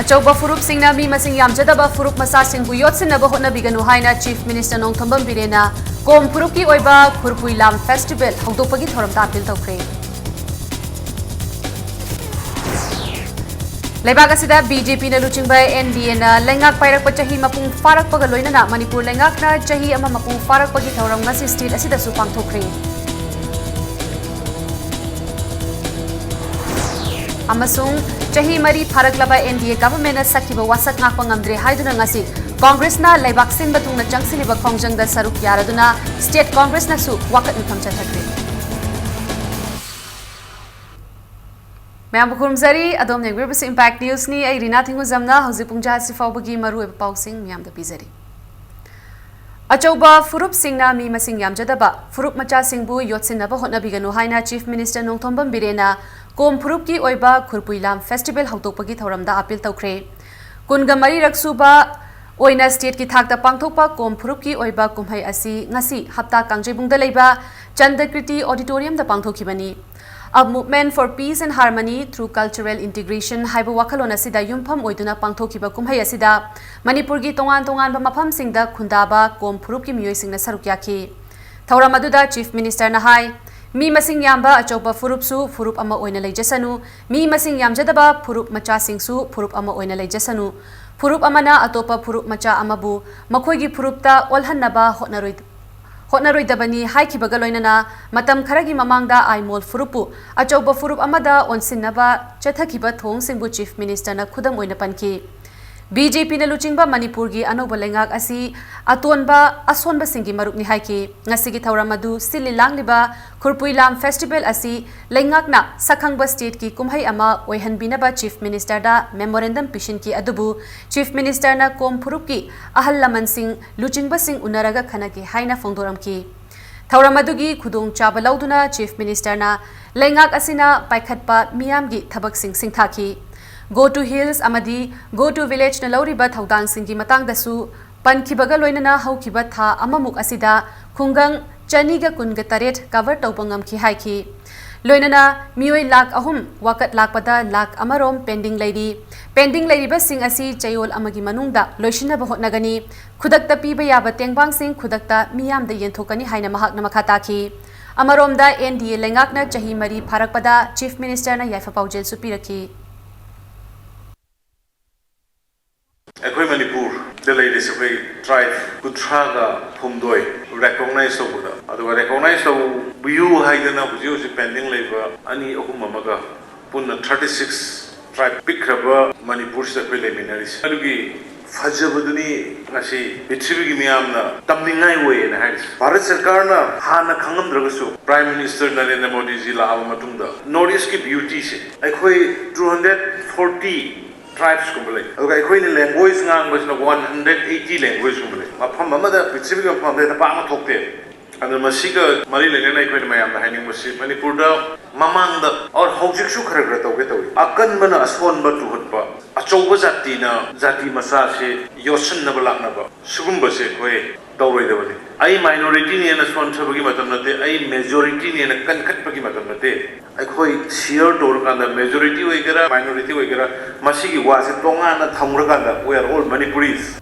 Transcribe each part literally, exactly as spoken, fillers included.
ꯑꯆꯧꯕ ꯐꯨꯔꯨꯞꯁꯤꯡꯅ ꯃꯤ ꯃꯁꯤꯡ ꯌꯥꯝꯖꯗꯕ ꯐꯨꯔꯨꯞ ꯃꯆꯥꯁꯤꯡꯕꯨ ꯌꯣꯠꯁꯤꯟꯅꯕ ꯍꯣꯠꯅꯕꯤꯒꯅꯨ ꯍꯥꯏꯅ Chief Minister ꯅꯣꯡꯊꯣꯝꯕꯝ ꯕꯤꯔꯦꯟꯅ ꯀꯣꯝ ꯐꯨꯔꯨꯞꯀꯤ ꯑꯣꯏꯕ ꯈꯨꯔꯄꯨꯏ ꯂꯥꯝ festival ꯍꯧꯗꯣꯛꯄꯒꯤ ꯊꯧꯔꯝꯗ appeal ꯇꯧꯈ꯭ꯔꯦ꯫ ꯂꯩꯕꯥꯛ ꯑꯁꯤꯗ BJP ꯅ ꯂꯨꯆꯤꯡꯕ NDA ꯅ ꯂꯩꯉꯥꯛ ꯄꯥꯏꯔꯛꯄ ꯆꯍꯤ ꯃꯄꯨꯡ ꯐꯥꯔꯛꯄꯒ ꯂꯣꯏꯅꯅ ꯃꯅꯤꯄꯨꯔ ꯂꯩꯉꯥꯛꯅ ꯆꯍꯤ ꯑꯃ ꯃꯄꯨꯡ ꯐꯥꯔꯛꯄꯒꯤ ꯊꯧꯔꯝ ꯉꯁꯤ state ꯑꯁꯤꯗꯁꯨ ꯄꯥꯡꯊꯣꯛꯈ꯭ꯔꯦ꯫ ꯑꯃꯁꯨꯡ ꯆꯍꯤ ꯃꯔꯤ ꯐꯥꯔꯛꯂꯕ NDA government ꯅ ꯁꯛꯈꯤꯕ ꯋꯥꯁꯛ ꯉꯥꯛꯄ ꯉꯝꯗ꯭ꯔꯦ ꯍꯥꯏꯗꯨꯅ ꯉꯁꯤ Congress ꯅ ꯂꯩꯕꯥꯛ ꯁꯤꯟꯕ ꯊꯨꯡꯅ ꯆꯪꯁꯤꯜꯂꯤꯕ ꯈꯣꯡꯖꯪꯗ ꯁꯔꯨꯛ ꯌꯥꯔꯗꯨꯅ state Congress ꯅꯁꯨ ꯋꯥꯀꯠ ꯃꯤꯐꯝ ꯆꯠꯊꯈ꯭ꯔꯦ꯫ ꯃꯌꯥꯝꯕꯨ ꯈꯨꯔꯨꯝꯖꯔꯤ꯫ ꯑꯗꯣꯝꯅ ꯌꯦꯡꯕꯤꯔꯤꯕꯁꯤ Impact News ꯅꯤ꯫ ꯑꯩ ꯔꯤꯅꯥ ꯊꯤꯡꯒꯨꯖꯝꯅ ꯍꯧꯖꯤꯛ ꯄꯨꯡ ꯖꯥ ꯑꯁꯤ ꯐꯥꯎꯕꯒꯤ ꯃꯔꯨꯑꯣꯏꯕ ꯄꯥꯎꯁꯤꯡ ꯃꯌꯥꯝꯗ ꯄꯤꯖꯔꯤ꯫ ꯑꯆꯧꯕ ꯐꯨꯔꯨꯞꯁꯤꯡꯅ ꯃꯤ ꯃꯁꯤꯡ ꯌꯥꯝꯖꯗꯕ ꯐꯨꯔꯨꯞ ꯃꯆꯥꯁꯤꯡꯕꯨ ꯌꯣꯠꯁꯤꯟꯅꯕ ꯍꯣꯠꯅꯕꯤꯒꯅꯨ ꯍꯥꯏꯅ Chief Minister ꯅꯣꯡꯊꯣꯝꯕꯝ ꯕꯤꯔꯦꯟꯅ ꯀꯣꯝ ꯐꯨꯔꯨꯞꯀꯤ ꯑꯣꯏꯕ ꯈꯨꯔꯄꯨꯏ ꯂꯥꯝ festival ꯍꯧꯗꯣꯛꯄꯒꯤ ꯊꯧꯔꯝꯗ appeal ꯇꯧꯈ꯭ꯔꯦ꯫ ꯀꯨꯟꯒ ꯃꯔꯤꯔꯛ ꯁꯨꯕ ꯑꯣꯏꯅ state ꯀꯤ ꯊꯥꯛꯇ ꯄꯥꯡꯊꯣꯛꯄ ꯀꯣꯝ ꯐꯨꯔꯨꯞꯀꯤ ꯑꯣꯏꯕ ꯀꯨꯝꯍꯩ ꯑꯁꯤ ꯉꯁꯤ ꯍꯞꯇꯥ ꯀꯥꯡꯖꯩꯕꯨꯡꯗ ꯂꯩꯕ ꯆꯟꯗꯀ꯭ꯔꯤꯇꯤ Auditorium the ꯄꯥꯡꯊꯣꯛꯈꯤꯕꯅꯤ꯫ A Movement for Peace and Harmony Through Cultural Integration ꯍꯥꯏꯕ ꯋꯥꯈꯜꯂꯣꯟ ꯑꯁꯤꯗ ꯌꯨꯝꯐꯝ ꯑꯣꯏꯗꯨꯅ ꯄꯥꯡꯊꯣꯛꯈꯤꯕ ꯀꯨꯝꯍꯩ ꯑꯁꯤꯗ ꯃꯅꯤꯄꯨꯔꯒꯤ ꯇꯣꯉꯥꯟ ꯇꯣꯉꯥꯟꯕ ꯃꯐꯝꯁꯤꯡꯗ ꯈꯨꯟꯗꯥꯕ ꯀꯣꯝ ꯐꯨꯔꯨꯞꯀꯤ ꯃꯤꯑꯣꯏꯁꯤꯡꯅ ꯁꯔꯨꯛ ꯌꯥꯈꯤ꯫ ꯊꯧꯔꯝ ꯑꯗꯨꯗ Chief Minister ꯅ ꯍꯥꯏ, ꯃꯤ ꯃꯁꯤꯡ ꯌꯥꯝꯕ ꯑꯆꯧꯕ ꯐꯨꯔꯨꯞꯁꯨ ꯐꯨꯔꯨꯞ ꯑꯃ ꯑꯣꯏꯅ ꯂꯩꯖꯁꯅꯨ, ꯃꯤ ꯃꯁꯤꯡ ꯌꯥꯝꯖꯗꯕ ꯐꯨꯔꯨꯞ ꯃꯆꯥꯁꯤꯡꯁꯨ ꯐꯨꯔꯨꯞ ꯑꯃ ꯑꯣꯏꯅ ꯂꯩꯖꯁꯅꯨ꯫ ꯐꯨꯔꯨꯞ ꯑꯃꯅ ꯑꯇꯣꯞꯄ ꯐꯨꯔꯨꯞ ꯃꯆꯥ ꯑꯃꯕꯨ ꯃꯈꯣꯏꯒꯤ ꯐꯨꯔꯨꯞꯇ ꯑꯣꯜꯍꯟꯅꯕ ꯍꯣꯠꯅꯔꯣꯏ-, ꯍꯣꯠꯅꯔꯣꯏꯗꯕꯅꯤ ꯍꯥꯏꯈꯤꯕꯒ ꯂꯣꯏꯅꯅ ꯃꯇꯝ ꯈꯔꯒꯤ ꯃꯃꯥꯡꯗ ꯑꯥꯏꯃꯣꯜ ꯐꯨꯔꯨꯞꯄꯨ ꯑꯆꯧꯕ ꯐꯨꯔꯨꯞ ꯑꯃꯗ ꯑꯣꯟꯁꯤꯟꯅꯕ ꯆꯠꯊꯈꯤꯕ ꯊꯧꯑꯣꯡꯁꯤꯡꯕꯨ Chief Minister ꯅ ꯈꯨꯗꯝ ꯑꯣꯏꯅ ꯄꯟꯈꯤ꯫ BJP ꯅ ꯂꯨꯆꯤꯡꯕ ꯃꯅꯤꯄꯨꯔꯒꯤ ꯑꯅꯧꯕ ꯂꯩꯉꯥꯛ ꯑꯁꯤ ꯑꯇꯣꯟꯕ ꯑꯁꯣꯟꯕꯁꯤꯡꯒꯤ ꯃꯔꯨꯞꯅꯤ ꯍꯥꯏꯈꯤ꯫ ꯉꯁꯤꯒꯤ ꯊꯧꯔꯝ ꯑꯗꯨ ꯁꯤꯜꯂꯤ ꯂꯥꯡꯂꯤꯕ ꯈꯨꯔꯄꯨꯏ ꯂꯥꯝ festival ꯑꯁꯤ ꯂꯩꯉꯥꯛꯅ ꯁꯛꯈꯪꯕ state ꯀꯤ ꯀꯨꯝꯍꯩ ꯑꯃ ꯑꯣꯏꯍꯟꯕꯤꯅꯕ Chief Minister ꯗ memorandum ꯄꯤꯁꯤꯟꯈꯤ, ꯑꯗꯨꯕꯨ Chief Minister ꯅ ꯀꯣꯝ ꯐꯨꯔꯨꯞꯀꯤ ꯑꯍꯜ ꯂꯃꯟꯁꯤꯡ, ꯂꯨꯆꯤꯡꯕꯁꯤꯡ ꯎꯅꯔꯒ ꯈꯟꯅꯒꯦ ꯍꯥꯏꯅ ꯐꯣꯡꯗꯣꯔꯝꯈꯤ꯫ ꯊꯧꯔꯝ ꯑꯗꯨꯒꯤ ꯈꯨꯗꯣꯡꯆꯥꯕ ꯂꯧꯗꯨꯅ Chief Minister ꯅ ꯂꯩꯉꯥꯛ ꯑꯁꯤꯅ ꯄꯥꯏꯈꯠꯄ ꯃꯤꯌꯥꯝꯒꯤ ꯊꯕꯛꯁꯤꯡ ꯁꯤꯡꯊꯥꯈꯤ꯫ Go to Hills ꯑꯃꯗꯤ Go to Village ꯅ ꯂꯧꯔꯤꯕ ꯊꯧꯗꯥꯡꯁꯤꯡꯒꯤ ꯃꯇꯥꯡꯗꯁꯨ ꯄꯟꯈꯤꯕꯒ ꯂꯣꯏꯅꯅ ꯍꯧꯈꯤꯕ ꯊꯥ ꯑꯃꯃꯨꯛ ꯑꯁꯤꯗ ꯈꯨꯡꯒꯪ ꯆꯅꯤꯒ ꯀꯨꯟꯒ ꯇꯔꯦꯠ cover ꯇꯧꯕ ꯉꯝꯈꯤ ꯍꯥꯏꯈꯤ꯫ ꯂꯣꯏꯅꯅ ꯃꯤꯑꯣꯏ ꯂꯥꯈ ꯑꯍꯨꯝ ꯋꯥꯀꯠ ꯂꯥꯛꯄꯗ ꯂꯥꯈ ꯑꯃꯔꯣꯝ ꯄꯦꯟꯗꯤꯡ ꯂꯩꯔꯤ꯫ ꯄꯦꯟꯗꯤꯡ ꯂꯩꯔꯤꯕꯁꯤꯡ ꯑꯁꯤ ꯆꯌꯣꯜ ꯑꯃꯒꯤ ꯃꯅꯨꯡꯗ ꯂꯣꯏꯁꯤꯟꯅꯕ ꯍꯣꯠꯅꯒꯅꯤ꯫ ꯈꯨꯗꯛꯇ ꯄꯤꯕ ꯌꯥꯕ ꯇꯦꯡꯕꯥꯡꯁꯤꯡ ꯈꯨꯗꯛꯇ ꯃꯤꯌꯥꯝꯗ ꯌꯦꯟꯊꯣꯛꯀꯅꯤ ꯍꯥꯏꯅ ꯃꯍꯥꯛꯅ ꯃꯈꯥ ꯇꯥꯈꯤ꯫ ꯑꯃꯔꯣꯝꯗ, ꯑꯦꯟ ꯗꯤ ꯑꯦ ꯂꯩꯉꯥꯛꯅ ꯆꯍꯤ ꯃꯔꯤ ꯐꯥꯔꯛꯄꯗ ꯆꯤꯐ ꯃꯤꯅꯤꯁꯇꯔꯅ ꯌꯥꯏꯐ ꯄꯥꯎꯖꯦꯜꯁꯨ ꯄꯤꯔꯛꯈꯤ꯫ ꯑꯩꯈꯣꯏ ꯃꯅꯤꯄꯨꯔꯗ ꯂꯩꯔꯤꯁꯦ ꯑꯩꯈꯣꯏ ꯇ꯭ꯔꯥꯏꯕ ꯀꯨꯟꯊ꯭ꯔꯥꯒ ꯍꯨꯝꯗꯣꯏ ꯔꯦꯀꯣꯒꯅꯥꯏꯖ ꯇꯧꯕꯗ, ꯑꯗꯨꯒ ꯔꯦꯀꯣꯒꯅꯥꯏꯖ ꯇꯧꯕꯤꯌꯨ ꯍꯥꯏꯗꯅ ꯍꯧꯖꯤꯛ ꯍꯧꯖꯤꯛ ꯄꯦꯟꯗꯤꯡ ꯂꯩꯕ ꯑꯅꯤ ꯑꯍꯨꯝ ꯑꯃꯒ ꯄꯨꯟꯅ ꯊꯥꯔꯇꯤ ꯁꯤꯛꯁ ꯇ꯭ꯔꯥꯏꯕ ꯄꯤꯛꯈ꯭ꯔꯕ ꯃꯅꯤꯄꯨꯔꯁꯤꯗ ꯑꯩꯈꯣꯏ ꯂꯩꯃꯤꯟꯅꯔꯤꯁꯦ꯫ ꯑꯗꯨꯒꯤ ꯐꯖꯕꯗꯨꯅꯤ ꯉꯁꯤ ꯄ꯭ꯔꯤꯊꯤꯕꯤꯒꯤ ꯃꯤꯌꯥꯝꯅ ꯇꯝꯅꯤꯡꯉꯥꯏ ꯑꯣꯏꯌꯦꯅ ꯍꯥꯏꯔꯤꯁꯦ꯫ ꯚꯥꯔꯠ ꯁꯔꯀꯥꯔꯅ ꯍꯥꯟꯅ ꯈꯪꯉꯝꯗ꯭ꯔꯒꯁꯨ, ꯄ꯭ꯔꯥꯏꯝ ꯃꯤꯅꯤꯁꯇꯔ ꯅꯔꯦꯟꯗ꯭ꯔ ꯃꯣꯗꯤꯖꯤ ꯂꯥꯛꯑꯕ ꯃꯇꯨꯡꯗ ꯅꯣꯔꯠ ꯏꯁꯀꯤ ꯕ꯭ꯌꯨꯇꯤꯁꯦ ꯑꯩꯈꯣꯏ ꯇꯨ ꯍꯟꯗ꯭ꯔꯦꯠ ꯐꯣꯔꯇꯤ ꯇ꯭ꯔꯥꯏꯕꯁꯀꯨꯝꯕ ꯂꯩ, ꯑꯗꯨꯒ ꯑꯩꯈꯣꯏꯅ ꯂꯦꯡꯒ꯭ꯋꯦꯖ ꯉꯥꯡꯕꯁꯤꯅ ꯋꯥꯟ ꯍꯟꯗ꯭ꯔꯦꯠ ꯑꯩꯠꯇꯤ ꯂꯦꯡꯒ꯭ꯋꯦꯖꯀꯨꯝꯕ ꯂꯩ꯫ ꯃꯐꯝ ꯑꯃꯗ, ꯄ꯭ꯔꯤꯊꯤꯕꯤꯒꯤ ꯃꯐꯝ ꯑꯃꯗ ꯍꯦꯟꯅ ꯄꯥꯛꯅ ꯊꯣꯛꯇꯦ꯫ ꯑꯗꯨ ꯃꯁꯤꯒ ꯃꯔꯤ ꯂꯩꯅꯅ ꯑꯩꯈꯣꯏꯅ ꯃꯌꯥꯝꯗ ꯍꯥꯏꯅꯤꯡꯕꯁꯤ, ꯃꯅꯤꯄꯨꯔꯗ ꯃꯃꯥꯡꯗ ꯑꯣꯔ ꯍꯧꯖꯤꯛꯁꯨ ꯈꯔ ꯈꯔ ꯇꯧꯒꯦ ꯇꯧꯏ, ꯑꯀꯟꯕꯅ ꯑꯁꯣꯟꯕ ꯇꯨꯍꯠꯄ, ꯑꯆꯧꯕ ꯖꯥꯇꯤꯅ ꯖꯥꯇꯤ ꯃꯆꯥꯁꯦ ꯌꯣꯠꯁꯤꯟꯅꯕ ꯂꯥꯛꯅꯕ, ꯁꯤꯒꯨꯝꯕꯁꯦ ꯑꯩꯈꯣꯏ ꯇꯧꯔꯣꯏꯗꯕꯅꯤ꯫ ꯑꯩ ꯃꯥꯏꯅꯣꯔꯤꯇꯤꯅꯦꯅ ꯁꯣꯟꯊꯕꯒꯤ ꯃꯇꯝ ꯅꯠꯇꯦ, ꯑꯩ ꯃꯦꯖꯣꯔꯤꯇꯤꯅꯦꯅ ꯀꯟꯈꯠꯄꯒꯤ ꯃꯇꯝ ꯅꯠꯇꯦ꯫ ꯑꯩꯈꯣꯏ ꯁꯤꯌꯔ ꯇꯧꯔꯀꯥꯟꯗ, ꯃꯦꯖꯣꯔꯤꯇꯤ ꯑꯣꯏꯒꯦꯔꯥ ꯃꯥꯏꯅꯣꯔꯤꯇꯤ ꯑꯣꯏꯒꯦꯔꯥ, ꯃꯁꯤꯒꯤ ꯋꯥꯁꯦ ꯇꯣꯉꯥꯟꯅ ꯊꯝꯈ꯭ꯔꯀꯥꯟꯗ, we are all Manipuris꯫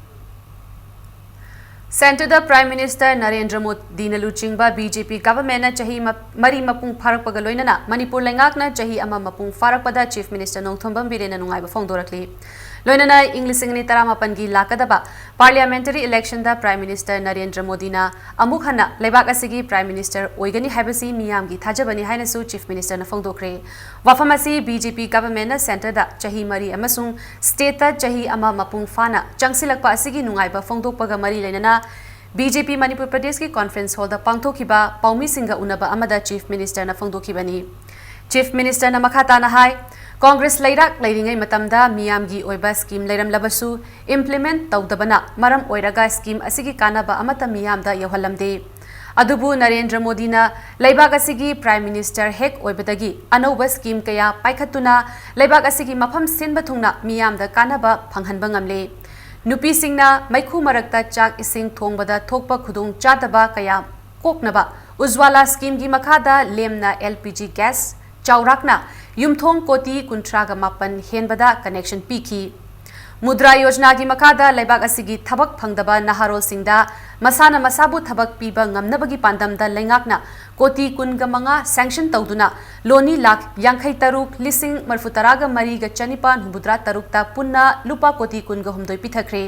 ꯁꯦꯟꯇꯔꯗ ꯄ꯭ꯔꯥꯏꯝ ꯃꯤꯅꯤꯁꯇꯔ ꯅꯔꯦꯟꯗ꯭ꯔ ꯃꯣꯗꯤꯅ ꯂꯨꯆꯤꯡꯕ ꯕꯤ ꯖꯦ ꯄꯤ ꯒꯚꯔꯟꯃꯦꯟꯠꯅ ꯆꯍꯤ ꯃ-, ꯃꯔꯤ ꯃꯄꯨꯡ ꯐꯥꯔꯛꯄꯒ ꯂꯣꯏꯅꯅ ꯃꯅꯤꯄꯨꯔ ꯂꯩꯉꯥꯛꯅ ꯆꯍꯤ ꯑꯃ ꯃꯄꯨꯡ ꯐꯥꯔꯛꯄꯗ ꯆꯤꯐ ꯃꯤꯅꯤꯁꯇꯔ ꯅꯣꯡꯊꯣꯝꯕꯝ ꯕꯤꯔꯦꯟꯅ ꯅꯨꯡꯉꯥꯏꯕ ꯐꯣꯡꯗꯣꯔꯛꯂꯤ꯫ ꯂꯣꯏꯅꯅ ꯏꯪ ꯂꯤꯁꯤꯡ ꯑꯅꯤ ꯇꯔꯥꯃꯥꯄꯟꯒꯤ ꯂꯥꯛꯀꯗꯕ ꯄꯥꯔꯂꯤꯌꯥꯃꯦꯟꯇꯔꯤ ꯏꯂꯦꯛꯁꯟꯗ ꯄ꯭ꯔꯥꯏꯝ ꯃꯤꯅꯤꯁꯇꯔ ꯅꯔꯦꯟꯗ꯭ꯔ ꯃꯣꯗꯤꯅ ꯑꯃꯨꯛ ꯍꯟꯅ ꯂꯩꯕꯥꯛ ꯑꯁꯤꯒꯤ ꯄ꯭ꯔꯥꯏꯝ ꯃꯤꯅꯤꯁꯇꯔ ꯑꯣꯏꯒꯅꯤ ꯍꯥꯏꯕꯁꯤ ꯃꯤꯌꯥꯝꯒꯤ ꯊꯥꯖꯕꯅꯤ ꯍꯥꯏꯅꯁꯨ ꯆꯤꯐ ꯃꯤꯅꯤꯁꯇꯔꯅ ꯐꯣꯡꯗꯣꯛꯈ꯭ꯔꯦ꯫ ꯋꯥꯐꯝ ꯑꯁꯤ ꯕꯤ ꯖꯦ ꯄꯤ ꯒꯚꯔꯟꯃꯦꯟꯠꯅ ꯁꯦꯟꯇꯔꯗ ꯆꯍꯤ ꯃꯔꯤ ꯑꯃꯁꯨꯡ ꯁ꯭ꯇꯦꯠꯇ ꯆꯍꯤ ꯑꯃ ꯃꯄꯨꯡ ꯐꯥꯅ ꯆꯪꯁꯤꯜꯂꯛꯄ ꯑꯁꯤꯒꯤ ꯅꯨꯡꯉꯥꯏꯕ ꯐꯣꯡꯗꯣꯛꯄꯒ ꯃꯔꯤ ꯂꯩꯅꯅ ꯕꯤ ꯖꯦ ꯄꯤ ꯃꯅꯤꯄꯨꯔ ꯄ꯭ꯔꯗꯦꯁꯀꯤ ꯀꯣꯟꯐ꯭ꯔꯦꯟꯁ ꯍꯣꯜꯗ ꯄꯥꯡꯊꯣꯛꯈꯤꯕ ꯄꯥꯎꯃꯤꯁꯤꯡꯒ ꯎꯅꯕ ꯑꯃꯗ ꯆꯤꯐ ꯃꯤꯅꯤꯁꯇꯔꯅ ꯐꯣꯡꯗꯣꯛꯈꯤꯕꯅꯤ꯫ ꯆꯤꯐ ꯃꯤꯅꯤꯁꯇꯔꯅ ꯃꯈꯥ ꯇꯥꯅ ꯍꯥꯏ, ꯀꯣꯡꯒ꯭ꯔꯦꯁ ꯂꯩꯔꯥꯛ ꯂꯩꯔꯤꯉꯩ ꯃꯇꯝꯗ ꯃꯤꯌꯥꯝꯒꯤ ꯑꯣꯏꯕ ꯁ꯭ꯀꯤꯝ ꯂꯩꯔꯝꯂꯕꯁꯨ ꯏꯝꯄ꯭ꯂꯤꯃꯦꯟꯠ ꯇꯧꯗꯕꯅ ꯃꯔꯝ ꯑꯣꯏꯔꯒ ꯁ꯭ꯀꯤꯝ ꯑꯁꯤꯒꯤ ꯀꯥꯟꯅꯕ ꯑꯃꯠꯇ ꯃꯤꯌꯥꯝꯗ ꯌꯧꯍꯜꯂꯝꯗꯦ꯫ ꯑꯗꯨꯕꯨ ꯅꯔꯦꯟꯗ꯭ꯔ ꯃꯣꯗꯤꯅ ꯂꯩꯕꯥꯛ ꯑꯁꯤꯒꯤ ꯄ꯭ꯔꯥꯏꯝ ꯃꯤꯅꯤꯁꯇꯔ ꯍꯦꯛ ꯑꯣꯏꯕꯗꯒꯤ ꯑꯅꯧꯕ ꯁ꯭ꯀꯤꯝ ꯀꯌꯥ ꯄꯥꯏꯈꯠꯇꯨꯅ ꯂꯩꯕꯥꯛ ꯑꯁꯤꯒꯤ ꯃꯐꯝ ꯁꯤꯟꯕ ꯊꯨꯡꯅ ꯃꯤꯌꯥꯝꯗ ꯀꯥꯟꯅꯕ ꯐꯪꯍꯟꯕ ꯉꯝꯂꯦ꯫ ꯅꯨꯄꯤꯁꯤꯡꯅ ꯃꯩꯈꯨ ꯃꯔꯛꯇ ꯆꯥꯛ ꯏꯁꯤꯡ ꯊꯣꯡꯕꯗ ꯊꯣꯛꯄ ꯈꯨꯗꯣꯡ ꯆꯥꯗꯕ ꯀꯌꯥ ꯀꯣꯛꯅꯕ ꯎꯖ꯭ꯋꯥꯂꯥ ꯁ꯭ꯀꯤꯝꯒꯤ ꯃꯈꯥꯗ ꯂꯦꯝꯅ L P G gas ꯆꯥꯎꯔꯥꯛꯅ ꯌꯨꯝꯊꯣꯡ ꯀꯣꯇꯤ ꯀꯨꯟꯊ꯭ꯔꯥꯒ ꯃꯥꯄꯟ ꯍꯦꯟꯕꯗ connection ꯄꯤꯈꯤ꯫ ꯃꯨꯗ꯭ꯔꯥ ꯌꯣꯖꯅꯥꯒꯤ ꯃꯈꯥꯗ ꯂꯩꯕꯥꯛ ꯑꯁꯤꯒꯤ ꯊꯕꯛ ꯐꯪꯗꯕ ꯅꯍꯥꯔꯣꯜꯁꯤꯡꯗ ꯃꯁꯥꯅ ꯃꯁꯥꯕꯨ ꯊꯕꯛ ꯄꯤꯕ ꯉꯝꯅꯕꯒꯤ ꯄꯥꯟꯗꯝꯗ ꯂꯩꯉꯥꯛꯅ ꯀꯣꯇꯤ ꯀꯨꯟꯒ ꯃꯉꯥ sanction ꯇꯧꯗꯨꯅ ꯂꯣꯟꯅꯤ ꯂꯥꯈ ꯌꯥꯡꯈꯩ ꯇꯔꯨꯛ ꯂꯤꯁꯤꯡ ꯃꯔꯤꯐꯨ ꯇꯔꯥꯒ ꯃꯔꯤꯒ ꯆꯅꯤꯄꯥꯟ ꯍꯨꯝꯐꯨꯇꯔꯥ ꯇꯔꯨꯛꯇ ꯄꯨꯟꯅ ꯂꯨꯄꯥ ꯀꯣꯇꯤ ꯀꯨꯟꯒ ꯍꯨꯝꯗꯣꯏ ꯄꯤꯊꯈ꯭ꯔꯦ꯫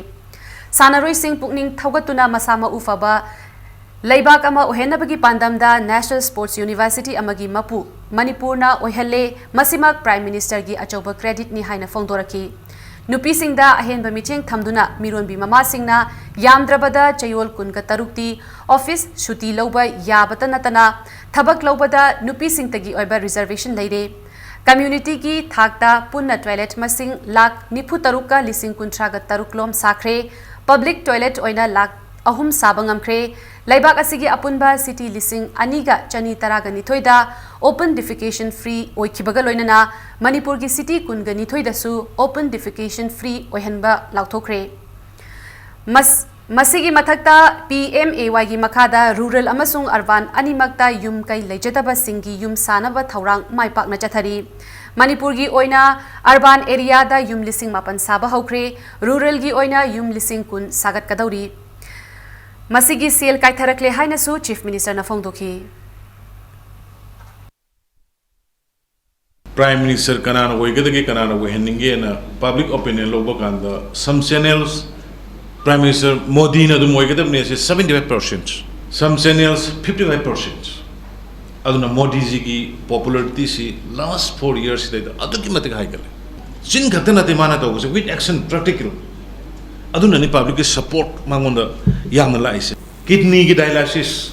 ꯁꯥꯟꯅꯔꯣꯏꯁꯤꯡ ꯄꯨꯛꯅꯤꯡ ꯊꯧꯒꯠꯇꯨꯅ ꯃꯁꯥ ꯃꯎ ꯐꯕ ꯂꯩꯕꯥꯛ ꯑꯃ ꯑꯣꯏꯍꯟꯅꯕꯒꯤ ꯄꯥꯟꯗꯝꯗ National Sports University ꯑꯃꯒꯤ ꯃꯄꯨ ꯃꯅꯤꯄꯨꯔꯅ ꯑꯣꯏꯍꯜꯂꯦ꯫ ꯃꯁꯤꯃꯛ Prime Ministerꯒꯤ ꯑꯆꯧꯕ creditꯅꯤ ꯍꯥꯏꯅ ꯐꯣꯡꯗꯣꯔꯛꯈꯤ꯫ ꯅꯨꯄꯤꯁꯤꯡꯗ ꯑꯍꯦꯟꯕ ꯃꯤꯠꯌꯦꯡ ꯊꯝꯗꯨꯅ ꯃꯤꯔꯣꯟꯕꯤ ꯃꯃꯥꯁꯤꯡꯅ ꯌꯥꯝꯗ꯭ꯔꯕꯗ ꯆꯌꯣꯜ ꯀꯨꯟꯒ ꯇꯔꯨꯛꯇꯤ office ꯁꯨꯇꯤ ꯂꯧꯕ ꯌꯥꯕꯇ ꯅꯠꯇꯅ ꯊꯕꯛ ꯂꯧꯕꯗ ꯅꯨꯄꯤꯁꯤꯡꯇꯒꯤ ꯑꯣꯏꯕ reservation ꯂꯩꯔꯦ꯫ Communityꯒꯤ ꯊꯥꯛꯇ ꯄꯨꯟꯅ toilet ꯃꯁꯤꯡ ꯂꯥꯈ ꯅꯤꯐꯨ ꯇꯔꯨꯛꯀ ꯂꯤꯁꯤꯡ ꯀꯨꯟꯊ꯭ꯔꯥꯒ ꯇꯔꯨꯛ ꯂꯣꯝ ꯁꯥꯈ꯭ꯔꯦ꯫ Public toilet ꯑꯣꯏꯅ ꯂꯥꯈ ꯑꯍꯨꯝ ꯁꯥꯕ ꯉꯝꯈ꯭ꯔꯦ꯫ ꯂꯩꯕꯥꯛ ꯑꯁꯤꯒꯤ ꯑꯄꯨꯟꯕ city ꯂꯤꯁꯤꯡ ꯑꯅꯤꯒ ꯆꯅꯤ ꯇꯔꯥꯒ ꯅꯤꯊꯣꯏꯗ open defecation free ꯑꯣꯏꯈꯤꯕꯒ ꯂꯣꯏꯅꯅ ꯃꯅꯤꯄꯨꯔꯒꯤ city ꯀꯨꯟꯒ ꯅꯤꯊꯣꯏꯗꯁꯨ open defecation free ꯑꯣꯏꯍꯟꯕ ꯂꯥꯎꯊꯣꯛꯈ꯭ꯔꯦ꯫ ꯃꯁ-, ꯃꯁꯤꯒꯤ ꯃꯊꯛꯇ P M A Yꯒꯤ ꯃꯈꯥꯗ rural ꯑꯃꯁꯨꯡ urban ꯑꯅꯤꯃꯛꯇ ꯌꯨꯝ ꯀꯩ ꯂꯩꯖꯗꯕꯁꯤꯡꯒꯤ ꯌꯨꯝ ꯁꯥꯅꯕ ꯊꯧꯔꯥꯡ ꯃꯥꯏ ꯄꯥꯛꯅ ꯆꯠꯊꯔꯤ꯫ ꯃꯅꯤꯄꯨꯔꯒꯤ ꯑꯣꯏꯅ urban areaꯗ ꯌꯨꯝ ꯂꯤꯁꯤꯡ ꯃꯥꯄꯟ ꯁꯥꯕ ꯍꯧꯈ꯭ꯔꯦ, ruralꯒꯤ ꯑꯣꯏꯅ ꯌꯨꯝ ꯂꯤꯁꯤꯡ ꯀꯨꯟ ꯁꯥꯒꯠꯀꯗꯧꯔꯤ꯫ ꯃꯁꯤꯒꯤ ꯁꯦꯜ ꯀꯥꯏꯊꯔꯛꯂꯦ ꯍꯥꯏꯅꯁꯨ Chief Ministerꯅ ꯐꯣꯡꯗꯣꯛꯈꯤ꯫ Prime Minister ꯀꯅꯥꯅ ꯑꯣꯏꯒꯗꯒꯦ, ꯀꯅꯥꯅ ꯑꯣꯏꯍꯟꯅꯤꯡꯒꯦꯅ public opinion ꯂꯧꯕ ꯀꯥꯟꯗ, some channels Prime Minister ꯃꯣꯗꯤꯅ ꯑꯗꯨꯝ ꯑꯣꯏꯒꯗꯕꯅꯦ ꯁꯤ seventy five percent, some channels fifty five percent꯫ ꯑꯗꯨꯅ ꯃꯣꯗꯤꯖꯤꯒꯤ popularityꯁꯤ last four yearsꯁꯤꯗꯩꯗ ꯑꯗꯨꯛꯀꯤ ꯃꯇꯤꯛ ꯍꯥꯏꯒꯠꯂꯦ꯫ ꯆꯤꯟ ꯈꯛꯇ ꯅꯠꯇꯦ ꯃꯥꯅ ꯇꯧꯕꯁꯦ, with action, practical꯫ ꯑꯗꯨꯅꯅꯤ publicꯀꯤ support ꯃꯉꯣꯟꯗ ꯌꯥꯝꯅ ꯂꯥꯛꯏꯁꯦ꯫ Kidneyꯒꯤ dialysis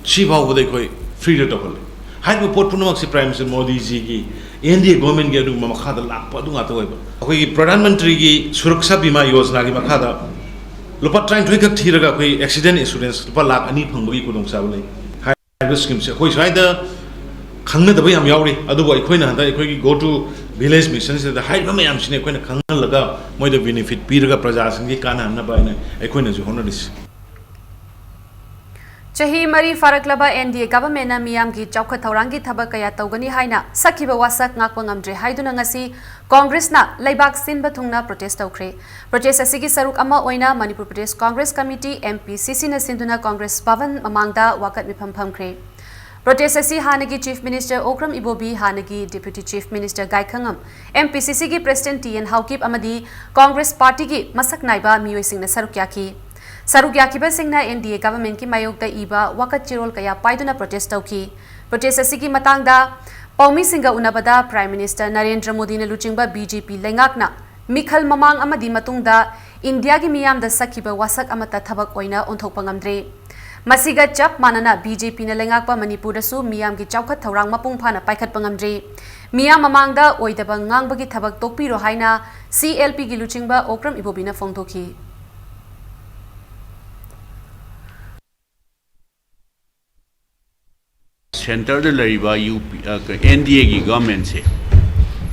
ꯁꯤ ꯐꯥꯎꯕꯗ ꯑꯩꯈꯣꯏ freeꯗ ꯇꯧꯍꯜꯂꯤ꯫ ꯍꯥꯏꯔꯤꯕ ꯄꯣꯠ ꯄꯨꯝꯅꯃꯛꯁꯤ Prime Minister ꯃꯣꯗꯤꯖꯤꯒꯤ N D A governmentꯀꯤ ꯑꯗꯨꯒꯨꯝꯕ ꯃꯈꯥꯗ ꯂꯥꯛꯄ ꯑꯗꯨ ꯉꯥꯛꯇ ꯑꯣꯏꯕ꯫ ꯑꯩꯈꯣꯏꯒꯤ ꯄ꯭ꯔꯙꯥꯟ ꯃꯟꯇ꯭ꯔꯤꯒꯤ ꯁꯨꯔꯛꯁꯥ ꯕꯤꯃꯥ ꯌꯣꯖꯅꯥꯒꯤ ꯃꯈꯥꯗ ꯂꯨꯄꯥ ꯇꯔꯥꯅꯤꯊꯣꯏ ꯈꯛ ꯊꯤꯔꯒ ꯑꯩꯈꯣꯏ accident insurance ꯂꯨꯄꯥ ꯂꯥꯈ ꯑꯅꯤ ꯐꯪꯕꯒꯤ ꯈꯨꯗꯣꯡꯆꯥꯕ ꯂꯩ꯫ ꯍꯥꯏꯔꯤꯕ schemeꯁꯦ ꯑꯩꯈꯣꯏ ꯁ꯭ꯋꯥꯏꯗ ꯈꯪꯅꯗꯕ ꯌꯥꯝ ꯌꯥꯎꯔꯤ, ꯑꯗꯨꯕꯨ ꯑꯩꯈꯣꯏꯅ ꯍꯟꯗꯛ ꯑꯩꯈꯣꯏꯒꯤ Go to Village Missionꯁꯤꯗ ꯍꯥꯏꯔꯤꯕ ꯃꯌꯥꯝꯁꯤꯅꯤ ꯑꯩꯈꯣꯏꯅ ꯈꯪꯍꯜꯂꯒ ꯃꯣꯏꯗ benefit ꯄꯤꯔꯒ ꯄ꯭ꯔꯖꯥꯁꯤꯡꯒꯤ ꯀꯥꯟꯅꯍꯟꯅꯕ ꯍꯥꯏꯅ ꯑꯩꯈꯣꯏꯅꯁꯨ ꯍꯣꯠꯅꯔꯤꯁꯤ꯫ ꯆꯍꯤ ꯃꯔꯤ ꯐꯥꯔꯛꯂꯕ N D A governmentꯅ ꯃꯤꯌꯥꯝꯒꯤ ꯆꯥꯎꯈꯠ ꯊꯧꯔꯥꯡꯒꯤ ꯊꯕꯛ ꯀꯌꯥ ꯇꯧꯒꯅꯤ ꯍꯥꯏꯅ ꯁꯛꯈꯤꯕ ꯋꯥꯁꯛ ꯉꯥꯛꯄ ꯉꯝꯗ꯭ꯔꯦ ꯍꯥꯏꯗꯨꯅ ꯉꯁꯤ ꯀꯣꯡꯒ꯭ꯔꯦꯁꯅ ꯂꯩꯕꯥꯛ ꯁꯤꯟꯕ ꯊꯨꯡꯅ protest ꯇꯧꯈ꯭ꯔꯦ꯫ Protest ꯑꯁꯤꯒꯤ ꯁꯔꯨꯛ ꯑꯃ ꯑꯣꯏꯅ Manipur Pradesh Congress committee, M P C Cꯅ ꯁꯤꯟꯗꯨꯅ ꯀꯣꯡꯒ꯭ꯔꯦꯁ ꯚꯕꯟ ꯃꯃꯥꯡꯗ ꯋꯥꯀꯠ ꯃꯤꯐꯝ ꯐꯝꯈ꯭ꯔꯦ꯫ Protest ꯑꯁꯤ ꯍꯥꯟꯅꯒꯤ Chief Minister ꯑꯣꯀ꯭ꯔꯝ ꯏꯕꯣꯕꯤ, ꯍꯥꯟꯅꯒꯤ Deputy Chief Minister ꯒꯥꯏꯈꯉꯝ, M P C Cꯒꯤ President T N Haokip ꯑꯃꯗꯤ ꯀꯣꯡꯒ꯭ꯔꯦꯁ ꯄꯥꯔꯇꯤꯒꯤ ꯃꯁꯛ ꯅꯥꯏꯕ ꯃꯤꯑꯣꯏꯁꯤꯡꯅ ꯁꯔꯨꯛ ꯌꯥꯈꯤ꯫ ꯁꯔꯨꯛ ꯌꯥꯈꯤꯕꯁꯤꯡꯅ N D A governmentꯀꯤ ꯃꯥꯌꯣꯛꯇ ꯏꯕ ꯋꯥꯀꯠ ꯆꯦꯔꯣꯜ ꯀꯌꯥ ꯄꯥꯏꯗꯨꯅ protest ꯇꯧꯈꯤ꯫ Protest ꯑꯁꯤꯒꯤ ꯃꯇꯥꯡꯗ ꯄꯥꯎꯃꯤꯁꯤꯡꯒ ꯎꯅꯕꯗ Prime Minister ꯅꯔꯦꯟꯗ꯭ꯔ ꯃꯣꯗꯤꯅ ꯂꯨꯆꯤꯡꯕ B J P ꯂꯩꯉꯥꯛꯅ ꯃꯤꯈꯜ ꯃꯃꯥꯡ ꯑꯃꯗꯤ ꯃꯇꯨꯡꯗ ꯏꯟꯗꯤꯌꯥꯒꯤ ꯃꯤꯌꯥꯝꯗ ꯁꯛꯈꯤꯕ ꯋꯥꯁꯛ ꯑꯃꯠꯇ ꯊꯕꯛ ꯑꯣꯏꯅ ꯑꯣꯟꯊꯣꯛꯄ ꯉꯝꯗ꯭ꯔꯤ꯫ ꯃꯁꯤꯒ ꯆꯞ ꯃꯥꯟꯅꯅ B J Pꯅ ꯂꯩꯉꯥꯛꯄ ꯃꯅꯤꯄꯨꯔꯗꯁꯨ ꯃꯤꯌꯥꯝꯒꯤ ꯆꯥꯎꯈꯠ ꯊꯧꯔꯥꯡ ꯃꯄꯨꯡ ꯐꯥꯅ ꯄꯥꯏꯈꯠꯄ ꯉꯝꯗ꯭ꯔꯤ꯫ ꯃꯤꯌꯥꯝ ꯃꯃꯥꯡꯗ ꯑꯣꯏꯗꯕ ꯉꯥꯡꯕꯒꯤ ꯊꯕꯛ ꯇꯣꯛꯄꯤꯔꯣ ꯍꯥꯏꯅ C L Pꯒꯤ ꯂꯨꯆꯤꯡꯕ ꯑꯣꯀ꯭ꯔꯝ ꯏꯕꯣꯕꯤꯅ ꯐꯣꯡꯗꯣꯛꯈꯤ꯫ Centreꯗ ꯂꯩꯔꯤꯕ U P, ꯑ, ꯀ-, N D Aꯒꯤ governmentꯁꯦ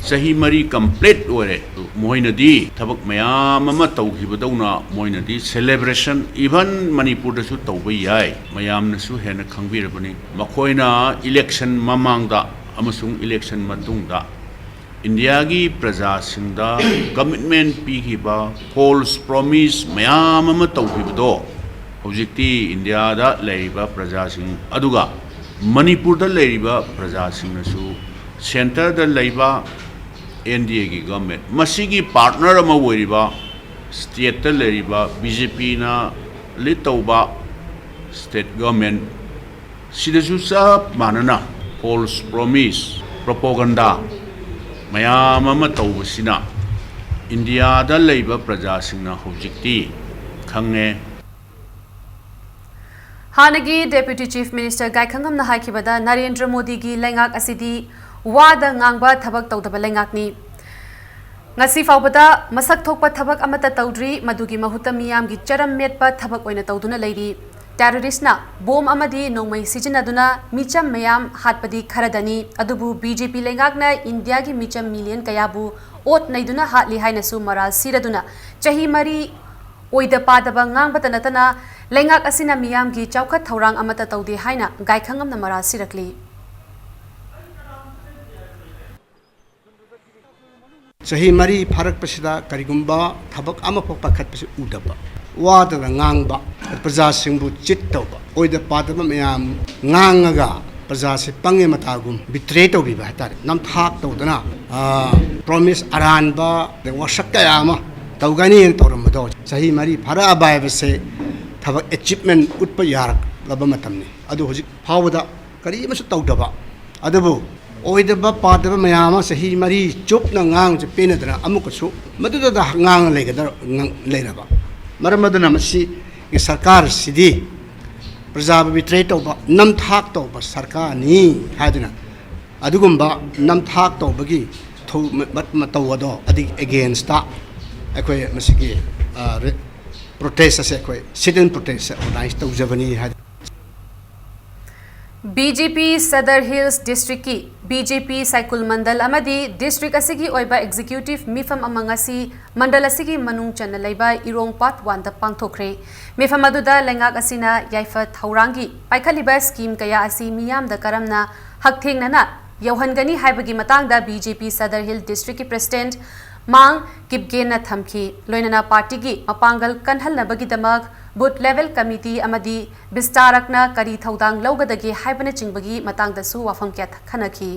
ꯆꯍꯤ ꯃꯔꯤ complete ꯑꯣꯏꯔꯦ꯫ ꯃꯈꯣꯏꯅꯗꯤ ꯊꯕꯛ ꯃꯌꯥꯝ ꯑꯃ ꯇꯧꯈꯤꯕꯗꯧꯅ ꯃꯣꯏꯅꯗꯤ celebration, even ꯃꯅꯤꯄꯨꯔꯗꯁꯨ ꯇꯧꯕ ꯌꯥꯏ, ꯃꯌꯥꯝꯅꯁꯨ ꯍꯦꯟꯅ ꯈꯪꯕꯤꯔꯕꯅꯤ꯫ ꯃꯈꯣꯏꯅ election ꯃꯃꯥꯡꯗ ꯑꯃꯁꯨꯡ election ꯃꯇꯨꯡꯗ ꯏꯟꯗꯤꯌꯥꯒꯤ ꯄ꯭ꯔꯖꯥꯁꯤꯡꯗ commitment ꯄꯤꯈꯤꯕ, false promise ꯃꯌꯥꯝ ꯑꯃ ꯇꯧꯈꯤꯕꯗꯣ ꯍꯧꯖꯤꯛꯇꯤ ꯏꯟꯗꯤꯌꯥꯗ ꯂꯩꯔꯤꯕ ꯄ꯭ꯔꯖꯥꯁꯤꯡ, ꯑꯗꯨꯒ ꯃꯅꯤꯄꯨꯔꯗ ꯂꯩꯔꯤꯕ ꯄ꯭ꯔꯖꯥꯁꯤꯡꯅꯁꯨ centreꯗ ꯂꯩꯕ N D Aꯒꯤ government, ꯃꯁꯤꯒꯤ partner ꯑꯃ ꯑꯣꯏꯔꯤꯕ stateꯇ ꯂꯩꯔꯤꯕ B J Pꯅ lead ꯇꯧꯕ state government, ꯁꯤꯗꯁꯨ ꯆꯞ ꯃꯥꯟꯅꯅ false promise, propaganda ꯃꯌꯥꯝ ꯑꯃ ꯇꯧꯕꯁꯤꯅ ꯏꯟꯗꯤꯌꯥꯗ ꯂꯩꯕ ꯄ꯭ꯔꯖꯥꯁꯤꯡꯅ ꯍꯧꯖꯤꯛꯇꯤ ꯈꯪꯉꯦ꯫ ꯍꯥꯟꯅꯒꯤ Deputy Chief Minister ꯒꯥꯏꯈꯪꯉꯝꯅ ꯍꯥꯏꯈꯤꯕꯗ, ꯅꯔꯦꯟꯗ꯭ꯔ ꯃꯣꯗꯤꯒꯤ ꯂꯩꯉꯥꯛ ꯑꯁꯤꯗꯤ ꯋꯥꯗ ꯉꯥꯡꯕ, ꯊꯕꯛ ꯇꯧꯗꯕ ꯂꯩꯉꯥꯛꯅꯤ꯫ ꯉꯁꯤ ꯐꯥꯎꯕꯗ ꯃꯁꯛ ꯊꯣꯛꯄ ꯊꯕꯛ ꯑꯃꯠꯇ ꯇꯧꯗ꯭ꯔꯤ, ꯃꯗꯨꯒꯤ ꯃꯍꯨꯠꯇ ꯃꯤꯌꯥꯝꯒꯤ ꯆꯔꯝ ꯃꯦꯠꯄ ꯊꯕꯛ ꯑꯣꯏꯅ ꯇꯧꯗꯨꯅ ꯂꯩꯔꯤ꯫ Terroristꯅ bomb ꯑꯃꯗꯤ ꯅꯣꯡꯃꯩ ꯁꯤꯖꯤꯟꯅꯗꯨꯅ ꯃꯤꯆꯝ ꯃꯌꯥꯝ ꯍꯥꯠꯄꯗꯤ ꯈꯔꯗꯅꯤ, ꯑꯗꯨꯕꯨ B J P ꯂꯩꯉꯥꯛꯅ ꯏꯟꯗꯤꯌꯥꯒꯤ ꯃꯤꯆꯝ million ꯀꯌꯥꯕꯨ ꯑꯣꯠ ꯅꯩꯗꯨꯅ ꯍꯥꯠꯂꯤ ꯍꯥꯏꯅꯁꯨ ꯃꯔꯥꯜ ꯁꯤꯔꯗꯨꯅ ꯆꯍꯤ ꯃꯔꯤ ꯑꯣꯏꯗ ꯄꯥꯗꯕ ꯉꯥꯡꯕꯇ ꯅꯠꯇꯅ ꯂꯩꯉꯥꯛ ꯑꯁꯤꯅ ꯃꯤꯌꯥꯝꯒꯤ ꯆꯥꯎꯈꯠ ꯊꯧꯔꯥꯡ ꯑꯃꯠꯇ ꯇꯧꯗꯦ ꯍꯥꯏꯅ ꯒꯥꯏꯈꯪꯉꯝꯅ ꯃꯔꯥ ꯁꯤꯔꯛꯂꯤ꯫ ꯆꯍꯤ ꯃꯔꯤ ꯐꯥꯔꯛꯄꯁꯤꯗ ꯀꯔꯤꯒꯨꯝꯕ ꯊꯕꯛ ꯑꯃꯐꯥꯎ ꯄꯥꯏꯈꯠꯄꯁꯤ ꯎꯗꯕ, ꯋꯥꯗꯅ ꯉꯥꯡꯕ, ꯄ꯭ꯔꯖꯥꯁꯤꯡꯕꯨ ꯆꯤꯠ ꯇꯧꯕ, ꯑꯣꯏꯗ ꯄꯥꯗꯕ ꯃꯌꯥꯝ ꯉꯥꯡꯉꯒ ꯄ꯭ꯔꯖꯥꯁꯤ ꯄꯪꯉꯦ ꯃꯇꯥꯒꯨꯝ ꯕꯤꯇ꯭ꯔꯦ ꯇꯧꯕꯤꯕ ꯍꯥꯏꯇꯥꯔꯦ꯫ ꯅꯝꯊꯥꯛ ꯇꯧꯗꯅ, ꯄ꯭ꯔꯣꯃꯤꯁ ꯑꯔꯥꯟꯕ, ꯋꯥꯁꯛ ꯀꯌꯥ ꯑꯃ ꯇꯧꯒꯅꯤꯅ ꯇꯧꯔꯝꯕꯗꯣ ꯆꯍꯤ ꯃꯔꯤ ꯐꯥꯔꯛꯑꯕ ꯍꯥꯏꯕꯁꯦ ꯊꯕꯛ ꯑꯦꯆꯤꯞꯃꯦꯟ ꯎꯠꯄ ꯌꯥꯔꯛꯂꯕ ꯃꯇꯝꯅꯤ꯫ ꯑꯗꯨ ꯍꯧꯖꯤꯛ ꯐꯥꯎꯕꯗ ꯀꯔꯤ ꯑꯃꯁꯨ ꯇꯧꯗꯕ, ꯑꯗꯨꯕꯨ ꯑꯣꯏꯗꯕ ꯄꯥꯗꯕ ꯃꯌꯥꯝ ꯑꯃ ꯆꯍꯤ ꯃꯔꯤ ꯆꯨꯞꯅ ꯉꯥꯡꯁꯦ ꯄꯦꯟꯅꯗꯅ ꯑꯃꯨꯛꯀꯁꯨ ꯃꯗꯨꯗ ꯉꯥꯡꯉ ꯂꯩꯒꯗ-, ꯉꯥꯡ-, ꯂꯩꯔꯕ꯫ ꯃꯔꯝ ꯑꯗꯨꯅ ꯃꯁꯤꯒꯤ ꯁꯔꯀꯥꯔꯁꯤꯗꯤ ꯄ꯭ꯔꯖꯥꯕꯨ ꯕꯤꯇ꯭ꯔꯦ ꯇꯧꯕ, ꯅꯝꯊꯥꯛ ꯇꯧꯕ ꯁꯔꯀꯥꯔꯅꯤ ꯍꯥꯏꯗꯨꯅ ꯑꯗꯨꯒꯨꯝꯕ ꯅꯝꯊꯥꯛ ꯇꯧꯕꯒꯤ ꯊꯧ-, ꯃ-, ꯃ-, ꯃꯇꯧ ꯑꯗꯣ ꯑꯗꯨꯒꯤ ꯑꯦꯒꯦꯟꯁꯇ ꯑꯩꯈꯣꯏ ꯃꯁꯤꯒꯤ, ꯑ, ꯔꯦ-, ꯄ꯭ꯔꯣꯇꯦꯁ ꯑꯁꯦ ꯑꯩꯈꯣꯏ ꯁꯤꯠ ꯏꯟ ꯄ꯭ꯔꯣꯇꯦꯁ ꯑꯣꯔꯒꯅꯥꯏꯖ ꯇꯧꯖꯕꯅꯤ ꯍꯥꯏ꯫ ꯕꯤ ꯖꯦ ꯄꯤ ꯁꯗꯔ ꯍꯤꯜꯁ ꯗꯤꯁꯇ꯭ꯔꯤꯛꯀꯤ ꯕꯤ ꯖꯦ ꯄꯤ ꯁꯥꯏꯀꯨꯜ ꯃꯟꯗꯜ ꯑꯃꯗꯤ ꯗꯤꯁꯇ꯭ꯔꯤꯛ ꯑꯁꯤꯒꯤ ꯑꯣꯏꯕ ꯑꯦꯛꯖꯤꯀ꯭ꯌꯨꯇꯤꯚ ꯃꯤꯐꯝ ꯑꯃ ꯉꯁꯤ ꯃꯟꯗꯜ ꯑꯁꯤꯒꯤ ꯃꯅꯨꯡ ꯆꯟꯅ ꯂꯩꯕ ꯏꯔꯣꯡ ꯄꯥꯔꯠ ꯋꯥꯟꯗ ꯄꯥꯡꯊꯣꯛꯈ꯭ꯔꯦ꯫ ꯃꯤꯐꯝ ꯑꯗꯨꯗ ꯂꯩꯉꯥꯛ ꯑꯁꯤꯅ ꯌꯥꯏꯐ ꯊꯧꯔꯥꯡꯒꯤ ꯄꯥꯏꯈꯠꯂꯤꯕ ꯁ꯭ꯀꯤꯝ ꯀꯌꯥ ꯑꯁꯤ ꯃꯤꯌꯥꯝꯗ ꯀꯔꯝꯅ ꯍꯛꯊꯦꯡꯅꯅ ꯌꯧꯍꯟꯒꯅꯤ ꯍꯥꯏꯕꯒꯤ ꯃꯇꯥꯡꯗ ꯕꯤ ꯖꯦ ꯄꯤ ꯁꯗꯔ ꯍꯤꯜ ꯗꯤꯁꯇ꯭ꯔꯤꯛꯀꯤ ꯄ꯭ꯔꯦꯁꯤꯗꯦꯟꯠ ꯃꯥꯡ ꯀꯤꯞꯒꯦꯟꯅ ꯊꯝꯈꯤ꯫ ꯂꯣꯏꯅꯅ ꯄꯥꯔꯇꯤꯒꯤ ꯃꯄꯥꯡꯒꯜ ꯀꯟꯍꯟꯅꯕꯒꯤꯗꯃꯛ ꯕꯨꯊ ꯂꯦꯚꯦꯜ ꯀꯃꯤꯇꯤ ꯑꯃꯗꯤ ꯕꯤꯁꯇꯥꯔꯛꯅ ꯀꯔꯤ ꯊꯧꯗꯥꯡ ꯂꯧꯒꯗꯒꯦ ꯍꯥꯏꯕꯅꯆꯤꯡꯕꯒꯤ ꯃꯇꯥꯡꯗꯁꯨ ꯋꯥꯐꯝ ꯀꯌꯥ ꯈꯟꯅꯈꯤ꯫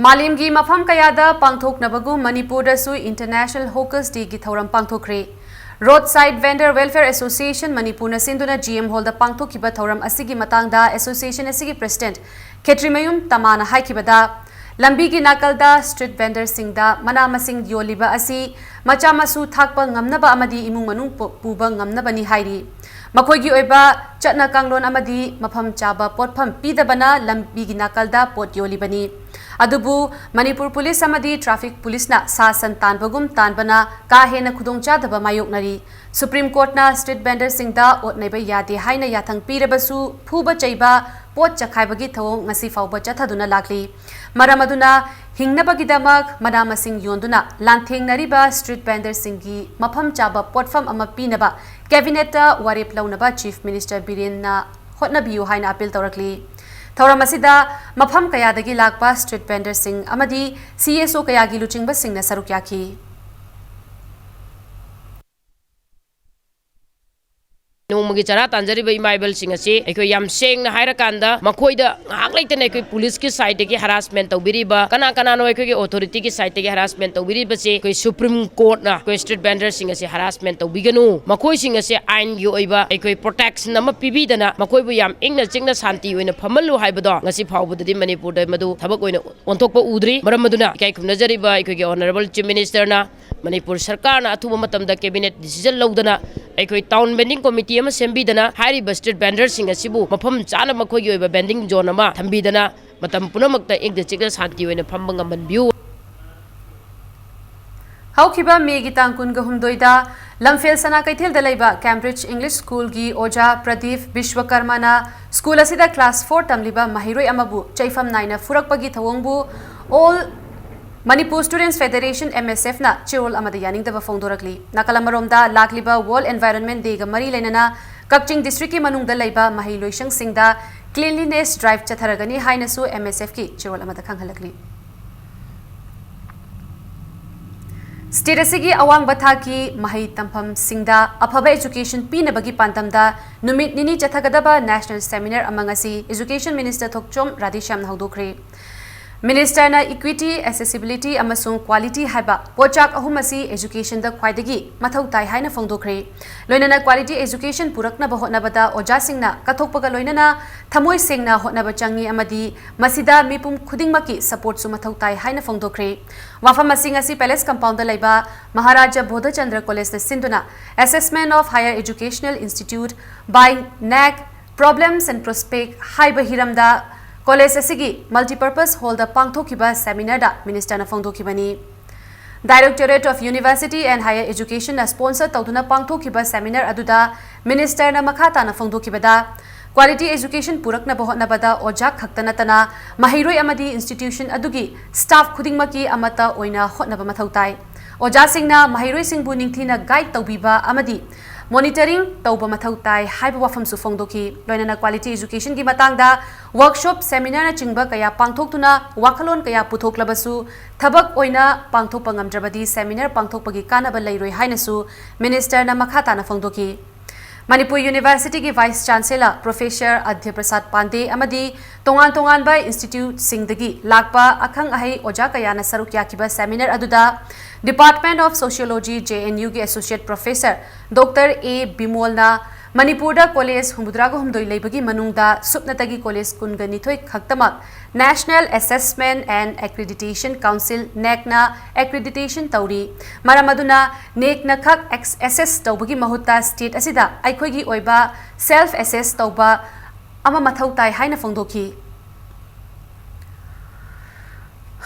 ꯃꯥꯂꯦꯝꯒꯤ ꯃꯐꯝ ꯀꯌꯥꯗ ꯄꯥꯡꯊꯣꯛꯅꯕꯒꯨꯝ ꯃꯅꯤꯄꯨꯔꯗꯁꯨ ꯏꯟꯇꯔꯅꯦꯁꯅꯦꯜ ꯍꯣꯀꯔꯁ ꯗꯦꯒꯤ ꯊꯧꯔꯝ ꯄꯥꯡꯊꯣꯛꯈ꯭ꯔꯦ꯫ ꯔꯣꯗ ꯁꯥꯏꯗ ꯚꯦꯟꯗꯔ ꯋꯦꯜꯐꯤꯌꯔ ꯑꯦꯁꯣꯁꯤꯌꯦꯁꯟ ꯃꯅꯤꯄꯨꯔꯅ ꯁꯤꯟꯗꯨꯅ ꯖꯤ ꯑꯦꯝ ꯍꯣꯜꯗ ꯄꯥꯡꯊꯣꯛꯈꯤꯕ ꯊꯧꯔꯝ ꯑꯁꯤꯒꯤ ꯃꯇꯥꯡꯗ ꯑꯦꯁꯣꯁꯤꯌꯦꯁꯟ ꯑꯁꯤꯒꯤ ꯄ꯭ꯔꯦꯁꯤꯗꯦꯟꯠ ꯈꯦꯇ꯭ꯔꯤꯃꯌꯨꯝ ꯇꯃꯥꯅ ꯍꯥꯏꯈꯤꯕꯗ, ꯂꯝꯕꯤꯒꯤ ꯅꯥꯀꯜꯗ ꯁ꯭ꯇ꯭ꯔꯤꯠ ꯚꯦꯟꯗꯔꯁꯤꯡꯗ ꯃꯅꯥ ꯃꯁꯤꯡ ꯌꯣꯜꯂꯤꯕ ꯑꯁꯤ ꯃꯆꯥ ꯃꯁꯨ ꯊꯥꯛꯄ ꯉꯝꯅꯕ ꯑꯃꯗꯤ ꯏꯃꯨꯡ ꯃꯅꯨꯡ ꯄꯨ-, ꯄꯨꯕ ꯉꯝꯅꯕꯅꯤ ꯍꯥꯏꯔꯤ꯫ ꯃꯈꯣꯏꯒꯤ ꯑꯣꯏꯕ ꯆꯠꯅ ꯀꯥꯡꯂꯣꯟ ꯑꯃꯗꯤ ꯃꯐꯝ ꯆꯥꯕ ꯄꯣꯠꯐꯝ ꯄꯤꯗꯕꯅ ꯂꯝꯕꯤꯒꯤ ꯅꯥꯀꯜꯗ ꯄꯣꯠ ꯌꯣꯜꯂꯤꯕꯅꯤ꯫ ꯑꯗꯨꯕꯨ ꯃꯅꯤꯄꯨꯔ ꯄꯨꯂꯤꯁ ꯑꯃꯗꯤ ꯇ꯭ꯔꯥꯐꯤꯛ ꯄꯨꯂꯤꯁꯅ ꯁꯥ ꯁꯟ ꯇꯥꯟꯕꯒꯨꯝ ꯇꯥꯟꯕꯅ ꯀꯥ ꯍꯦꯟꯅ ꯈꯨꯗꯣꯡꯆꯥꯗꯕ ꯃꯥꯌꯣꯛꯅꯔꯤ꯫ ꯁꯨꯄ꯭ꯔꯤꯝ ꯀꯣꯔꯠꯅ ꯁ꯭ꯇ꯭ꯔꯤꯠ ꯚꯦꯟꯗꯔꯁꯤꯡꯗ ꯑꯣꯠ ꯅꯩꯕ ꯌꯥꯗꯦ ꯍꯥꯏꯅ ꯌꯥꯊꯪ ꯄꯤꯔꯕꯁꯨ, ꯐꯨꯕ ꯆꯩꯕ, ꯄꯣꯠ ꯆꯈꯥꯏꯕꯒꯤ ꯊꯧꯑꯣꯡ ꯉꯁꯤ ꯐꯥꯎꯕ ꯆꯠꯊꯗꯨꯅ ꯂꯥꯛꯂꯤ꯫ ꯃꯔꯝ ꯑꯗꯨꯅ ꯍꯤꯡꯅꯕꯒꯤꯗꯃꯛ ꯃꯅꯥ ꯃꯁꯤꯡ ꯌꯣꯟꯗꯨꯅ ꯂꯥꯟꯊꯦꯡꯅꯔꯤꯕ street vendorꯁꯤꯡꯒꯤ ꯃꯐꯝ ꯆꯥꯕ ꯄꯣꯠꯐꯝ ꯑꯃ ꯄꯤꯅꯕ cabinetꯇ ꯋꯥꯔꯦꯞ ꯂꯧꯅꯕ Chief Minister ꯕꯤꯔꯦꯟꯅ ꯍꯣꯠꯅꯕꯤꯌꯨ ꯍꯥꯏꯅ appeal ꯇꯧꯔꯛꯂꯤ꯫ ꯊꯧꯔꯝ ꯑꯁꯤꯗ ꯃꯐꯝ ꯀꯌꯥꯗꯒꯤ ꯂꯥꯛꯄ street vendorꯁꯤꯡ ꯑꯃꯗꯤ CSO ꯀꯌꯥꯒꯤ ꯂꯨꯆꯤꯡꯕꯁꯤꯡꯅ ꯁꯔꯨꯛ ꯌꯥꯈꯤ꯫ ꯅꯣꯡꯃꯒꯤ ꯆꯔꯥ ꯇꯥꯟꯖꯔꯤꯕ ꯏꯃꯥ ꯏꯕꯜꯁꯤꯡ ꯑꯁꯤ ꯑꯩꯈꯣꯏ ꯌꯥꯝ ꯁꯦꯡꯅ ꯍꯥꯏꯔꯀꯥꯟꯗ ꯃꯈꯣꯏꯗ ꯉꯥꯏꯍꯥꯛ ꯂꯩꯇꯅ ꯑꯩꯈꯣꯏ policeꯀꯤ sideꯇꯒꯤ harassment ꯇꯧꯕꯤꯔꯤꯕ, ꯀꯅꯥ ꯀꯅꯥꯅꯣ ꯑꯩꯈꯣꯏꯒꯤ authorityꯒꯤ sideꯇꯒꯤ harassment ꯇꯧꯕꯤꯔꯤꯕꯁꯦ ꯑꯩꯈꯣꯏ Supreme Courtꯅ ꯑꯩꯈꯣꯏ street vendorꯁꯤꯡ ꯑꯁꯤ harassment ꯇꯧꯕꯤꯒꯅꯨ, ꯃꯈꯣꯏꯁꯤꯡ ꯑꯁꯤ ꯑꯥꯏꯟꯒꯤ ꯑꯣꯏꯕ ꯑꯩꯈꯣꯏ protection ꯑꯃ ꯄꯤꯕꯤꯗꯅ ꯃꯈꯣꯏꯕꯨ ꯌꯥꯝ ꯏꯪꯅ ꯆꯤꯛꯅ ꯁꯥꯟꯇꯤ ꯑꯣꯏꯅ ꯐꯝꯍꯜꯂꯨ ꯍꯥꯏꯕꯗꯣ ꯉꯁꯤ ꯐꯥꯎꯕꯗꯗꯤ ꯃꯅꯤꯄꯨꯔꯗ ꯃꯗꯨ ꯊꯕꯛ ꯑꯣꯏꯅ ꯑꯣꯟꯊꯣꯛꯄ ꯎꯗ꯭ꯔꯤ꯫ ꯃꯔꯝ ꯑꯗꯨꯅ ꯏꯀꯥꯏ ꯈꯨꯝꯅꯖꯔꯤꯕ ꯑꯩꯈꯣꯏꯒꯤ Honourable Chief Ministerꯅ ꯃꯅꯤꯄꯨꯔ ꯁꯔꯀꯥꯔꯅ ꯑꯊꯨꯕ ꯃꯇꯝꯗ cabinet decision ꯂꯧꯗꯅ ꯑꯩꯈꯣꯏ town vending committee ꯑꯃ ꯁꯦꯝꯕꯤꯗꯅ ꯍꯥꯏꯔꯤꯕ street vendorꯁꯤꯡ ꯑꯁꯤꯕꯨ ꯃꯐꯝ ꯆꯥꯅ ꯃꯈꯣꯏꯒꯤ ꯑꯣꯏꯕ vending zone ꯑꯃ ꯊꯝꯕꯤꯗꯅ ꯃꯇꯝ ꯄꯨꯝꯅꯃꯛꯇ ꯏꯪꯅ ꯆꯤꯛꯅ ꯁꯥꯟꯇꯤ ꯑꯣꯏꯅ ꯐꯝꯕ ꯉꯝꯍꯟꯕꯤꯌꯨ꯫ ꯍꯧꯈꯤꯕ ꯃꯦꯒꯤ ꯇꯥꯡ ꯀꯨꯟꯒ ꯍꯨꯝꯗꯣꯏꯗ ꯂꯝꯐꯦꯜ ꯁꯅꯥ ꯀꯩꯊꯦꯜꯗ ꯂꯩꯕ Cambridge English Schoolꯒꯤ ꯑꯣꯖꯥ ꯄ꯭ꯔꯗꯤꯞ ꯕꯤꯁ꯭ꯋꯀꯔꯃꯅ school ꯑꯁꯤꯗ class four ꯇꯝꯂꯤꯕ ꯃꯍꯩꯔꯣꯏ ꯑꯃꯕꯨ ꯆꯩꯐꯝ ꯅꯥꯏꯅ ꯐꯨꯔꯛꯄꯒꯤ ꯊꯧꯑꯣꯡꯕꯨ All Manipur Students Federation, MSFꯅ ꯆꯦꯔꯣꯜ ꯑꯃꯗ ꯌꯥꯅꯤꯡꯗꯕ ꯐꯣꯡꯗꯣꯔꯛꯂꯤ꯫ ꯅꯥꯀꯜ ꯑꯃꯔꯣꯝꯗ ꯂꯥꯛꯂꯤꯕ World Environment Dayꯒ ꯃꯔꯤ ꯂꯩꯅꯅ ꯀꯛꯆꯤꯡ districtꯀꯤ ꯃꯅꯨꯡꯗ ꯂꯩꯕ ꯃꯍꯩ ꯂꯣꯏꯁꯪꯁꯤꯡꯗ cleanliness drive ꯆꯠꯊꯔꯒꯅꯤ ꯍꯥꯏꯅꯁꯨ MSFꯀꯤ ꯆꯦꯔꯣꯜ ꯑꯃꯗ ꯈꯪꯍꯜꯂꯛꯂꯤ꯫ State ꯑꯁꯤꯒꯤ ꯑꯋꯥꯡꯕ ꯊꯥꯛꯀꯤ ꯃꯍꯩ ꯇꯝꯐꯝꯁꯤꯡꯗ ꯑꯐꯕ education ꯄꯤꯅꯕꯒꯤ ꯄꯥꯟꯗꯝꯗ ꯅꯨꯃꯤꯠ ꯅꯤꯅꯤ ꯆꯠꯊꯒꯗꯕ national seminar ꯑꯃ ꯉꯁꯤ Education Minister ꯊꯣꯛꯆꯣꯝ ꯔꯥꯙꯦꯁ꯭ꯌꯥꯝꯅ ꯍꯧꯗꯣꯛꯈ꯭ꯔꯦ꯫ Ministerꯅ equity, accessibility ꯑꯃꯁꯨꯡ quality ꯍꯥꯏꯕ ꯄꯣꯠꯆꯥꯛ ꯑꯍꯨꯝ ꯑꯁꯤ educationꯗ ꯈ꯭ꯋꯥꯏꯗꯒꯤ ꯃꯊꯧ ꯇꯥꯏ ꯍꯥꯏꯅ ꯐꯣꯡꯗꯣꯛꯈ꯭ꯔꯦ꯫ ꯂꯣꯏꯅꯅ quality education ꯄꯨꯔꯛꯅꯕ ꯍꯣꯠꯅꯕꯗ ꯑꯣꯖꯥꯁꯤꯡꯅ ꯀꯠꯊꯣꯛꯄꯒ ꯂꯣꯏꯅꯅ ꯊꯃꯣꯏ ꯁꯦꯡꯅ ꯍꯣꯠꯅꯕ ꯆꯪꯏ ꯑꯃꯗꯤ ꯃꯁꯤꯗ ꯃꯤꯄꯨꯝ ꯈꯨꯗꯤꯡꯃꯛꯀꯤ supportꯁꯨ ꯃꯊꯧ ꯇꯥꯏ ꯍꯥꯏꯅ ꯐꯣꯡꯗꯣꯛꯈ꯭ꯔꯦ꯫ ꯋꯥꯐꯝ ꯑꯁꯤꯡ ꯑꯁꯤ Palace Compoundꯗ ꯂꯩꯕ ꯃꯍꯥꯔꯥꯖꯥ ꯕꯣꯙꯆꯟꯗ꯭ꯔ Collegeꯅ ꯁꯤꯟꯗꯨꯅ Assessment of Higher Educational Institute by NAAC, Problems and Prospect ꯍꯥꯏꯕ ꯍꯤꯔꯝꯗ college ꯑꯁꯤꯒꯤ multipurpose hallꯗ ꯄꯥꯡꯊꯣꯛꯈꯤꯕ seminarꯗ ministerꯅ ꯐꯣꯡꯗꯣꯛꯈꯤꯕꯅꯤ꯫ Directorate of University and Higher Educationꯅ sponsor ꯇꯧꯗꯨꯅ ꯄꯥꯡꯊꯣꯛꯈꯤꯕ seminar ꯑꯗꯨꯗ ministerꯅ ꯃꯈꯥ ꯇꯥꯅ ꯐꯣꯡꯗꯣꯛꯈꯤꯕꯗ, Quality education ꯄꯨꯔꯛꯅꯕ ꯍꯣꯠꯅꯕꯗ ꯑꯣꯖꯥ ꯈꯛꯇ ꯅꯠꯇꯅ ꯃꯍꯩꯔꯣꯏ ꯑꯃꯗꯤ institution ꯑꯗꯨꯒꯤ staff ꯈꯨꯗꯤꯡꯃꯛꯀꯤ ꯑꯃꯠꯇ ꯑꯣꯏꯅ ꯍꯣꯠꯅꯕ ꯃꯊꯧ ꯇꯥꯏ꯫ ꯑꯣꯖꯥꯁꯤꯡꯅ ꯃꯍꯩꯔꯣꯏꯁꯤꯡꯕꯨ ꯅꯤꯡꯊꯤꯅ guide ꯇꯧꯕꯤꯕ ꯑꯃꯗꯤ monitoring ꯇꯧꯕ ꯃꯊꯧ ꯇꯥꯏ ꯍꯥꯏꯕ ꯋꯥꯐꯝꯁꯨ ꯐꯣꯡꯗꯣꯛꯈꯤ꯫ ꯂꯣꯏꯅꯅ quality educationꯒꯤ ꯃꯇꯥꯡꯗ workshop, seminarꯅꯆꯤꯡꯕ ꯀꯌꯥ ꯄꯥꯡꯊꯣꯛꯇꯨꯅ ꯋꯥꯈꯜꯂꯣꯟ ꯀꯌꯥ ꯄꯨꯊꯣꯛꯂꯕꯁꯨ ꯊꯕꯛ ꯑꯣꯏꯅ ꯄꯥꯡꯊꯣꯛꯄ ꯉꯝꯗ꯭ꯔꯕꯗꯤ seminar ꯄꯥꯡꯊꯣꯛꯄꯒꯤ ꯀꯥꯟꯅꯕ ꯂꯩꯔꯣꯏ ꯍꯥꯏꯅꯁꯨ ministerꯅ ꯃꯈꯥ ꯇꯥꯅ ꯐꯣꯡꯗꯣꯛꯈꯤ꯫ ꯃꯅꯤꯄꯨꯔ Universityꯒꯤ Vice Chancellor Professor ꯑꯙ꯭ꯌ ꯄ꯭ꯔꯁꯥꯗ ꯄꯥꯟꯗꯦ ꯑꯃꯗꯤ ꯇꯣꯉꯥꯟ ꯇꯣꯉꯥꯟꯕ instituteꯁꯤꯡꯗꯒꯤ ꯂꯥꯛꯄ ꯑꯈꯪ ꯑꯍꯩ ꯑꯣꯖꯥ ꯀꯌꯥꯅ ꯁꯔꯨꯛ ꯌꯥꯈꯤꯕ seminar ꯑꯗꯨꯗ Department of Sociology, JNUꯒꯤ Associate Professor Doctor A ꯕꯤꯃꯣꯜꯅ ꯃꯅꯤꯄꯨꯔꯗ college ꯍꯨꯝꯐꯨꯇꯔꯥꯒ ꯍꯨꯝꯗꯣꯏ ꯂꯩꯕꯒꯤ ꯃꯅꯨꯡꯗ ꯁꯨꯞꯅꯇꯒꯤ college ꯀꯨꯟꯒ ꯅꯤꯊꯣꯏ ꯈꯛꯇꯃꯛ National Assessment and Accreditation Council, NAACꯅ accreditation ꯇꯧꯔꯤ꯫ ꯃꯔꯝ ꯑꯗꯨꯅ NAACꯅ ꯈꯛ ex-, assess ꯇꯧꯕꯒꯤ ꯃꯍꯨꯠꯇ state ꯑꯁꯤꯗ ꯑꯩꯈꯣꯏꯒꯤ ꯑꯣꯏꯕ self assess ꯇꯧꯕ ꯑꯃ ꯃꯊꯧ ꯇꯥꯏ ꯍꯥꯏꯅ ꯐꯣꯡꯗꯣꯛꯈꯤ꯫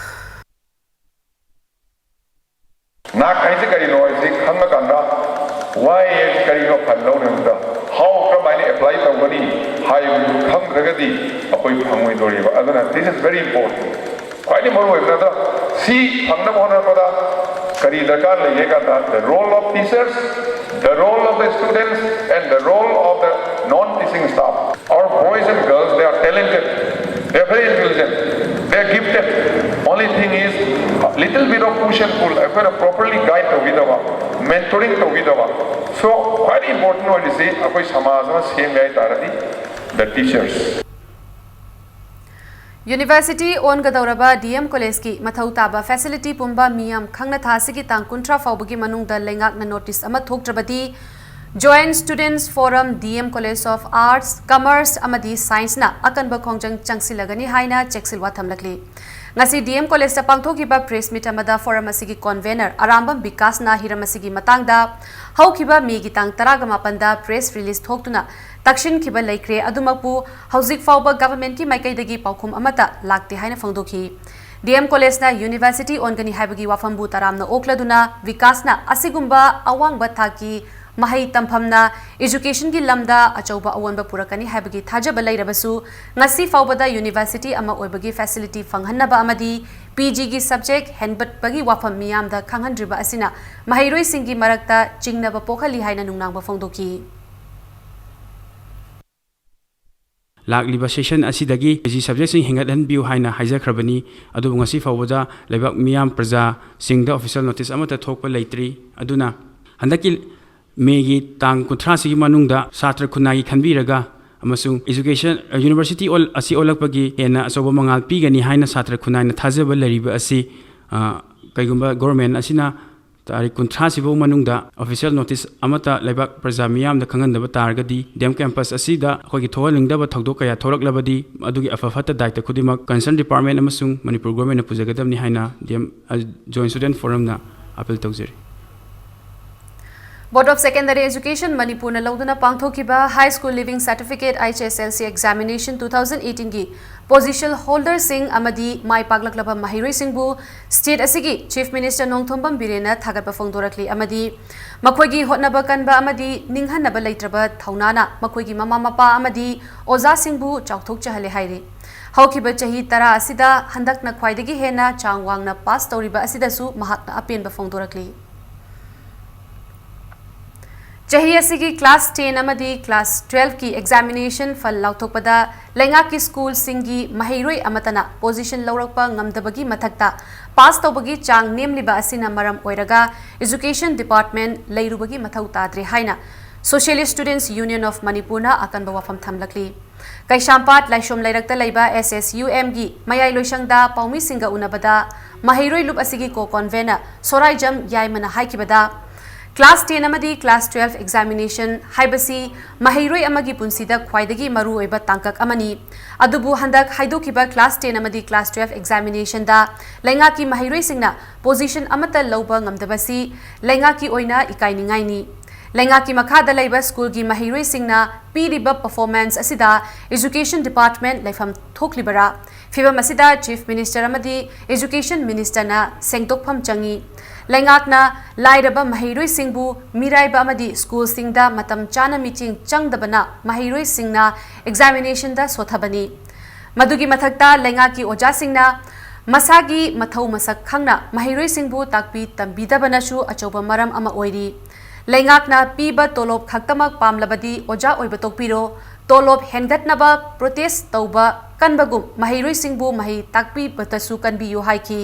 ꯅꯥꯛ ꯍꯥꯏꯁꯦ ꯀꯔꯤꯅꯣ ꯍꯥꯏꯁꯦ ꯈꯪꯉꯀꯥꯟꯗ, why ꯍꯥꯏꯁꯦ ꯀꯔꯤꯅꯣ ꯈꯜꯂꯧꯅꯕꯗ, how ꯀꯔꯝꯍꯥꯏꯅ apply ꯇꯧꯒꯅꯤ ꯍꯥꯏꯕꯗꯨ ꯈꯪꯗ꯭ꯔꯒꯗꯤ ꯑꯩꯈꯣꯏ ꯐꯪꯉꯣꯏꯗꯣꯔꯤꯕ꯫ ꯑꯗꯨꯅ this is very important. ꯈ꯭ꯋꯥꯏꯗꯒꯤ ꯃꯔꯨ ꯑꯣꯏꯕꯅ ꯁꯤ ꯐꯪꯅꯕ ꯍꯣꯠꯅꯔꯛꯄꯗ ꯀꯔꯤ ꯗꯔꯀꯥꯔ ꯂꯩꯒꯦ ꯀꯥꯟꯗ, the role of teachers, the role of the students and the role of the non teaching staff. Our boys and girls, they are talented, they are very intelligent, they are gifted. Only thing is, little bit of push and pull. ꯑꯩꯈꯣꯏꯅ properly guide ꯇꯧꯕꯤꯗꯕ, mentoring ꯇꯧꯕꯤꯗꯕ꯫ So ꯈ꯭ꯋꯥꯏꯗꯒꯤ important ꯑꯣꯏꯔꯤꯁꯤ ꯑꯩꯈꯣꯏ ꯁꯃꯥꯖ ꯑꯃ ꯁꯦꯝꯒꯦ ꯍꯥꯏ ꯇꯥꯔꯗꯤ, the teachers. University ꯑꯣꯟꯒꯗꯧꯔꯕ DM Collegeꯀꯤ ꯃꯊꯧ ꯇꯥꯕ facility ꯄꯨꯝꯕ ꯃꯤꯌꯥꯝ ꯈꯪꯅ ꯊꯥ ꯑꯁꯤꯒꯤ ꯇꯥꯡ ꯀꯨꯟꯊ꯭ꯔꯥ ꯐꯥꯎꯕꯒꯤ ꯃꯅꯨꯡꯗ ꯂꯩꯉꯥꯛꯅ notice ꯑꯃ ꯊꯣꯛꯇ꯭ꯔꯕꯗꯤ Joint Students Forum, DM College of Arts, Commerce ꯑꯃꯗꯤ Scienceꯅ ꯑꯀꯟꯕ ꯈꯣꯡꯖꯪ ꯆꯪꯁꯤꯜꯂꯒꯅꯤ ꯍꯥꯏꯅ ꯆꯦꯛꯁꯤꯜꯋꯥ ꯊꯝꯂꯛꯂꯤ꯫ ꯉꯁꯤ DM Collegeꯇ ꯄꯥꯡꯊꯣꯛꯈꯤꯕ press meet ꯑꯃꯗ forum ꯑꯁꯤꯒꯤ convener ꯑꯔꯥꯝꯕꯝ ꯕꯤꯀꯥꯁꯅ ꯍꯤꯔꯝ ꯑꯁꯤꯒꯤ ꯃꯇꯥꯡꯗ ꯍꯧꯈꯤꯕ ꯃꯦꯒꯤ ꯇꯥꯡ ꯇꯔꯥꯒ ꯃꯥꯄꯟꯗ press release ꯊꯣꯛꯇꯨꯅ ꯇꯛꯁꯤꯟꯈꯤꯕ ꯂꯩꯈ꯭ꯔꯦ꯫ ꯑꯗꯨꯃꯛꯄꯨ ꯍꯧꯖꯤꯛ ꯐꯥꯎꯕ governmentꯀꯤ ꯃꯥꯏꯀꯩꯗꯒꯤ ꯄꯥꯎꯈꯨꯝ ꯑꯃꯠꯇ ꯂꯥꯛꯇꯦ ꯍꯥꯏꯅ ꯐꯣꯡꯗꯣꯛꯈꯤ꯫ ꯗꯤ ꯑꯦꯝ ꯀꯣꯂꯦꯖꯅ ꯌꯨꯅꯤꯚꯔꯁꯤꯇꯤ ꯑꯣꯟꯒꯅꯤ ꯍꯥꯏꯕꯒꯤ ꯋꯥꯐꯝꯕꯨ ꯇꯔꯥꯝꯅ ꯑꯣꯛꯂꯗꯨꯅ ꯕꯤꯀꯥꯁꯅ ꯑꯁꯤꯒꯨꯝꯕ ꯑꯋꯥꯡꯕ ꯊꯥꯛꯀꯤ ꯃꯍꯩ ꯇꯝꯐꯝꯅ educationꯒꯤ ꯂꯝꯗ ꯑꯆꯧꯕ ꯑꯑꯣꯟꯕ ꯄꯨꯔꯛꯀꯅꯤ ꯍꯥꯏꯕꯒꯤ ꯊꯥꯖꯕ ꯂꯩꯔꯕꯁꯨ ꯉꯁꯤ ꯐꯥꯎꯕꯗ ꯌꯨꯅꯤꯚꯔꯁꯤꯇꯤ ꯑꯃ ꯑꯣꯏꯕꯒꯤ facility ꯐꯪꯍꯟꯅꯕ ꯑꯃꯗꯤ PGꯒꯤ subject ꯍꯦꯟꯒꯠꯄꯒꯤ ꯋꯥꯐꯝ ꯃꯤꯌꯥꯝꯗ ꯈꯪꯍꯟꯗ꯭ꯔꯤꯕ ꯑꯁꯤꯅ ꯃꯍꯩꯔꯣꯏꯁꯤꯡꯒꯤ ꯃꯔꯛꯇ ꯆꯤꯡꯅꯕ ꯄꯣꯛꯍꯜꯂꯤ ꯍꯥꯏꯅ ꯅꯨꯡꯅꯥꯡꯕ ꯐꯣꯡꯗꯣꯛꯈꯤ꯫ ꯂꯥꯛꯂꯤꯕ session ꯑꯁꯤꯗꯒꯤ PG subjectꯁꯤꯡ ꯍꯦꯟꯒꯠꯍꯟꯕꯤꯌꯨ ꯍꯥꯏꯅ ꯍꯥꯏꯖꯈ꯭ꯔꯕꯅꯤ꯫ ꯑꯗꯨꯕꯨ ꯉꯁꯤ ꯐꯥꯎꯕꯗ ꯂꯩꯕꯥꯛ ꯃꯤꯌꯥꯝ ꯄ꯭ꯔꯖꯥꯁꯤꯡꯗ official notice ꯑꯃꯠꯇ ꯊꯣꯛꯄ ꯂꯩꯇ꯭ꯔꯤ꯫ ꯑꯗꯨꯅ ꯍꯟꯗꯛꯀꯤ ꯃꯦꯒꯤ ꯇꯥꯡ ꯀꯨꯟꯊ꯭ꯔꯥꯁꯤꯒꯤ ꯃꯅꯨꯡꯗ ꯁꯥꯇ꯭ꯔ ꯈꯨꯟꯅꯥꯏꯒꯤ ꯈꯟꯕꯤꯔꯒ ꯑꯃꯁꯨꯡ education, university ꯑꯣꯜ-, ꯑꯁꯤ ꯑꯣꯜꯂꯛꯄꯒꯤ ꯍꯦꯟꯅ ꯑꯆꯧꯕ ꯃꯉꯥꯜ ꯄꯤꯒꯅꯤ ꯍꯥꯏꯅ ꯁꯥꯇ꯭ꯔ ꯈꯨꯟꯅꯥꯏꯅ ꯊꯥꯖꯕ ꯂꯩꯔꯤꯕ ꯑꯁꯤ, ꯑ, ꯀꯩꯒꯨꯝꯕ government ꯑꯁꯤꯅ ꯇꯥꯔꯤꯛ ꯀꯨꯟꯊ꯭ꯔꯥꯁꯤꯐꯥꯎ ꯃꯅꯨꯡꯗ official notice ꯑꯃꯠꯇ ꯂꯩꯕꯥꯛ ꯄ꯭ꯔꯖꯥ ꯃꯤꯌꯥꯝꯗ ꯈꯪꯍꯟꯗꯕ ꯇꯥꯔꯒꯗꯤ, ꯗꯤ ꯑꯦꯝ campus ꯑꯁꯤꯗ ꯑꯩꯈꯣꯏꯒꯤ ꯊꯣꯛꯍꯟꯅꯤꯡꯗꯕ ꯊꯧꯗꯣꯛ ꯀꯌꯥ ꯊꯣꯛꯂꯛꯂꯕꯗꯤ, ꯑꯗꯨꯒꯤ ꯑꯐ ꯐꯠꯇ ꯗꯥꯏꯇ ꯈꯨꯗꯤꯡꯃꯛ concern department ꯑꯃꯁꯨꯡ ꯃꯅꯤꯄꯨꯔ governmentꯅ ꯄꯨꯖꯒꯗꯕꯅꯤ ꯍꯥꯏꯅ ꯗꯤ ꯑꯦꯝ, ꯑ, Joint Student Forumꯅ appeal ꯇꯧꯖꯔꯤ꯫ Board of Secondary Education ꯃꯅꯤꯄꯨꯔꯅ ꯂꯧꯗꯨꯅ ꯄꯥꯡꯊꯣꯛꯈꯤꯕ High School Leaving Certificate, H S L C, examination two thousand eighteenꯒꯤ position holderꯁꯤꯡ ꯑꯃꯗꯤ ꯃꯥꯏ ꯄꯥꯛꯂꯛꯂꯕ ꯃꯍꯩꯔꯣꯏꯁꯤꯡꯕꯨ state ꯑꯁꯤꯒꯤ Chief Minister ꯅꯣꯡꯊꯣꯝꯕꯝ ꯕꯤꯔꯦꯟꯅ ꯊꯥꯒꯠꯄ ꯐꯣꯡꯗꯣꯔꯛꯂꯤ ꯑꯃꯗꯤ ꯃꯈꯣꯏꯒꯤ ꯍꯣꯠꯅꯕ ꯀꯟꯕ ꯑꯃꯗꯤ ꯅꯤꯡꯍꯟꯅꯕ ꯂꯩꯇ꯭ꯔꯕ ꯊꯧꯅꯥꯅ ꯃꯈꯣꯏꯒꯤ ꯃꯃꯥ ꯃꯄꯥ ꯑꯃꯗꯤ ꯑꯣꯖꯥꯁꯤꯡꯕꯨ ꯆꯥꯎꯊꯣꯛꯆꯍꯜꯂꯦ ꯍꯥꯏꯔꯤ꯫ ꯍꯧꯈꯤꯕ ꯆꯍꯤ ꯇꯔꯥ ꯑꯁꯤꯗ ꯍꯟꯗꯛꯅ ꯈ꯭ꯋꯥꯏꯗꯒꯤ ꯍꯦꯟꯅ ꯆꯥꯡ ꯋꯥꯡꯅ pass ꯇꯧꯔꯤꯕ ꯑꯁꯤꯗꯁꯨ ꯃꯍꯥꯛꯅ ꯑꯄꯦꯟꯕ ꯐꯣꯡꯗꯣꯔꯛꯂꯤ꯫ ꯆꯍꯤ ꯑꯁꯤꯒꯤ class ten ꯑꯃꯗꯤ class twelveꯀꯤ examination ꯐꯜ ꯂꯥꯎꯊꯣꯛꯄꯗ ꯂꯩꯉꯥꯛꯀꯤ schoolꯁꯤꯡꯒꯤ ꯃꯍꯩꯔꯣꯏ ꯑꯃꯠꯇꯅ position ꯂꯧꯔꯛꯄ ꯉꯝꯗꯕꯒꯤ ꯃꯊꯛꯇ pass ꯇꯧꯕꯒꯤ ꯆꯥꯡ ꯅꯦꯝꯂꯤꯕ ꯑꯁꯤꯅ ꯃꯔꯝ ꯑꯣꯏꯔꯒ Education Department ꯂꯩꯔꯨꯕꯒꯤ ꯃꯊꯧ ꯇꯥꯗ꯭ꯔꯦ ꯍꯥꯏꯅ Socialist Students Union of ꯃꯅꯤꯄꯨꯔꯅ ꯑꯀꯟꯕ ꯋꯥꯐꯝ ꯊꯝꯂꯛꯂꯤ꯫ ꯀꯩꯁꯥꯝꯄꯥꯠ ꯂꯥꯏꯁꯣꯝ ꯂꯩꯔꯛꯇ ꯂꯩꯕ S S U Mꯒꯤ ꯃꯌꯥꯏ ꯂꯣꯏꯁꯪꯗ ꯄꯥꯎꯃꯤꯁꯤꯡꯒ ꯎꯅꯕꯗ ꯃꯍꯩꯔꯣꯏ ꯂꯨꯞ ꯑꯁꯤꯒꯤ co-convener ꯁꯣꯔꯥꯏꯖꯝ ꯌꯥꯏꯃꯅ ꯍꯥꯏꯈꯤꯕꯗ, class ten ꯑꯃꯗꯤ class twelve examination ꯍꯥꯏꯕꯁꯤ ꯃꯍꯩꯔꯣꯏ ꯑꯃꯒꯤ ꯄꯨꯟꯁꯤꯗ ꯈ꯭ꯋꯥꯏꯗꯒꯤ ꯃꯔꯨꯑꯣꯏꯕ ꯇꯥꯡꯀꯛ ꯑꯃꯅꯤ꯫ ꯑꯗꯨꯕꯨ ꯍꯟꯗꯛ ꯍꯥꯏꯗꯣꯛꯈꯤꯕ class ten ꯑꯃꯗꯤ class twelve examinationꯗ ꯂꯩꯉꯥꯛꯀꯤ ꯃꯍꯩꯔꯣꯏꯁꯤꯡꯅ position ꯑꯃꯠꯇ ꯂꯧꯕ ꯉꯝꯗꯕꯁꯤ ꯂꯩꯉꯥꯛꯀꯤ ꯑꯣꯏꯅ ꯏꯀꯥꯏꯅꯤꯡꯉꯥꯏꯅꯤ꯫ ꯂꯩꯉꯥꯛꯀꯤ ꯃꯈꯥꯗ ꯂꯩꯕ ꯁ꯭ꯀꯨꯜꯒꯤ ꯃꯍꯩꯔꯣꯏꯁꯤꯡꯅ ꯄꯤꯔꯤꯕ performance ꯑꯁꯤꯗ Education Department ꯂꯩꯐꯝ ꯊꯣꯛꯂꯤꯕꯔꯥ? ꯐꯤꯚꯝ ꯑꯁꯤꯗ Chief Minister ꯑꯃꯗꯤ Education Ministerꯅ ꯁꯦꯡꯗꯣꯛꯐꯝ ꯆꯪꯏ꯫ ꯂꯩꯉꯥꯛꯅ ꯂꯥꯏꯔꯕ ꯃꯍꯩꯔꯣꯏꯁꯤꯡꯕꯨ ꯃꯤꯔꯥꯏꯕ ꯑꯃꯗꯤ ꯁ꯭ꯀꯨꯜꯁꯤꯡꯗ ꯃꯇꯝ ꯆꯥꯅ ꯃꯤꯠꯌꯦꯡ ꯆꯪꯗꯕꯅ ꯃꯍꯩꯔꯣꯏꯁꯤꯡꯅ examinationꯗ ꯁꯣꯊꯕꯅꯤ꯫ ꯃꯗꯨꯒꯤ ꯃꯊꯛꯇ ꯂꯩꯉꯥꯛꯀꯤ ꯑꯣꯖꯥꯁꯤꯡꯅ ꯃꯁꯥꯒꯤ ꯃꯊꯧ ꯃꯁꯛ ꯈꯪꯅ ꯃꯍꯩꯔꯣꯏꯁꯤꯡꯕꯨ ꯇꯥꯛꯄꯤ ꯇꯝꯕꯤꯗꯕꯅꯁꯨ ꯑꯆꯧꯕ ꯃꯔꯝ ꯑꯃ ꯑꯣꯏꯔꯤ꯫ ꯂꯩꯉꯥꯛꯅ ꯄꯤꯕ ꯇꯣꯂꯣꯞ ꯈꯛꯇꯃꯛ ꯄꯥꯝꯂꯕꯗꯤ ꯑꯣꯖꯥ ꯑꯣꯏꯕ ꯇꯣꯛꯄꯤꯔꯣ, ꯇꯣꯂꯣꯞ ꯍꯦꯟꯒꯠꯅꯕ protest ꯇꯧꯕ ꯀꯟꯕꯒꯨꯝ ꯃꯍꯩꯔꯣꯏꯁꯤꯡꯕꯨ ꯃꯍꯩ ꯇꯥꯛꯄꯤꯕꯗꯁꯨ ꯀꯟꯕꯤꯌꯨ ꯍꯥꯏꯈꯤ꯫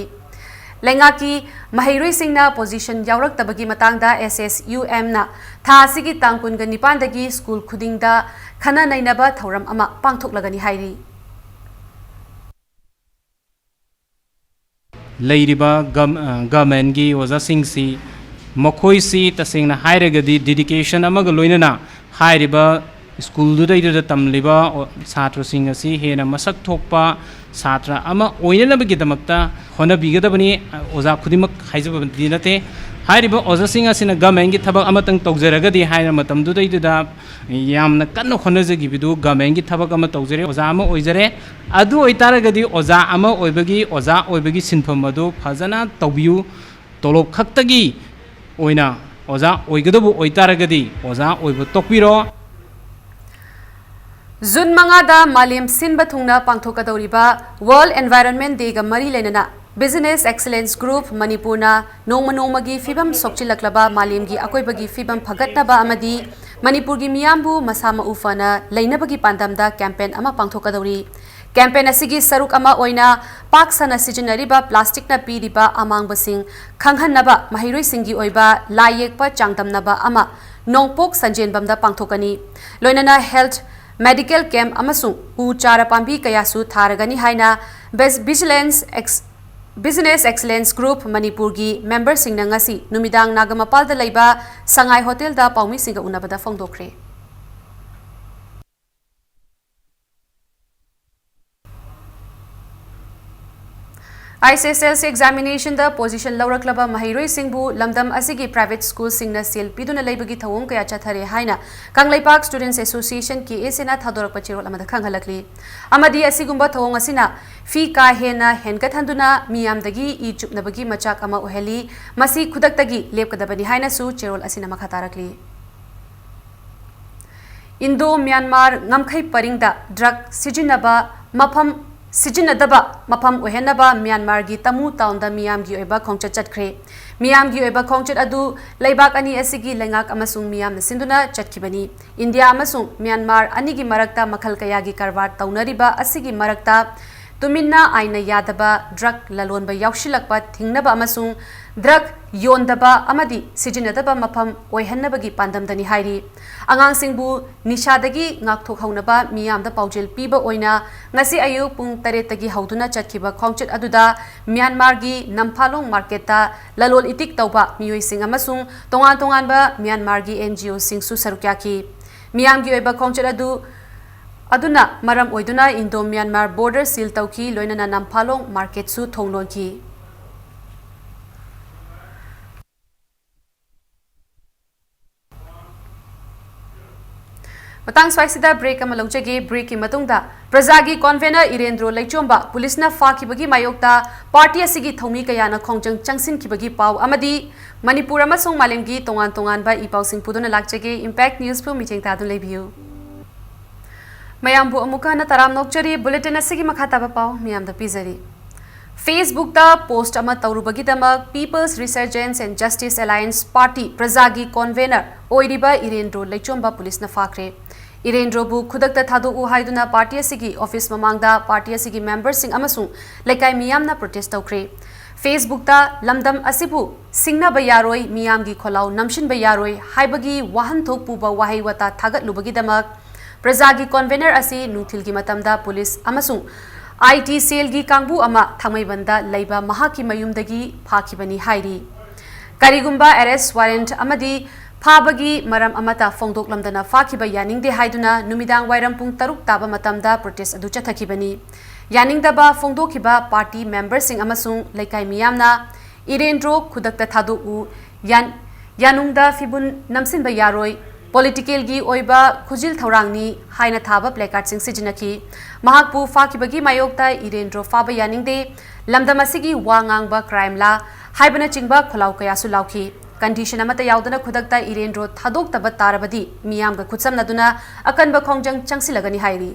ꯂꯩꯉꯥꯛꯀꯤ ꯃꯍꯩꯔꯣꯏꯁꯤꯡꯅ position ꯌꯥꯎꯔꯛꯇꯕꯒꯤ ꯃꯇꯥꯡꯗ S S U Mꯅ ꯊꯥ ꯑꯁꯤꯒꯤ ꯇꯥꯡ ꯀꯨꯟꯒ ꯅꯤꯄꯥꯟꯗꯒꯤ ꯁ꯭ꯀꯨꯜ ꯈꯨꯗꯤꯡꯗ ꯈꯟꯅ ꯅꯩꯅꯕ ꯊꯧꯔꯝ ꯑꯃ ꯄꯥꯡꯊꯣꯛꯂꯒꯅꯤ ꯍꯥꯏꯔꯤ꯫ ꯂꯩꯔꯤꯕ ꯒꯝ-, ꯑ, governmentꯀꯤ ꯑꯣꯖꯥꯁꯤꯡꯁꯤ, ꯃꯈꯣꯏꯁꯤ ꯇꯁꯦꯡꯅ ꯍꯥꯏꯔꯒꯗꯤ dedication ꯑꯃꯒ ꯂꯣꯏꯅꯅ ꯍꯥꯏꯔꯤꯕ ꯁ꯭ꯀꯨꯜꯗꯨꯗꯩꯗꯨꯗ ꯇꯝꯂꯤꯕ ꯑꯣ-, ꯁꯥꯇ꯭ꯔꯁꯤꯡ ꯑꯁꯤ ꯍꯦꯟꯅ ꯃꯁꯛ ꯊꯣꯛꯄ ꯁꯥꯇ꯭ꯔ ꯑꯃ ꯑꯣꯏꯅꯅꯕꯒꯤꯗꯃꯛꯇ ꯍꯣꯠꯅꯕꯤꯒꯗꯕꯅꯤ꯫ ꯑꯣꯖꯥ ꯈꯨꯗꯤꯡꯃꯛ ꯍꯥꯏꯖꯕꯗꯤ ꯅꯠꯇꯦ꯫ ꯍꯥꯏꯔꯤꯕ ꯑꯣꯖꯥꯁꯤꯡ ꯑꯁꯤꯅ governmentꯀꯤ ꯊꯕꯛ ꯑꯃꯇꯪ ꯇꯧꯖꯔꯒꯗꯤ ꯍꯥꯏꯔ ꯃꯇꯝꯗꯨꯗꯩꯗꯨꯗ ꯌꯥꯝꯅ ꯀꯟꯅ ꯍꯣꯠꯅꯖꯈꯤꯕꯗꯨ governmentꯀꯤ ꯊꯕꯛ ꯑꯃ ꯇꯧꯖꯔꯦ, ꯑꯣꯖꯥ ꯑꯃ ꯑꯣꯏꯖꯔꯦ꯫ ꯑꯗꯨ ꯑꯣꯏꯇꯥꯔꯒꯗꯤ ꯑꯣꯖꯥ ꯑꯃ ꯑꯣꯏꯕꯒꯤ, ꯑꯣꯖꯥ ꯑꯣꯏꯕꯒꯤ ꯁꯤꯟꯐꯝ ꯑꯗꯨ ꯐꯖꯅ ꯇꯧꯕꯤꯌꯨ꯫ ꯇꯣꯂꯣꯞ ꯈꯛꯇꯒꯤ ꯑꯣꯏꯅ ꯑꯣꯖꯥ ꯑꯣꯏꯒꯗꯕ ꯑꯣꯏꯇꯥꯔꯒꯗꯤ ꯑꯣꯖꯥ ꯑꯣꯏꯕ ꯇꯣꯛꯄꯤꯔꯣ꯫ ꯖꯨꯟ ꯃꯉꯥꯗ ꯃꯥꯂꯦꯝ ꯁꯤꯟꯕ ꯊꯨꯡꯅ ꯄꯥꯡꯊꯣꯛꯀꯗꯧꯔꯤꯕ World Environment Dayꯒ ꯃꯔꯤ ꯂꯩꯅꯅ Business Excellence Group ꯃꯅꯤꯄꯨꯔꯅ ꯅꯣꯡꯃ ꯅꯣꯡꯃꯒꯤ ꯐꯤꯕꯝ ꯁꯣꯛꯆꯤꯜꯂꯛꯂꯕ ꯃꯥꯂꯦꯝꯒꯤ ꯑꯀꯣꯏꯕꯒꯤ ꯐꯤꯕꯝ ꯐꯒꯠꯅꯕ ꯑꯃꯗꯤ ꯃꯅꯤꯄꯨꯔꯒꯤ ꯃꯤꯌꯥꯝꯕꯨ ꯃꯁꯥ ꯃꯎ ꯐꯅ ꯂꯩꯅꯕꯒꯤ ꯄꯥꯟꯗꯝꯗ campaign ꯑꯃ ꯄꯥꯡꯊꯣꯛꯀꯗꯧꯔꯤ꯫ Campaign ꯑꯁꯤꯒꯤ ꯁꯔꯨꯛ ꯑꯃ ꯑꯣꯏꯅ ꯄꯥꯛ ꯁꯟꯅ ꯁꯤꯖꯤꯟꯅꯔꯤꯕ plasticꯅ ꯄꯤꯔꯤꯕ ꯑꯃꯥꯡꯕꯁꯤꯡ ꯈꯪꯍꯟꯅꯕ ꯃꯍꯩꯔꯣꯏꯁꯤꯡꯒꯤ ꯑꯣꯏꯕ ꯂꯥꯏ ꯌꯦꯛꯄ ꯆꯥꯡꯗꯝꯅꯕ ꯑꯃ ꯅꯣꯡꯄꯣꯛ ꯁꯟꯖꯦꯟꯕꯝꯗ ꯄꯥꯡꯊꯣꯛꯀꯅꯤ꯫ ꯂꯣꯏꯅꯅ health, medical camp ꯑꯃꯁꯨꯡ ꯎ ꯆꯥꯔ ꯄꯥꯝꯕꯤ ꯀꯌꯥꯁꯨ ꯊꯥꯔꯒꯅꯤ ꯍꯥꯏꯅ Bes-, Vigilance Ex-, Business Excellence Group ꯃꯅꯤꯄꯨꯔꯒꯤ memberꯁꯤꯡꯅ ꯉꯁꯤ ꯅꯨꯃꯤꯗꯥꯡ ꯅꯥꯒꯃꯄꯥꯜꯗ ꯂꯩꯕ ꯁꯉꯥꯏ ꯍꯣꯇꯦꯜꯗ ꯄꯥꯎꯃꯤꯁꯤꯡꯒ ꯎꯅꯕꯗ ꯐꯣꯡꯗꯣꯛꯈ꯭ꯔꯦ꯫ I C S L C ꯑꯦꯛꯖꯥꯃꯤꯅꯦꯁꯟꯗ position ꯂꯧꯔꯛꯂꯕ ꯃꯍꯩꯔꯣꯏꯁꯤꯡꯕꯨ ꯂꯝꯗꯝ ꯑꯁꯤꯒꯤ ꯄ꯭ꯔꯥꯏꯚꯦꯠ ꯁ꯭ꯀꯨꯜꯁꯤꯡꯅ ꯁꯦꯜ ꯄꯤꯗꯨꯅ ꯂꯩꯕꯒꯤ ꯊꯧꯑꯣꯡ ꯀꯌꯥ ꯆꯠꯊꯔꯦ ꯍꯥꯏꯅ ꯀꯪꯂꯩꯄꯥꯛ ꯁ꯭ꯇꯨꯗꯦꯟꯠꯁ ꯑꯦꯁꯣꯁꯤꯌꯦꯁꯟ, ꯀꯦ ꯑꯦꯁ ꯑꯦꯅ ꯊꯥꯗꯣꯔꯛꯄ ꯆꯦꯔꯣꯜ ꯑꯃꯗ ꯈꯪꯍꯜꯂꯛꯂꯤ꯫ ꯑꯃꯗꯤ ꯑꯁꯤꯒꯨꯝꯕ ꯊꯧꯑꯣꯡ ꯑꯁꯤꯅ ꯐꯤ ꯀꯥ ꯍꯦꯟꯅ ꯍꯦꯟꯒꯠꯍꯟꯗꯨꯅ ꯃꯤꯌꯥꯝꯗꯒꯤ ꯏ ꯆꯨꯞꯅꯕꯒꯤ ꯃꯆꯥꯛ ꯑꯃ ꯑꯣꯏꯍꯜꯂꯤ, ꯃꯁꯤ ꯈꯨꯗꯛꯇꯒꯤ ꯂꯦꯞꯀꯗꯕꯅꯤ ꯍꯥꯏꯅꯁꯨ ꯆꯦꯔꯣꯜ ꯑꯁꯤꯅ ꯃꯈꯥ ꯇꯥꯔꯛꯂꯤ꯫ ꯏꯟꯗꯣ ꯃ꯭ꯌꯥꯟꯃꯥꯔ ꯉꯝꯈꯩ ꯄꯔꯤꯡꯗ ꯗ꯭ꯔꯒ ꯁꯤꯖꯤꯟꯅꯕ ꯃꯐꯝ, ꯁꯤꯖꯤꯟꯅꯗꯕ ꯃꯐꯝ ꯑꯣꯏꯍꯟꯅꯕ ꯃ꯭ꯌꯥꯟꯃꯥꯔꯒꯤ ꯇꯃꯨ ꯇꯥꯎꯟꯗ ꯃꯤꯌꯥꯝꯒꯤ ꯑꯣꯏꯕ ꯈꯣꯡꯆꯠ ꯆꯠꯈ꯭ꯔꯦ꯫ ꯃꯤꯌꯥꯝꯒꯤ ꯑꯣꯏꯕ ꯈꯣꯡꯆꯠ ꯑꯗꯨ ꯂꯩꯕꯥꯛ ꯑꯅꯤ ꯑꯁꯤꯒꯤ ꯂꯩꯉꯥꯛ ꯑꯃꯁꯨꯡ ꯃꯤꯌꯥꯝꯅ ꯁꯤꯟꯗꯨꯅ ꯆꯠꯈꯤꯕꯅꯤ꯫ ꯏꯟꯗꯤꯌꯥ ꯑꯃꯁꯨꯡ ꯃ꯭ꯌꯥꯟꯃꯥꯔ ꯑꯅꯤꯒꯤ ꯃꯔꯛꯇ ꯃꯈꯜ ꯀꯌꯥꯒꯤ ꯀꯔꯕꯥꯔ ꯇꯧꯅꯔꯤꯕ ꯑꯁꯤꯒꯤ ꯃꯔꯛꯇ ꯇꯨꯃꯤꯟꯅ ꯑꯥꯏꯟꯅ ꯌꯥꯗꯕ ꯗ꯭ꯔꯒ ꯂꯂꯣꯟꯕ ꯌꯥꯎꯁꯤꯜꯂꯛꯄ ꯊꯤꯡꯅꯕ ꯑꯃꯁꯨꯡ ꯗ꯭ꯔꯒ ꯌꯣꯟꯗꯕ ꯑꯃꯗꯤ ꯁꯤꯖꯤꯟꯅꯗꯕ ꯃꯐꯝ ꯑꯣꯏꯍꯟꯅꯕꯒꯤ ꯄꯥꯟꯗꯝꯗꯅꯤ ꯍꯥꯏꯔꯤ꯫ ꯑꯉꯥꯡꯁꯤꯡꯕꯨ ꯅꯤꯁꯥꯗꯒꯤ ꯉꯥꯛꯊꯣꯛꯍꯧꯅꯕ ꯃꯤꯌꯥꯝꯗ ꯄꯥꯎꯖꯦꯜ ꯄꯤꯕ ꯑꯣꯏꯅ ꯉꯁꯤ ꯑꯌꯨꯛ ꯄꯨꯡ ꯇꯔꯦꯠꯇꯒꯤ ꯍꯧꯗꯨꯅ ꯆꯠꯈꯤꯕ ꯈꯣꯡꯆꯠ ꯑꯗꯨꯗ ꯃ꯭ꯌꯥꯟꯃꯥꯔꯒꯤ ꯅꯝꯐꯥꯂꯣꯡ ꯃꯥꯔꯀꯦꯠꯇ ꯂꯂꯣꯜ ꯏꯇꯤꯛ ꯇꯧꯕ ꯃꯤꯑꯣꯏꯁꯤꯡ ꯑꯃꯁꯨꯡ ꯇꯣꯉꯥꯟ ꯇꯣꯉꯥꯟꯕ ꯃ꯭ꯌꯥꯟꯃꯥꯔꯒꯤ ꯑꯦꯟ ꯖꯤ ꯑꯣꯁꯤꯡꯁꯨ ꯁꯔꯨꯛ ꯌꯥꯈꯤ꯫ ꯃꯤꯌꯥꯝꯒꯤ ꯑꯣꯏꯕ ꯈꯣꯡꯆꯠ ꯑꯗꯨ, ꯑꯗꯨꯅ ꯃꯔꯝ ꯑꯣꯏꯗꯨꯅ ꯏꯟꯗꯣ ꯃ꯭ꯌꯥꯟꯃꯥꯔ ꯕꯣꯔꯗꯔ ꯁꯤꯜ ꯇꯧꯈꯤ, ꯂꯣꯏꯅꯅ ꯅꯝꯐꯥꯂꯣꯡ ꯃꯥꯔꯀꯦꯠꯁꯨ ꯊꯣꯡ ꯂꯣꯟꯈꯤ꯫ ꯃꯇꯥꯡ ꯁ꯭ꯋꯥꯏꯁꯤꯗ ꯕ꯭ꯔꯦꯛ ꯑꯃ ꯂꯧꯖꯒꯦ꯫ ꯕ꯭ꯔꯦꯛꯀꯤ ꯃꯇꯨꯡꯗ ꯄ꯭ꯔꯖꯥꯒꯤ ꯀꯣꯟꯚꯦꯅꯔ ꯏꯔꯦꯟꯗ꯭ꯔꯣ ꯂꯩꯆꯣꯝꯕ ꯄꯨꯂꯤꯁꯅ ꯐꯥꯈꯤꯕꯒꯤ ꯃꯥꯌꯣꯛꯇ ꯄꯥꯔꯇꯤ ꯑꯁꯤꯒꯤ ꯊꯧꯃꯤ ꯀꯌꯥꯅ ꯈꯣꯡꯖꯪ ꯆꯪꯁꯤꯟꯈꯤꯕꯒꯤ ꯄꯥꯎ ꯑꯃꯗꯤ ꯃꯅꯤꯄꯨꯔ ꯑꯃꯁꯨꯡ ꯃꯥꯂꯦꯝꯒꯤ ꯇꯣꯉꯥꯟ ꯇꯣꯉꯥꯟꯕ ꯏ ꯄꯥꯎꯁꯤꯡ ꯄꯨꯗꯨꯅ ꯂꯥꯛꯆꯒꯦ꯫ ꯏꯝꯄꯦꯛ ꯅ꯭ꯌꯨꯁꯄꯨ ꯃꯤꯠꯌꯦꯡ ꯇꯥꯗꯨꯅ ꯂꯩꯕꯤꯌꯨ꯫ ꯃꯌꯥꯝꯕꯨ ꯑꯃꯨꯛꯀ ꯍꯟꯅ ꯇꯔꯥꯝꯅ ꯑꯣꯛꯆꯔꯤ꯫ ꯕꯨꯂꯦꯇꯤꯟ ꯑꯁꯤꯒꯤ ꯃꯈꯥ ꯇꯥꯕ ꯄꯥꯎ ꯃꯤꯌꯥꯝꯗ ꯄꯤꯖꯔꯤ꯫ Facebook ꯇ ꯄꯣꯁ꯭ꯠ ꯑꯃ ꯇꯧꯔꯨꯕꯒꯤꯗꯃꯛ People's Resurgence and Justice Alliance Party, ꯄ꯭ꯔꯖꯥꯒꯤ ꯀꯣꯟꯚꯦꯅꯔ ꯑꯣꯏꯔꯤꯕ ꯏꯔꯦꯟꯗ꯭ꯔꯣ ꯂꯩꯆꯣꯝꯕ ꯄꯨꯂꯤꯁꯅ ꯐꯥꯈ꯭ꯔꯦ꯫ ꯏꯔꯦꯟꯗ꯭ꯔꯣꯕꯨ ꯈꯨꯗꯛꯇ ꯊꯥꯗꯣꯛꯎ ꯍꯥꯏꯗꯨꯅ ꯄꯥꯔꯇꯤ ꯑꯁꯤꯒꯤ ꯑꯣꯐꯤꯁ ꯃꯃꯥꯡꯗ ꯄꯥꯔꯇꯤ ꯑꯁꯤꯒꯤ ꯃꯦꯝꯕꯔꯁꯤꯡ ꯑꯃꯁꯨꯡ ꯂꯩꯀꯥꯏ ꯃꯤꯌꯥꯝꯅ ꯄ꯭ꯔꯣꯇꯦꯁ꯭ꯠ ꯇꯧꯈ꯭ꯔꯦ꯫ Facebook ꯇ ꯂꯝꯗꯝ ꯑꯁꯤꯕꯨ ꯁꯤꯡꯅꯕ ꯌꯥꯔꯣꯏ, ꯃꯤꯌꯥꯝꯒꯤ ꯈꯣꯜꯂꯥꯎ ꯅꯝꯁꯤꯟꯕ ꯌꯥꯔꯣꯏ ꯍꯥꯏꯕꯒꯤ ꯋꯥꯍꯟꯊꯣꯛ ꯄꯨꯕ ꯋꯥꯍꯩ ꯋꯥꯇꯥ ꯊꯥꯒꯠꯂꯨꯕꯒꯤꯗꯃꯛ ꯄ꯭ꯔꯖꯥꯒꯤ ꯀꯣꯟꯚꯦꯅꯔ ꯑꯁꯤ ꯅꯨꯡꯊꯤꯜꯒꯤ ꯃꯇꯝꯗ ꯄꯨꯂꯤꯁ ꯑꯃꯁꯨꯡ ꯑꯥꯏ ꯇꯤ ꯁꯦꯜꯒꯤ ꯀꯥꯡꯕꯨ ꯑꯃ ꯊꯥꯡꯃꯩꯕꯟꯗ ꯂꯩꯕ ꯃꯍꯥꯛꯀꯤ ꯃꯌꯨꯝꯗꯒꯤ ꯐꯥꯈꯤꯕꯅꯤ ꯍꯥꯏꯔꯤ꯫ ꯀꯔꯤꯒꯨꯝꯕ ꯑꯦꯔꯦꯁ꯭ꯠ ꯋꯥꯔꯦꯟꯠ ꯑꯃꯗꯤ ꯐꯥꯕꯒꯤ ꯃꯔꯝ ꯑꯃꯠꯇ ꯐꯣꯡꯗꯣꯛꯂꯝꯗꯅ ꯐꯥꯈꯤꯕ ꯌꯥꯅꯤꯡꯗꯦ ꯍꯥꯏꯗꯨꯅ ꯅꯨꯃꯤꯗꯥꯡ ꯋꯥꯏꯔꯝ ꯄꯨꯡ ꯇꯔꯨꯛ ꯇꯥꯕ ꯃꯇꯝꯗ ꯄ꯭ꯔꯣꯇꯦꯁ꯭ꯠ ꯑꯗꯨ ꯆꯠꯊꯈꯤꯕꯅꯤ꯫ ꯌꯥꯅꯤꯡꯗꯕ ꯐꯣꯡꯗꯣꯛꯈꯤꯕ ꯄꯥꯔꯇꯤ ꯃꯦꯝꯕꯔꯁꯤꯡ ꯑꯃꯁꯨꯡ ꯂꯩꯀꯥꯏ ꯃꯤꯌꯥꯝꯅ ꯏꯔꯦꯟꯗ꯭ꯔꯣ ꯈꯨꯗꯛꯇ ꯊꯥꯗꯣꯛꯎ, ꯌꯥꯟ-, ꯌꯥꯅꯨꯡꯗ ꯐꯤꯕꯨꯟ ꯅꯝꯁꯤꯟꯕ ꯌꯥꯔꯣꯏ, ꯄꯣꯂꯤꯇꯤꯀꯦꯜꯒꯤ ꯑꯣꯏꯕ ꯈꯨꯖꯤꯜ ꯊꯧꯔꯥꯡꯅꯤ ꯍꯥꯏꯅ ꯊꯥꯕ ꯄ꯭ꯂꯦꯀꯥꯔꯗꯁꯤꯡ ꯁꯤꯖꯤꯟꯅꯈꯤ꯫ ꯃꯍꯥꯛꯄꯨ ꯐꯥꯈꯤꯕꯒꯤ ꯃꯥꯌꯣꯛꯇ ꯏꯔꯦꯟꯗ꯭ꯔꯣ ꯐꯥꯕ ꯌꯥꯅꯤꯡꯗꯦ, ꯂꯝꯗꯝ ꯑꯁꯤꯒꯤ ꯋꯥ ꯉꯥꯡꯕ ꯀ꯭ꯔꯥꯏꯝꯂꯥ ꯍꯥꯏꯕꯅꯆꯤꯡꯕ ꯈꯣꯜꯂꯥꯎ ꯀꯌꯥꯁꯨ ꯂꯥꯎꯈꯤ꯫ ꯀꯟꯗꯤꯁꯟ ꯑꯃꯠꯇ ꯌꯥꯎꯗꯅ ꯈꯨꯗꯛꯇ ꯏꯔꯦꯟꯗ꯭ꯔꯣ ꯊꯥꯗꯣꯛꯇꯕ ꯇꯥꯔꯕꯗꯤ ꯃꯤꯌꯥꯝꯒ ꯈꯨꯠꯁꯝꯅꯗꯨꯅ ꯑꯀꯟꯕ ꯈꯣꯡꯖꯪ ꯆꯪꯁꯤꯜꯂꯒꯅꯤ ꯍꯥꯏꯔꯤ꯫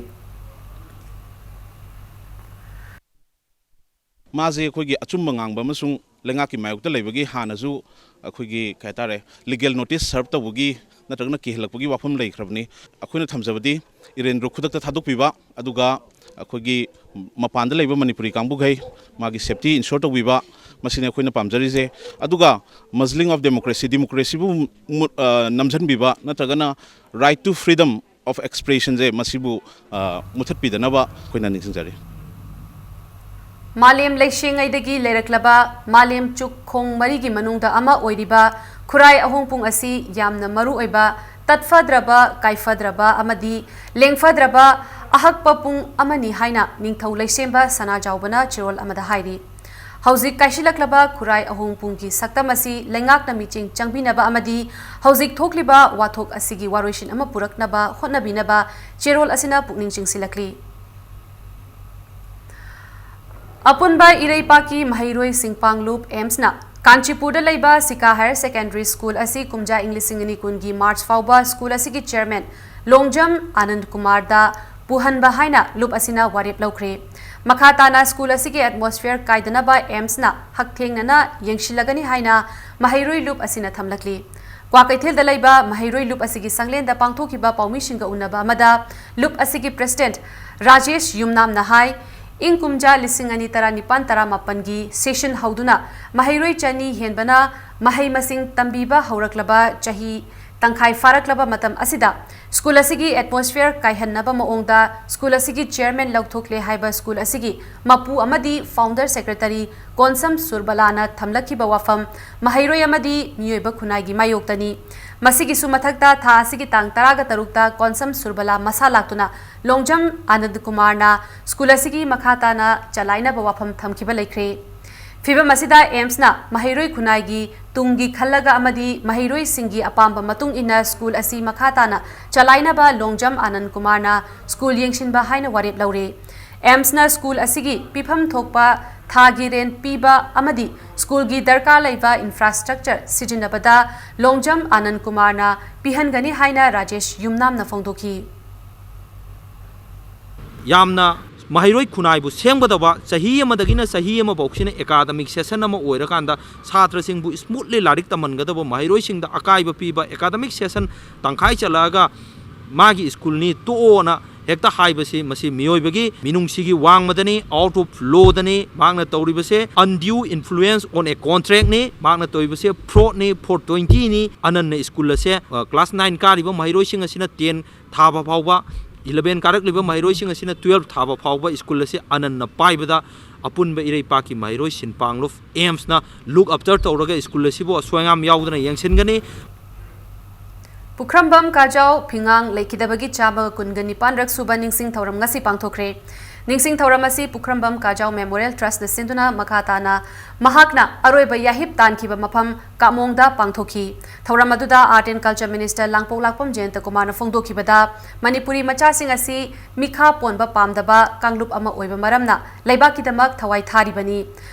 ꯃꯥꯁꯦ ꯑꯩꯈꯣꯏꯒꯤ ꯑꯆꯨꯝꯕ ꯉꯥꯡꯕ ꯑꯃꯁꯨꯡ ꯂꯩꯉꯥꯛꯀꯤ ꯃꯥꯌꯣꯛꯇ ꯂꯩꯕꯒꯤ ꯍꯥꯟꯅꯁꯨ ꯑꯩꯈꯣꯏꯒꯤ ꯀꯩ ꯍꯥꯏꯇꯥꯔꯦ, ꯂꯤꯒꯦꯜ ꯅꯣꯇꯤꯁ ꯁꯔꯚ ꯇꯧꯕꯒꯤ ꯅꯠꯇ꯭ꯔꯒꯅ ꯀꯤꯍꯜꯂꯛꯄꯒꯤ ꯋꯥꯐꯝ ꯂꯩꯈ꯭ꯔꯕꯅꯤ꯫ ꯑꯩꯈꯣꯏꯅ ꯊꯝꯖꯕꯗꯤ ꯏꯔꯦꯟꯗ꯭ꯔꯣ ꯈꯨꯗꯛꯇ ꯊꯥꯗꯣꯛꯄꯤꯕ, ꯑꯗꯨꯒ ꯑꯩꯈꯣꯏꯒꯤ ꯃꯄꯥꯟꯗ ꯂꯩꯕ ꯃꯅꯤꯄꯨꯔꯤ ꯀꯥꯡꯕꯨꯈꯩ ꯃꯥꯒꯤ ꯁꯦꯐꯇꯤ ꯏꯟꯁꯨꯔ ꯇꯧꯕꯤꯕ, ꯃꯁꯤꯅꯤ ꯑꯩꯈꯣꯏꯅ ꯄꯥꯝꯖꯔꯤꯁꯦ꯫ ꯑꯗꯨꯒ ꯃꯁꯂꯤꯡ ꯑꯣꯐ ꯗꯦꯃꯣꯀ꯭ꯔꯦꯁꯤ, ꯗꯦꯃꯣꯀ꯭ꯔꯦꯁꯤꯕꯨ ꯃꯨꯠ-, ꯑ, ꯅꯝꯁꯤꯟꯕꯤꯕ ꯅꯠꯇ꯭ꯔꯒꯅ right to freedom of expression ꯁꯦ ꯃꯁꯤꯕꯨ, ꯑ, ꯃꯨꯊꯠꯄꯤꯗꯅꯕ ꯑꯩꯈꯣꯏꯅ ꯅꯤꯡꯁꯤꯡꯖꯔꯤ꯫ ꯃꯥꯂꯦꯝ ꯂꯩꯁꯦꯡꯉꯩꯗꯒꯤ ꯂꯩꯔꯛꯂꯕ ꯃꯥꯂꯦꯝ ꯆꯨꯛ ꯈꯣꯡ ꯃꯔꯤꯒꯤ ꯃꯅꯨꯡꯗ ꯑꯃ ꯑꯣꯏꯔꯤꯕ ꯈꯨꯔꯥꯏ ꯑꯍꯣꯡꯄꯨꯡ ꯑꯁꯤ ꯌꯥꯝꯅ ꯃꯔꯨ ꯑꯣꯏꯕ ꯇꯠꯐꯗ꯭ꯔꯕ, ꯀꯥꯏꯐꯗ꯭ꯔꯕ ꯑꯃꯗꯤ ꯂꯦꯡꯐꯗ꯭ꯔꯕ ꯑꯍꯛꯄ ꯄꯨꯡ ꯑꯃꯅꯤ ꯍꯥꯏꯅ ꯅꯤꯡꯊꯧ ꯂꯩꯁꯦꯝꯕ ꯁꯅꯥꯖꯥꯎꯕꯅ ꯆꯦꯔꯣꯜ ꯑꯃꯗ ꯍꯥꯏꯔꯤ꯫ ꯍꯧꯖꯤꯛ ꯀꯥꯏꯁꯤꯜꯂꯛꯂꯕ ꯈꯨꯔꯥꯏ ꯑꯍꯣꯡꯄꯨꯡꯒꯤ ꯁꯛꯇꯝ ꯑꯁꯤ ꯂꯩꯉꯥꯛꯅ ꯃꯤꯠꯌꯦꯡ ꯆꯪꯕꯤꯅꯕ ꯑꯃꯗꯤ ꯍꯧꯖꯤꯛ ꯊꯣꯛꯂꯤꯕ ꯋꯥꯊꯣꯛ ꯑꯁꯤꯒꯤ ꯋꯥꯔꯣꯏꯁꯤꯟ ꯑꯃ ꯄꯨꯔꯛꯅꯕ ꯍꯣꯠꯅꯕꯤꯅꯕ ꯆꯦꯔꯣꯜ ꯑꯁꯤꯅ ꯄꯨꯛꯅꯤꯡ ꯆꯤꯡꯁꯤꯜꯂꯛꯂꯤ꯫ ꯑꯄꯨꯟꯕ ꯏꯔꯩꯄꯥꯛꯀꯤ ꯃꯍꯩꯔꯣꯏ ꯁꯤꯡꯄꯥꯡꯂꯨꯞ ꯑꯦꯝꯁꯅ ꯀꯥꯟꯆꯤꯄꯨꯔꯗ ꯂꯩꯕ ꯁꯤꯀꯥ ꯍꯥꯌꯔ ꯁꯦꯀꯦꯟꯗꯔꯤ ꯁ꯭ꯀꯨꯜ ꯑꯁꯤ ꯀꯨꯝꯖꯥ ꯏꯪ ꯂꯤꯁꯤꯡ ꯑꯅꯤ ꯀꯨꯟꯒꯤ ꯃꯥꯔꯆ ꯐꯥꯎꯕ ꯁ꯭ꯀꯨꯜ ꯑꯁꯤꯒꯤ ꯆꯦꯌꯔꯃꯦꯟ ꯂꯣꯡꯖꯝ ꯑꯅꯟ ꯀꯨꯃꯥꯔꯗ ꯄꯨꯍꯟꯕ ꯍꯥꯏꯅ ꯂꯨꯞ ꯑꯁꯤꯅ ꯋꯥꯔꯦꯞ ꯂꯧꯈ꯭ꯔꯦ꯫ ꯃꯈꯥ ꯇꯥꯅ ꯁ꯭ꯀꯨꯜ ꯑꯁꯤꯒꯤ ꯑꯦꯠꯃꯣꯁꯐꯤꯌꯔ ꯀꯥꯏꯗꯅꯕ ꯑꯦꯝꯁꯅ ꯍꯛꯊꯦꯡꯅꯅ ꯌꯦꯡꯁꯤꯜꯂꯒꯅꯤ ꯍꯥꯏꯅ ꯃꯍꯩꯔꯣꯏ ꯂꯨꯞ ꯑꯁꯤꯅ ꯊꯝꯂꯛꯂꯤ꯫ ꯀ꯭ꯋꯥꯀꯩꯊꯦꯜꯗ ꯂꯩꯕ ꯃꯍꯩꯔꯣꯏ ꯂꯨꯞ ꯑꯁꯤꯒꯤ ꯁꯪꯂꯦꯟꯗ ꯄꯥꯡꯊꯣꯛꯈꯤꯕ ꯄꯥꯎꯃꯤꯁꯤꯡꯒ ꯎꯅꯕ ꯑꯃꯗ ꯂꯨꯞ ꯑꯁꯤꯒꯤ ꯄ꯭ꯔꯦꯁꯤꯗꯦꯟꯠ ꯔꯥꯖꯦꯁ ꯌꯨꯝꯅꯥꯝꯅ ꯍꯥꯏ, ꯏꯪ ꯀꯨꯝꯖꯥ ꯂꯤꯁꯤꯡ ꯑꯅꯤ ꯇꯔꯥꯅꯤꯄꯥꯟ ꯇꯔꯥꯃꯥꯄꯟꯒꯤ ꯁꯦꯁꯟ ꯍꯧꯗꯨꯅ ꯃꯍꯩꯔꯣꯏ ꯆꯅꯤ ꯍꯦꯟꯕꯅ ꯃꯍꯩ ꯃꯁꯤꯡ ꯇꯝꯕꯤꯕ ꯍꯧꯔꯛꯂꯕ ꯆꯍꯤ ꯇꯪꯈꯥꯏ ꯐꯥꯔꯛꯂꯕ ꯃꯇꯝ ꯑꯁꯤꯗ ꯁ꯭ꯀꯨꯜ ꯑꯁꯤꯒꯤ ꯑꯦꯠꯃꯣꯁꯐꯤꯌꯔ ꯀꯥꯏꯍꯟꯅꯕ ꯃꯑꯣꯡꯗ ꯁ꯭ꯀꯨꯜ ꯑꯁꯤꯒꯤ ꯆꯦꯌꯔꯃꯦꯟ ꯂꯧꯊꯣꯛꯂꯦ ꯍꯥꯏꯕ ꯁ꯭ꯀꯨꯜ ꯑꯁꯤꯒꯤ ꯃꯄꯨ ꯑꯃꯗꯤ ꯐꯥꯎꯟꯗꯔ ꯁꯦꯀ꯭ꯔꯦꯇꯔꯤ ꯀꯣꯟꯁꯝ ꯁꯨꯔꯕꯂꯥꯅ ꯊꯝꯂꯛꯈꯤꯕ ꯋꯥꯐꯝ ꯃꯍꯩꯔꯣꯏ ꯑꯃꯗꯤ ꯃꯤꯑꯣꯏꯕ ꯈꯨꯟꯅꯥꯏꯒꯤ ꯃꯥꯌꯣꯛꯇꯅꯤ꯫ ꯃꯁꯤꯒꯤꯁꯨ ꯃꯊꯛꯇ ꯊꯥ ꯑꯁꯤꯒꯤ ꯇꯥꯡ ꯇꯔꯥꯒ ꯇꯔꯨꯛꯇ ꯀꯣꯟꯁꯝ ꯁꯨꯔꯕꯂꯥ ꯃꯁꯥ ꯂꯥꯛꯇꯨꯅ ꯂꯣꯡꯖꯝ ꯑꯅꯟꯗ ꯀꯨꯃꯥꯔꯅ ꯁ꯭ꯀꯨꯜ ꯑꯁꯤꯒꯤ ꯃꯈꯥ ꯇꯥꯅ ꯆꯂꯥꯏꯅꯕ ꯋꯥꯐꯝ ꯊꯝꯈꯤꯕ ꯂꯩꯈ꯭ꯔꯦ꯫ ꯐꯤꯚꯝ ꯑꯁꯤꯗ ꯑꯦꯝꯁꯅ ꯃꯍꯩꯔꯣꯏ ꯈꯨꯟꯅꯥꯏꯒꯤ ꯇꯨꯡꯒꯤ ꯈꯜꯂꯒ ꯑꯃꯗꯤ ꯃꯍꯩꯔꯣꯏꯁꯤꯡꯒꯤ ꯑꯄꯥꯝꯕ ꯃꯇꯨꯡ ꯏꯟꯅ ꯁ꯭ꯀꯨꯜ ꯑꯁꯤ ꯃꯈꯥ ꯇꯥꯅ ꯆꯂꯥꯏꯅꯕ ꯂꯣꯡꯖꯝ ꯑꯅꯟ ꯀꯨꯃꯥꯔꯅ ꯁ꯭ꯀꯨꯜ ꯌꯦꯡꯁꯤꯟꯕ ꯍꯥꯏꯅ ꯋꯥꯔꯦꯞ ꯂꯧꯔꯦ꯫ ꯑꯦꯝꯁꯅ ꯁ꯭ꯀꯨꯜ ꯑꯁꯤꯒꯤ ꯄꯤꯐꯝ ꯊꯣꯛꯄ ꯊꯥꯒꯤ ꯔꯦꯟ ꯄꯤꯕ ꯑꯃꯗꯤ ꯁ꯭ꯀꯨꯜꯒꯤ ꯗꯔꯀꯥꯔ ꯂꯩꯕ ꯏꯟꯐ꯭ꯔꯥꯁ꯭ꯇ꯭ꯔꯛꯆꯔ ꯁꯤꯖꯤꯟꯅꯕꯗ ꯂꯣꯡꯖꯝ ꯑꯅꯟ ꯀꯨꯃꯥꯔꯅ ꯄꯤꯍꯟꯒꯅꯤ ꯍꯥꯏꯅ ꯔꯥꯖꯦꯁ ꯌꯨꯝꯅꯥꯝꯅ ꯐꯣꯡꯗꯣꯛꯈꯤ꯫ ꯌꯥꯝꯅ ꯃꯍꯩꯔꯣꯏ ꯈꯨꯟꯅꯥꯏꯕꯨ ꯁꯦꯝꯒꯗꯕ ꯆꯍꯤ ꯑꯃꯗꯒꯤꯅ ꯆꯍꯤ ꯑꯃꯐꯥꯎꯁꯤꯅ ꯑꯦꯀꯥꯗꯃꯤꯛ ꯁꯦꯁꯟ ꯑꯃ ꯑꯣꯏꯔꯀꯥꯟꯗ ꯁꯥꯇ꯭ꯔꯁꯤꯡꯕꯨ ꯁ꯭ꯃꯨꯠꯂꯤ ꯂꯥꯏꯔꯤꯛ ꯇꯝꯍꯟꯒꯗꯕ ꯃꯍꯩꯔꯣꯏꯁꯤꯡꯗ ꯑꯀꯥꯏꯕ ꯄꯤꯕ ꯑꯦꯀꯥꯗꯃꯤꯛ ꯁꯦꯁꯟ ꯇꯪꯈꯥꯏ ꯆꯠꯂꯛꯑꯒ ꯃꯥꯒꯤ ꯁ꯭ꯀꯨꯜꯅꯤ ꯇꯣꯛꯑꯣꯅ ꯍꯦꯛꯇ ꯍꯥꯏꯕꯁꯤ ꯃꯁꯤ ꯃꯤꯑꯣꯏꯕꯒꯤ ꯃꯤꯅꯨꯡꯁꯤꯒꯤ ꯋꯥꯡꯃꯗꯅꯤ, ꯑꯥꯎꯠ ꯑꯣꯐ ꯂꯣꯗꯅꯤ꯫ ꯃꯍꯥꯛꯅ ꯇꯧꯔꯤꯕꯁꯦ undue influence on a contractꯅꯤ꯫ ꯃꯍꯥꯛꯅ ꯇꯧꯔꯤꯕꯁꯦ ꯐ꯭ꯔꯣꯗꯅꯤ, ꯐꯣꯔ ꯇ꯭ꯋꯦꯟꯇꯤꯅꯤ꯫ ꯑꯅꯟꯅ ꯁ꯭ꯀꯨꯜ ꯑꯁꯦ ꯀ꯭ꯂꯥꯁ ꯅꯥꯏꯟ ꯀꯥꯔꯤꯕ ꯃꯍꯩꯔꯣꯏꯁꯤꯡ ꯑꯁꯤꯅ ꯇꯦꯟ ꯊꯥꯕ ꯐꯥꯎꯕ, ꯏꯂꯚꯦꯟ ꯀꯥꯔꯛꯂꯤꯕ ꯃꯍꯩꯔꯣꯏꯁꯤꯡ ꯑꯁꯤꯅ ꯇꯨꯌꯦꯜꯐ ꯊꯥꯕ ꯐꯥꯎꯕ ꯁ꯭ꯀꯨꯜ ꯑꯁꯤ ꯑꯅꯟꯅ ꯄꯥꯏꯕꯗ ꯑꯄꯨꯟꯕ ꯏꯔꯩꯄꯥꯛꯀꯤ ꯃꯍꯩꯔꯣꯏ ꯁꯤꯟ ꯄꯥꯡꯂꯨꯞ ꯑꯦꯝꯁꯅ ꯂꯨꯛ ꯑꯞꯇꯔ ꯇꯧꯔꯒ ꯁ꯭ꯀꯨꯜ ꯑꯁꯤꯕꯨ ꯑꯁꯣꯏ ꯑꯉꯥꯝ ꯌꯥꯎꯗꯅ ꯌꯦꯡꯁꯤꯟꯒꯅꯤ꯫ ꯄꯨꯈ꯭ꯔꯝꯕꯝ ꯀꯥꯖꯥꯎ ꯐꯤꯉꯥꯡ ꯂꯩꯈꯤꯗꯕꯒꯤ ꯆꯥꯝꯃꯒ ꯀꯨꯟꯒ ꯅꯤꯄꯥꯟꯔꯛ ꯁꯨꯕ ꯅꯤꯡꯁꯤꯡ ꯊꯧꯔꯝ ꯉꯁꯤ ꯄꯥꯡꯊꯣꯛꯈ꯭ꯔꯦ꯫ ꯅꯤꯡꯁꯤꯡ ꯊꯧꯔꯝ ꯑꯁꯤ ꯄꯨꯈ꯭ꯔꯝꯕꯝ ꯀꯥꯖꯥꯎ ꯃꯦꯃꯣꯔꯤꯌꯦꯜ ꯇ꯭ꯔꯁꯅ ꯁꯤꯟꯗꯨꯅ ꯃꯈꯥ ꯇꯥꯅ ꯃꯍꯥꯛꯅ ꯑꯔꯣꯏꯕ ꯌꯥꯍꯤꯞ ꯇꯥꯟꯈꯤꯕ ꯃꯐꯝ ꯀꯥꯃꯣꯡꯗ ꯄꯥꯡꯊꯣꯛꯈꯤ꯫ ꯊꯧꯔꯝ ꯑꯗꯨꯗ ꯑꯥꯔꯠ ꯑꯦꯟ ꯀꯜꯆꯔ ꯃꯤꯅꯤꯁꯇꯔ ꯂꯥꯡꯄꯣꯛ ꯂꯥꯛꯄꯝ ꯖꯌꯟꯇ ꯀꯨꯃꯥꯔꯅ ꯐꯣꯡꯗꯣꯛꯈꯤꯕꯗ, ꯃꯅꯤꯄꯨꯔꯤ ꯃꯆꯥꯁꯤꯡ ꯑꯁꯤ ꯃꯤꯈꯥ ꯄꯣꯟꯕ ꯄꯥꯝꯗꯕ ꯀꯥꯡꯂꯨꯞ ꯑꯃ ꯑꯣꯏꯕ ꯃꯔꯝꯅ ꯂꯩꯕꯥꯛꯀꯤꯗꯃꯛ ꯊꯋꯥꯏ ꯊꯥꯔꯤꯕꯅꯤ꯫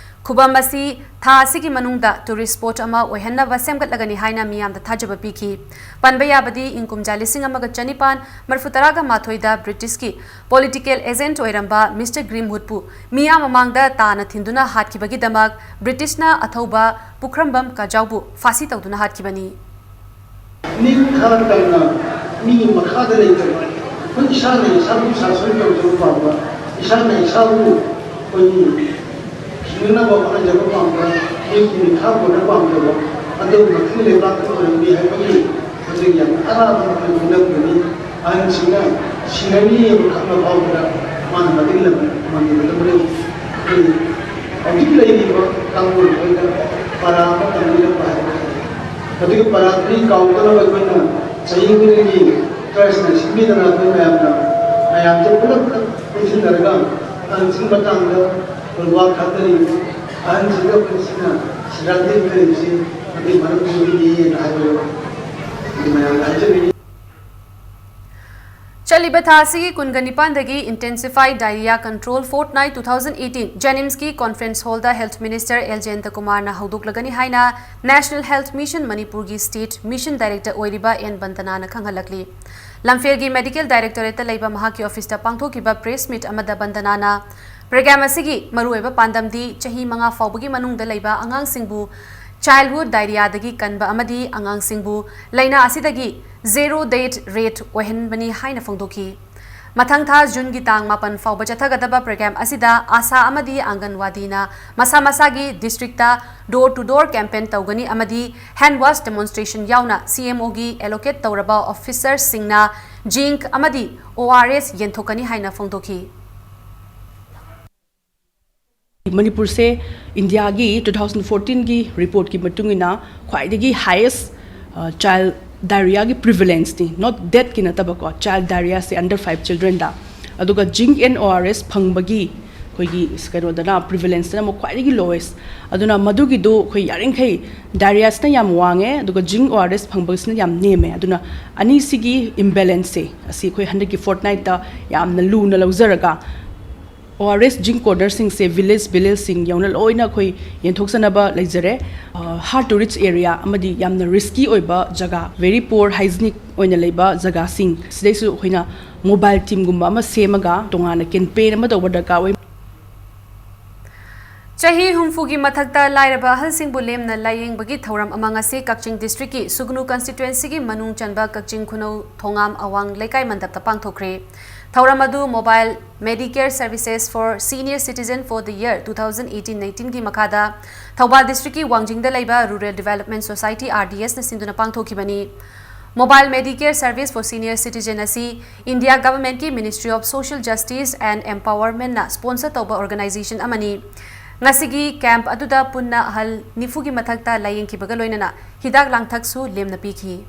ꯈꯨꯕꯝ ꯑꯁꯤ ꯊꯥ ꯑꯁꯤꯒꯤ ꯃꯅꯨꯡꯗ ꯇꯨꯔꯤꯁ ꯁ꯭ꯄꯣꯠ ꯑꯃ ꯑꯣꯏꯍꯟꯅꯕ ꯁꯦꯝꯒꯠꯂꯒꯅꯤ ꯍꯥꯏꯅ ꯃꯤꯌꯥꯝꯗ ꯊꯥꯖꯕ ꯄꯤꯈꯤ꯫ ꯄꯟꯕ ꯌꯥꯕꯗꯤ, ꯏꯪ ꯀꯨꯝꯖꯥ ꯂꯤꯁꯤꯡ ꯑꯃꯒ ꯆꯅꯤꯄꯥꯟ ꯃꯔꯤꯐꯨ ꯇꯔꯥꯒ ꯃꯥꯊꯣꯏꯗ ꯕ꯭ꯔꯤꯇꯤꯁꯀꯤ ꯄꯣꯂꯤꯇꯤꯀꯦꯜ ꯑꯦꯖꯦꯟꯠ ꯑꯣꯏꯔꯝꯕ ꯃꯤꯁꯇꯔ ꯒ꯭ꯔꯤꯝꯋꯨꯗꯄꯨ ꯃꯤꯌꯥꯝ ꯃꯃꯥꯡꯗ ꯇꯥꯅ ꯊꯤꯟꯗꯨꯅ ꯍꯥꯠꯈꯤꯕꯒꯤꯗꯃꯛ ꯕ꯭ꯔꯤꯇꯤꯁꯅ ꯑꯊꯧꯕ ꯄꯨꯈ꯭ꯔꯝꯕꯝ ꯀꯥꯖꯥꯎꯕꯨ ꯐꯥꯁꯤ ꯇꯧꯗꯨꯅ ꯍꯥꯠꯈꯤꯕꯅꯤ꯫ ꯅꯤꯡꯊꯥ ꯇꯝꯅ ꯃꯤꯒꯤ ꯃꯈꯥꯗ ꯂꯩꯇꯕ, ꯑꯩꯈꯣꯏ ꯏꯁꯥꯅ ꯏꯁꯥꯕꯨ ꯁꯥꯁꯟ ꯇꯧꯖꯕ ꯄꯥꯝꯕ, ꯏꯁꯥꯅ ꯏꯁꯥꯕꯨ ꯑꯩꯈꯣꯏꯒꯤ ꯍꯤꯡꯅꯅꯕ ꯍꯣꯠꯅꯖꯕ ꯄꯥꯝꯕ, ꯃꯤꯒꯤ ꯃꯤꯈꯥ ꯄꯣꯟꯕ ꯄꯥꯝꯖꯕ, ꯑꯗꯨꯒꯨꯝꯕ ꯂꯩꯕꯥꯛ ꯑꯃ ꯑꯣꯏꯔꯝꯃꯤ ꯍꯥꯏꯕꯒꯤ ꯌꯥꯝꯅ ꯑꯔꯥꯞꯄ ꯃꯐꯝꯗ ꯂꯧꯒꯅꯤ꯫ ꯑꯍꯟꯁꯤꯡꯅ ꯁꯤꯔꯅꯤ ꯍꯥꯏꯕ ꯈꯪꯕ ꯐꯥꯎꯕꯗ ꯃꯥꯅ ꯃꯇꯦꯡ ꯂꯧꯕ ꯉꯝꯗꯕꯅ ꯃꯔꯝ ꯑꯣꯏꯔꯒ ꯍꯧꯖꯤꯛ ꯂꯩꯔꯤꯕ ꯀꯥꯡꯕꯨ ꯑꯩꯈꯣꯏꯗ ꯄꯔꯥ ꯑꯃ ꯇꯝꯕꯤꯔꯛꯄ ꯍꯥꯏꯕ ꯇꯥꯔꯦ꯫ ꯃꯗꯨꯒꯤ ꯄꯔꯥꯗꯨꯒꯤ ꯀꯥꯎꯗꯅꯕ ꯑꯩꯈꯣꯏꯅ ꯆꯍꯤ ꯈꯨꯗꯤꯡꯒꯤ ꯇ꯭ꯔꯁꯅ ꯁꯤꯟꯕꯤꯗꯅ ꯑꯩꯈꯣꯏ ꯃꯌꯥꯝꯅ ꯃꯌꯥꯝꯁꯦ ꯄꯨꯂꯞ ꯄꯨꯟꯁꯤꯟꯅꯔꯒ ꯑꯍꯟꯁꯤꯡ ꯃꯇꯥꯡꯗ ꯑꯩꯈꯣꯏ ꯋꯥ ꯈꯟꯊꯔꯤ꯫ ꯑꯍꯟꯁꯤꯡꯗ ꯑꯩꯈꯣꯏ ꯁꯤꯅ ꯁꯤꯔꯥꯟ ꯊꯤꯔꯥꯟ ꯂꯩꯔꯤꯁꯤ ꯃꯗꯨꯒꯤ ꯃꯔꯝ ꯑꯣꯏꯕꯒꯤꯅꯦꯅ ꯍꯥꯏꯕꯗꯣ ꯑꯩ ꯃꯌꯥꯝꯗ ꯍꯥꯏꯖꯅꯤꯡꯉꯤ꯫ ꯆꯠꯂꯤꯕ ꯊꯥ ꯑꯁꯤꯒꯤ ꯀꯨꯟꯒ ꯅꯤꯄꯥꯟꯗꯒꯤ Intensified Diarrhea Control Fortnight two thousand eighteen JNIMSꯀꯤ conference hallꯗ Health Minister ꯑꯦꯜ ꯖꯌꯟꯇꯀꯨꯃꯥꯔꯅ ꯍꯧꯗꯣꯛꯂꯒꯅꯤ ꯍꯥꯏꯅ National Health Mission ꯃꯅꯤꯄꯨꯔꯒꯤ State Mission Director ꯑꯣꯏꯔꯤꯕ ꯑꯦꯟ ꯕꯟꯗꯅꯥꯅ ꯈꯪꯍꯜꯂꯛꯂꯤ꯫ ꯂꯝꯐꯦꯜꯒꯤ Medical Directorateꯇ ꯂꯩꯕ ꯃꯍꯥꯛꯀꯤ officeꯇ ꯄꯥꯡꯊꯣꯛꯈꯤꯕ press meet ꯑꯃꯗ ꯕꯟꯗꯅꯥꯅ program ꯑꯁꯤꯒꯤ ꯃꯔꯨꯑꯣꯏꯕ ꯄꯥꯟꯗꯝꯗꯤ ꯆꯍꯤ ꯃꯉꯥ ꯐꯥꯎꯕꯒꯤ ꯃꯅꯨꯡꯗ ꯂꯩꯕ ꯑꯉꯥꯡꯁꯤꯡꯕꯨ childhood diarrheaꯗꯒꯤ ꯀꯟꯕ ꯑꯃꯗꯤ ꯑꯉꯥꯡꯁꯤꯡꯕꯨ ꯂꯥꯏꯅꯥ ꯑꯁꯤꯗꯒꯤ zero death rate ꯑꯣꯏꯍꯟꯕꯅꯤ ꯍꯥꯏꯅ ꯐꯣꯡꯗꯣꯛꯈꯤ꯫ ꯃꯊꯪ ꯊꯥ ꯖꯨꯟꯒꯤ ꯇꯥꯡ ꯃꯥꯄꯟ ꯐꯥꯎꯕ ꯆꯠꯊꯒꯗꯕ program ꯑꯁꯤꯗ ꯑꯥꯁꯥ ꯑꯃꯗꯤ ꯑꯪꯒꯟꯋꯥꯗꯤꯅ ꯃꯁꯥ ꯃꯁꯥꯒꯤ districtꯇ door to door campaign ꯇꯧꯒꯅꯤ ꯑꯃꯗꯤ hand wash demonstration ꯌꯥꯎꯅ CMOꯒꯤ allocate ꯇꯧꯔꯕ officerꯁꯤꯡꯅ zinc ꯑꯃꯗꯤ ORS ꯌꯦꯟꯊꯣꯛꯀꯅꯤ ꯍꯥꯏꯅ ꯐꯣꯡꯗꯣꯛꯈꯤ꯫ ꯃꯅꯤꯄꯨꯔꯁꯦ ꯏꯟꯗꯤꯌꯥꯒꯤ two thousand fourteenꯒꯤ reportꯀꯤ ꯃꯇꯨꯡ ꯏꯟꯅ ꯈ꯭ꯋꯥꯏꯗꯒꯤ highest child diarrheaꯒꯤ prevalenceꯅꯤ, not deathꯀꯤ ꯅꯠꯇꯕꯀꯣ, child diarrheaꯁꯦ under five childrenꯗ꯫ ꯑꯗꯨꯒ zinc and ORS ꯐꯪꯕꯒꯤ ꯑꯩꯈꯣꯏꯒꯤ ꯀꯩꯅꯣꯗꯅ prevalenceꯇꯅ ꯑꯃꯨꯛ ꯈ꯭ꯋꯥꯏꯗꯒꯤ lowest꯫ ꯑꯗꯨꯅ ꯃꯗꯨꯒꯤꯗꯨ ꯑꯩꯈꯣꯏ ꯌꯥꯔꯤꯈꯩ diarrheaꯁꯤꯅ ꯌꯥꯝ ꯋꯥꯡꯉꯦ, ꯑꯗꯨꯒ zinc ORS ꯐꯪꯕꯁꯤꯅ ꯌꯥꯝ ꯅꯦꯝꯃꯦ꯫ ꯑꯗꯨꯅ ꯑꯅꯤꯁꯤꯒꯤ imbalanceꯁꯦ ꯑꯁꯤ ꯑꯩꯈꯣꯏ ꯍꯟꯗꯛꯀꯤ fortnightꯇ ꯌꯥꯝꯅ ꯂꯨꯅ ꯂꯧꯖꯔꯒ ORS zinc cornerꯁꯤꯡꯁꯦ village villageꯁꯤꯡ ꯌꯧꯅ ꯂꯣꯏꯅ ꯑꯩꯈꯣꯏ ꯌꯦꯟꯊꯣꯛꯆꯅꯕ ꯂꯩꯖꯔꯦ꯫ Hard to reach area ꯑꯃꯗꯤ ꯌꯥꯝꯅ risky ꯑꯣꯏꯕ ꯖꯒꯥ, very poor hygienic ꯑꯣꯏꯅ ꯂꯩꯕ ꯖꯒꯥꯁꯤꯡ ꯁꯤꯗꯩꯁꯨ ꯑꯩꯈꯣꯏꯅ mobile teamꯒꯨꯝꯕ ꯑꯃ ꯁꯦꯝꯃꯒ ꯇꯣꯉꯥꯟꯅ campaign ꯑꯃ ꯇꯧꯕ ꯗꯔꯀꯥꯔ ꯑꯣꯏ꯫ ꯆꯍꯤ ꯍꯨꯝꯐꯨꯒꯤ ꯃꯊꯛꯇ ꯂꯥꯏꯔꯕ ꯑꯍꯜꯁꯤꯡꯕꯨ ꯂꯦꯝꯅ ꯂꯥꯌꯦꯡꯕꯒꯤ ꯊꯧꯔꯝ ꯑꯃ ꯉꯁꯤ ꯀꯛꯆꯤꯡ districtꯀꯤ ꯁꯨꯒꯅꯨ constituencyꯒꯤ ꯃꯅꯨꯡ ꯆꯟꯕ ꯀꯛꯆꯤꯡ ꯈꯨꯅꯧ ꯊꯣꯉꯥꯝ ꯑꯋꯥꯡ ꯂꯩꯀꯥꯏ ꯃꯟꯗꯞꯇ ꯄꯥꯡꯊꯣꯛꯈ꯭ꯔꯦ꯫ ꯊꯧꯔꯝ ꯑꯗꯨ Mobile Medicare Services for Senior Citizen for the Year two thousand eighteen nineteenꯒꯤ ꯃꯈꯥꯗ ꯊꯧꯕꯥꯜ districtꯀꯤ ꯋꯥꯡꯖꯤꯡꯗ ꯂꯩꯕ Rural Development Society RDSꯅ ꯁꯤꯟꯗꯨꯅ ꯄꯥꯡꯊꯣꯛꯈꯤꯕꯅꯤ꯫ Mobile Medicare Service for Senior Citizen ꯑꯁꯤ India Government ꯀꯤ Ministry of Social Justice and Empowerment ꯅ sponsor ꯇꯧꯕ organization ꯑꯃꯅꯤ꯫ ꯉꯁꯤꯒꯤ camp ꯑꯗꯨꯗ ꯄꯨꯟꯅ ꯑꯍꯜ ꯅꯤꯐꯨꯒꯤ ꯃꯊꯛꯇ ꯂꯥꯌꯦꯡꯈꯤꯕꯒ ꯂꯣꯏꯅꯅ ꯍꯤꯗꯥꯛ ꯂꯥꯡꯊꯛꯁꯨ ꯂꯦꯝꯅ ꯄꯤꯈꯤ꯫